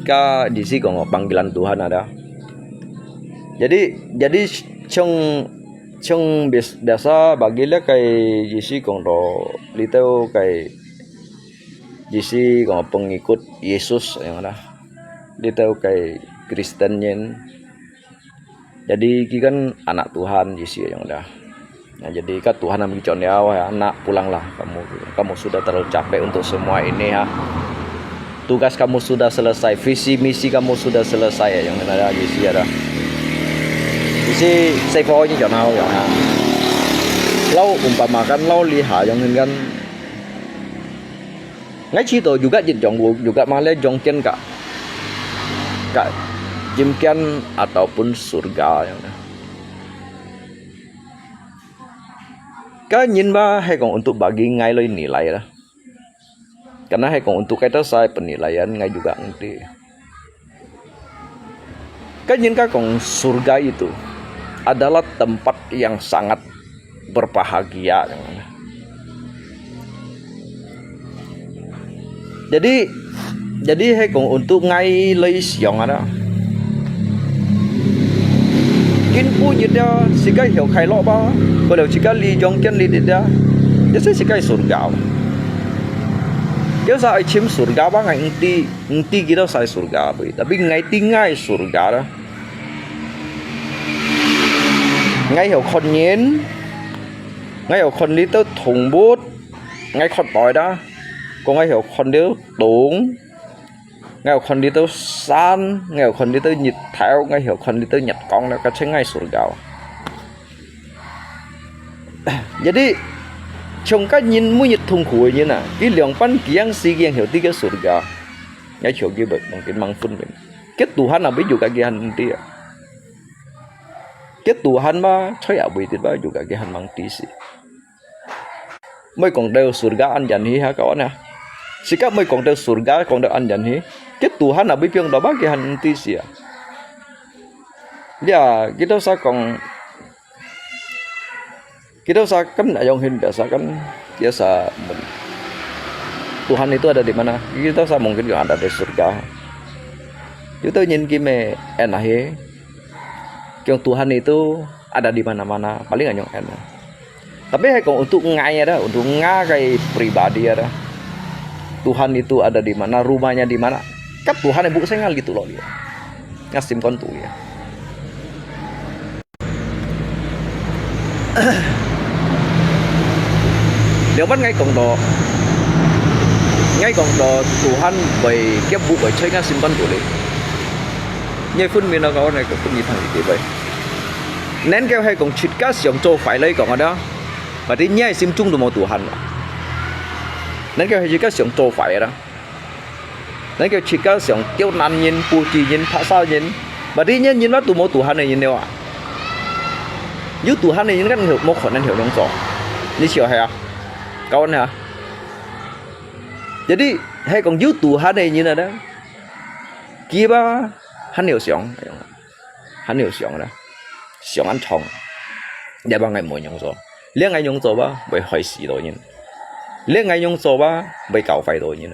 ka, di si kong panggilan Tuhan ada. Jadi, jadi chong, chong bias-, biasa bagi le kay di si kong do, litau kay di si kong pengikut Yesus yang ada. Litau kay Kristen nyen. Jadi, ki kan anak Tuhan, Yesus yang ada. Nah, jadi, ka Tuhan nang bicara dia, wahai anak, pulanglah kamu. Kamu sudah terlalu capek untuk semua ini, ha. Tugas kamu sudah selesai, visi misi kamu sudah selesai, yang ada, Yesus ada. Yesus, saya bawa ini jangan tahu, ya, ha. Lau umpamakan, lau lihat, yang kan 𠊎試著有个一樣，有个嘛咧中間个，个陰間ataupun surga樣呢。Ka人嘛，係講untuk bagi𠊎來nilai lah. Karena係講untuk kita saya penilaian，𠊎juga ngerti. Kan nyen ka kong surga itu adalah tempat yang sangat berbahagia. Jadi, jadi hai kong untuk ngai lei siang ada. Kin pu nyit dia, sikai hiau khai lok ba, kalau sikai li jong kian li dia, jadi sikai surga. Kian sa ai chim surga ba ngai ngerti. Ngerti kita sai surga bui, tapi ngai ti ngai surga dah. Ngai hiau khon nyin, ngai hiau khon li tau thung but, ngai khon toi dah. Ko ngai hiau khon li tung, ngai hiau khon li tau san, ngai hiau khon li tau nyit thau, ngai hiau khon li tau nyit kong dah, ka cheng ngai surga. Jadi, chong ka nyin mu nyi thung khu nyin ah, ki liang pan kiang si kiang hiau ti ke surga. Ngai chong ki bek mong kin mang phun min. Ke Tuhan abui juga ki han ti ah. Ke Tuhan ma choi abui ti ba juga ki han mang ti si. Mui kong teu surga an jan hi ha kawan ah. Sika mui kong teu surga kong teu an jan hi. Ke Tuhan abui piang do ba ki han ti si ah. Ya, kita sa kong Kita sa kan ayong hin biasa kan, biasa mun. Tuhan itu ada di mana? Kita sa mungkin juga ada di surga. Kita nyin ki me en ahi. Kiong Tuhan itu ada di mana-mana, paling anyong en. Tapi hai kong untuk ngai ada, untuk ngai kai pribadi ada. Tuhan itu ada di mana, rumahnya di mana? Kap Tuhan ibu saya ngal gitu loh dia. Ngasim kon tu ya. Liang pan ngai kong to, ngai kong to Tuhan bai kiap bu bai choi ngasim kon tu le. Ngai phun min na kawan ngai kong phun nyi thang di bai. Nen kêu hai kong chit ka siang cho phải lei kong ada. Berarti ngai sim chung tu mo Tuhan. Nen kêu hai chit ka siang cho phải ada. Nen kêu chit ka siang kiêu nan nyin, pu chi nyin, pha sao nyin. Berarti nyen nyin wat tu mo Tuhan nyin neo ah. Yu Tuhan nyin kan mo khon nen hiau nyong cho. Ni siau hai ah. Kawan ha. Jadi hai kong yu Tuhan nyin ada. Kiba han hiau siang. Han hiau siang ada. Siang an chong. Dia ba ngai mo nyong cho. Lia ngai nyong cho ba, bai hai si do nyin. Lia ngai nyong cho ba, bai kau fai do nyin.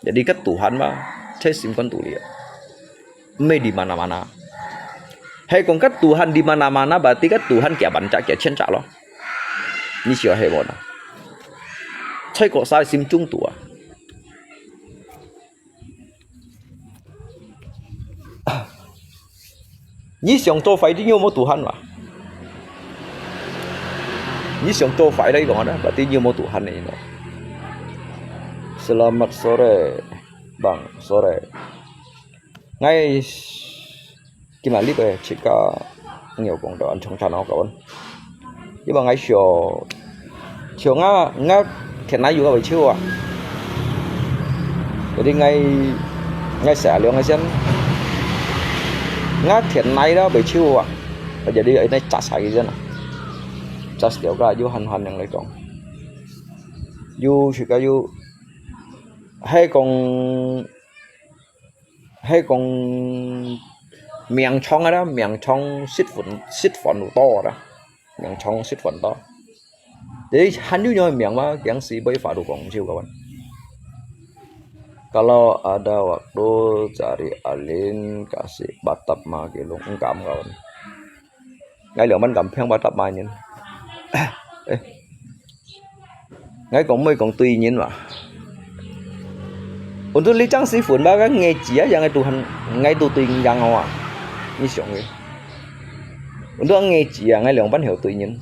Jadi ke Tuhan ba, chai sim kon tu lia. Mei di mana-mana. Hai kong ke Tuhan di mana-mana, berarti ke Tuhan kia ban cak kia chien cak lo. Ni siau hai mo na. Chai ko sai sim chung tu ah. Nyi siang cho phải di nyu mo Tuhan wa. Nyi siang cho phải di kong ada, berarti nyu mo Tuhan ni no. Selamat sore, Bang, sore. Ngai Ki mah li bai chit ka ngiau kong tau an chong chan au kawan. Yi bang ngai sio. Sio nga, nga, 田泥有个維修啊。Jadi ngai ngai sa liang ngai sian. Ngai田泥啦維修啊。Jadi ini cas lagi sian. Cas liao ka yu han han yang lekong. Yu suka yu. Hai kong Hai kong 名場啊啦，名場食飯食飯有多啦，名場食飯多。Jadi 還有樣名嘛，yang si boy faru kong siu kawan. Kalau ada waktu cari alin kasih batap ma kilung engkam kawan. Ngai liang man kam phiang batap ma nyin. Eh. Ngai kong mui kong tùy nyin ma. Untuk li chang si phun ba kan ngai chia yang ngai tu han ngai tu tùy yang hoa. Ni siong ngai. Untuk ngai chia ngai liang ban hiu tùy nyin.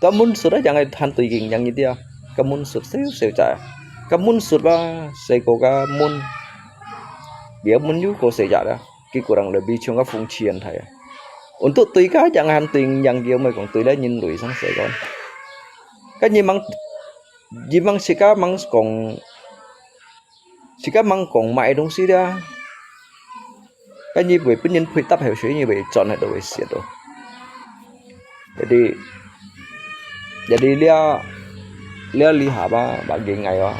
Ka mun sut a yang ngai han tùy king yang ni dia. Ka mun sut siu siu cha. Ka mun sut ba sai ko ka mun. Bia mun yu ko sai cha da. Ki kurang lebih chung ka fung chian thai. Untuk tùy ka yang han tùy yang kiu mui kong tùy la nyin lui sang sai kon. Ka nyi mang, nyi mang si ka mang kong, si ka mang kong mai dong si dia. Ka nyi bui pun nyin pui tap heo shui nyi bui chon hai do bui siat do. Jadi, jadi lia lia li ha ba ba ging ai wa.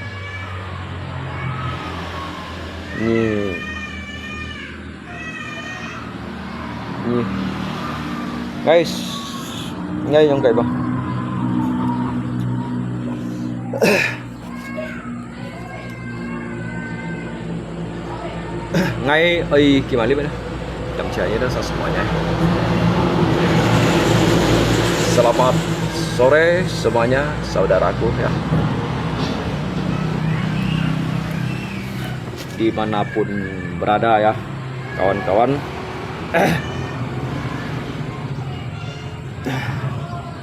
Ni ni guys, ngai yong kai ba. Ngai oi kimali ba. Kamchaya sa semuanya. Selamat sore semuanya saudaraku ya. Dimanapun berada ya kawan-kawan.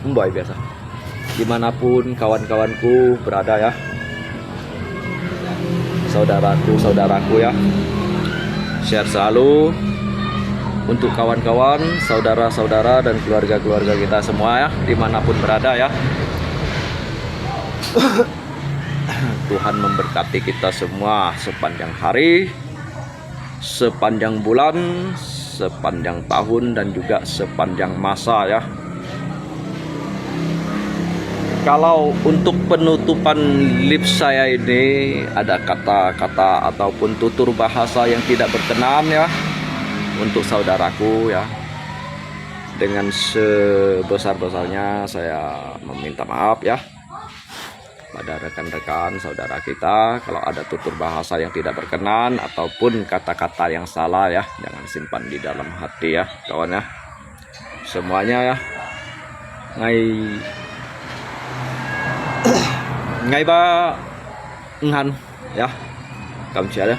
Mbai biasa. Dimanapun kawan-kawanku berada ya. Saudaraku, saudaraku ya. Sehat selalu untuk kawan-kawan, saudara-saudara dan keluarga-keluarga kita semua ya, dimanapun berada ya. Tuhan memberkati kita semua sepanjang hari, sepanjang bulan, sepanjang tahun dan juga sepanjang masa ya. Kalau untuk penutupan live saya ini ada kata-kata ataupun tutur bahasa yang tidak berkenan ya untuk saudaraku ya. Dengan sebesar-besarnya saya meminta maaf ya. Pada rekan-rekan saudara kita, kalau ada tutur bahasa yang tidak berkenan ataupun kata-kata yang salah ya, jangan simpan di dalam hati ya, kawan ya. Semuanya ya. Ngai ngai ba ngan ya. Kamchaya ya.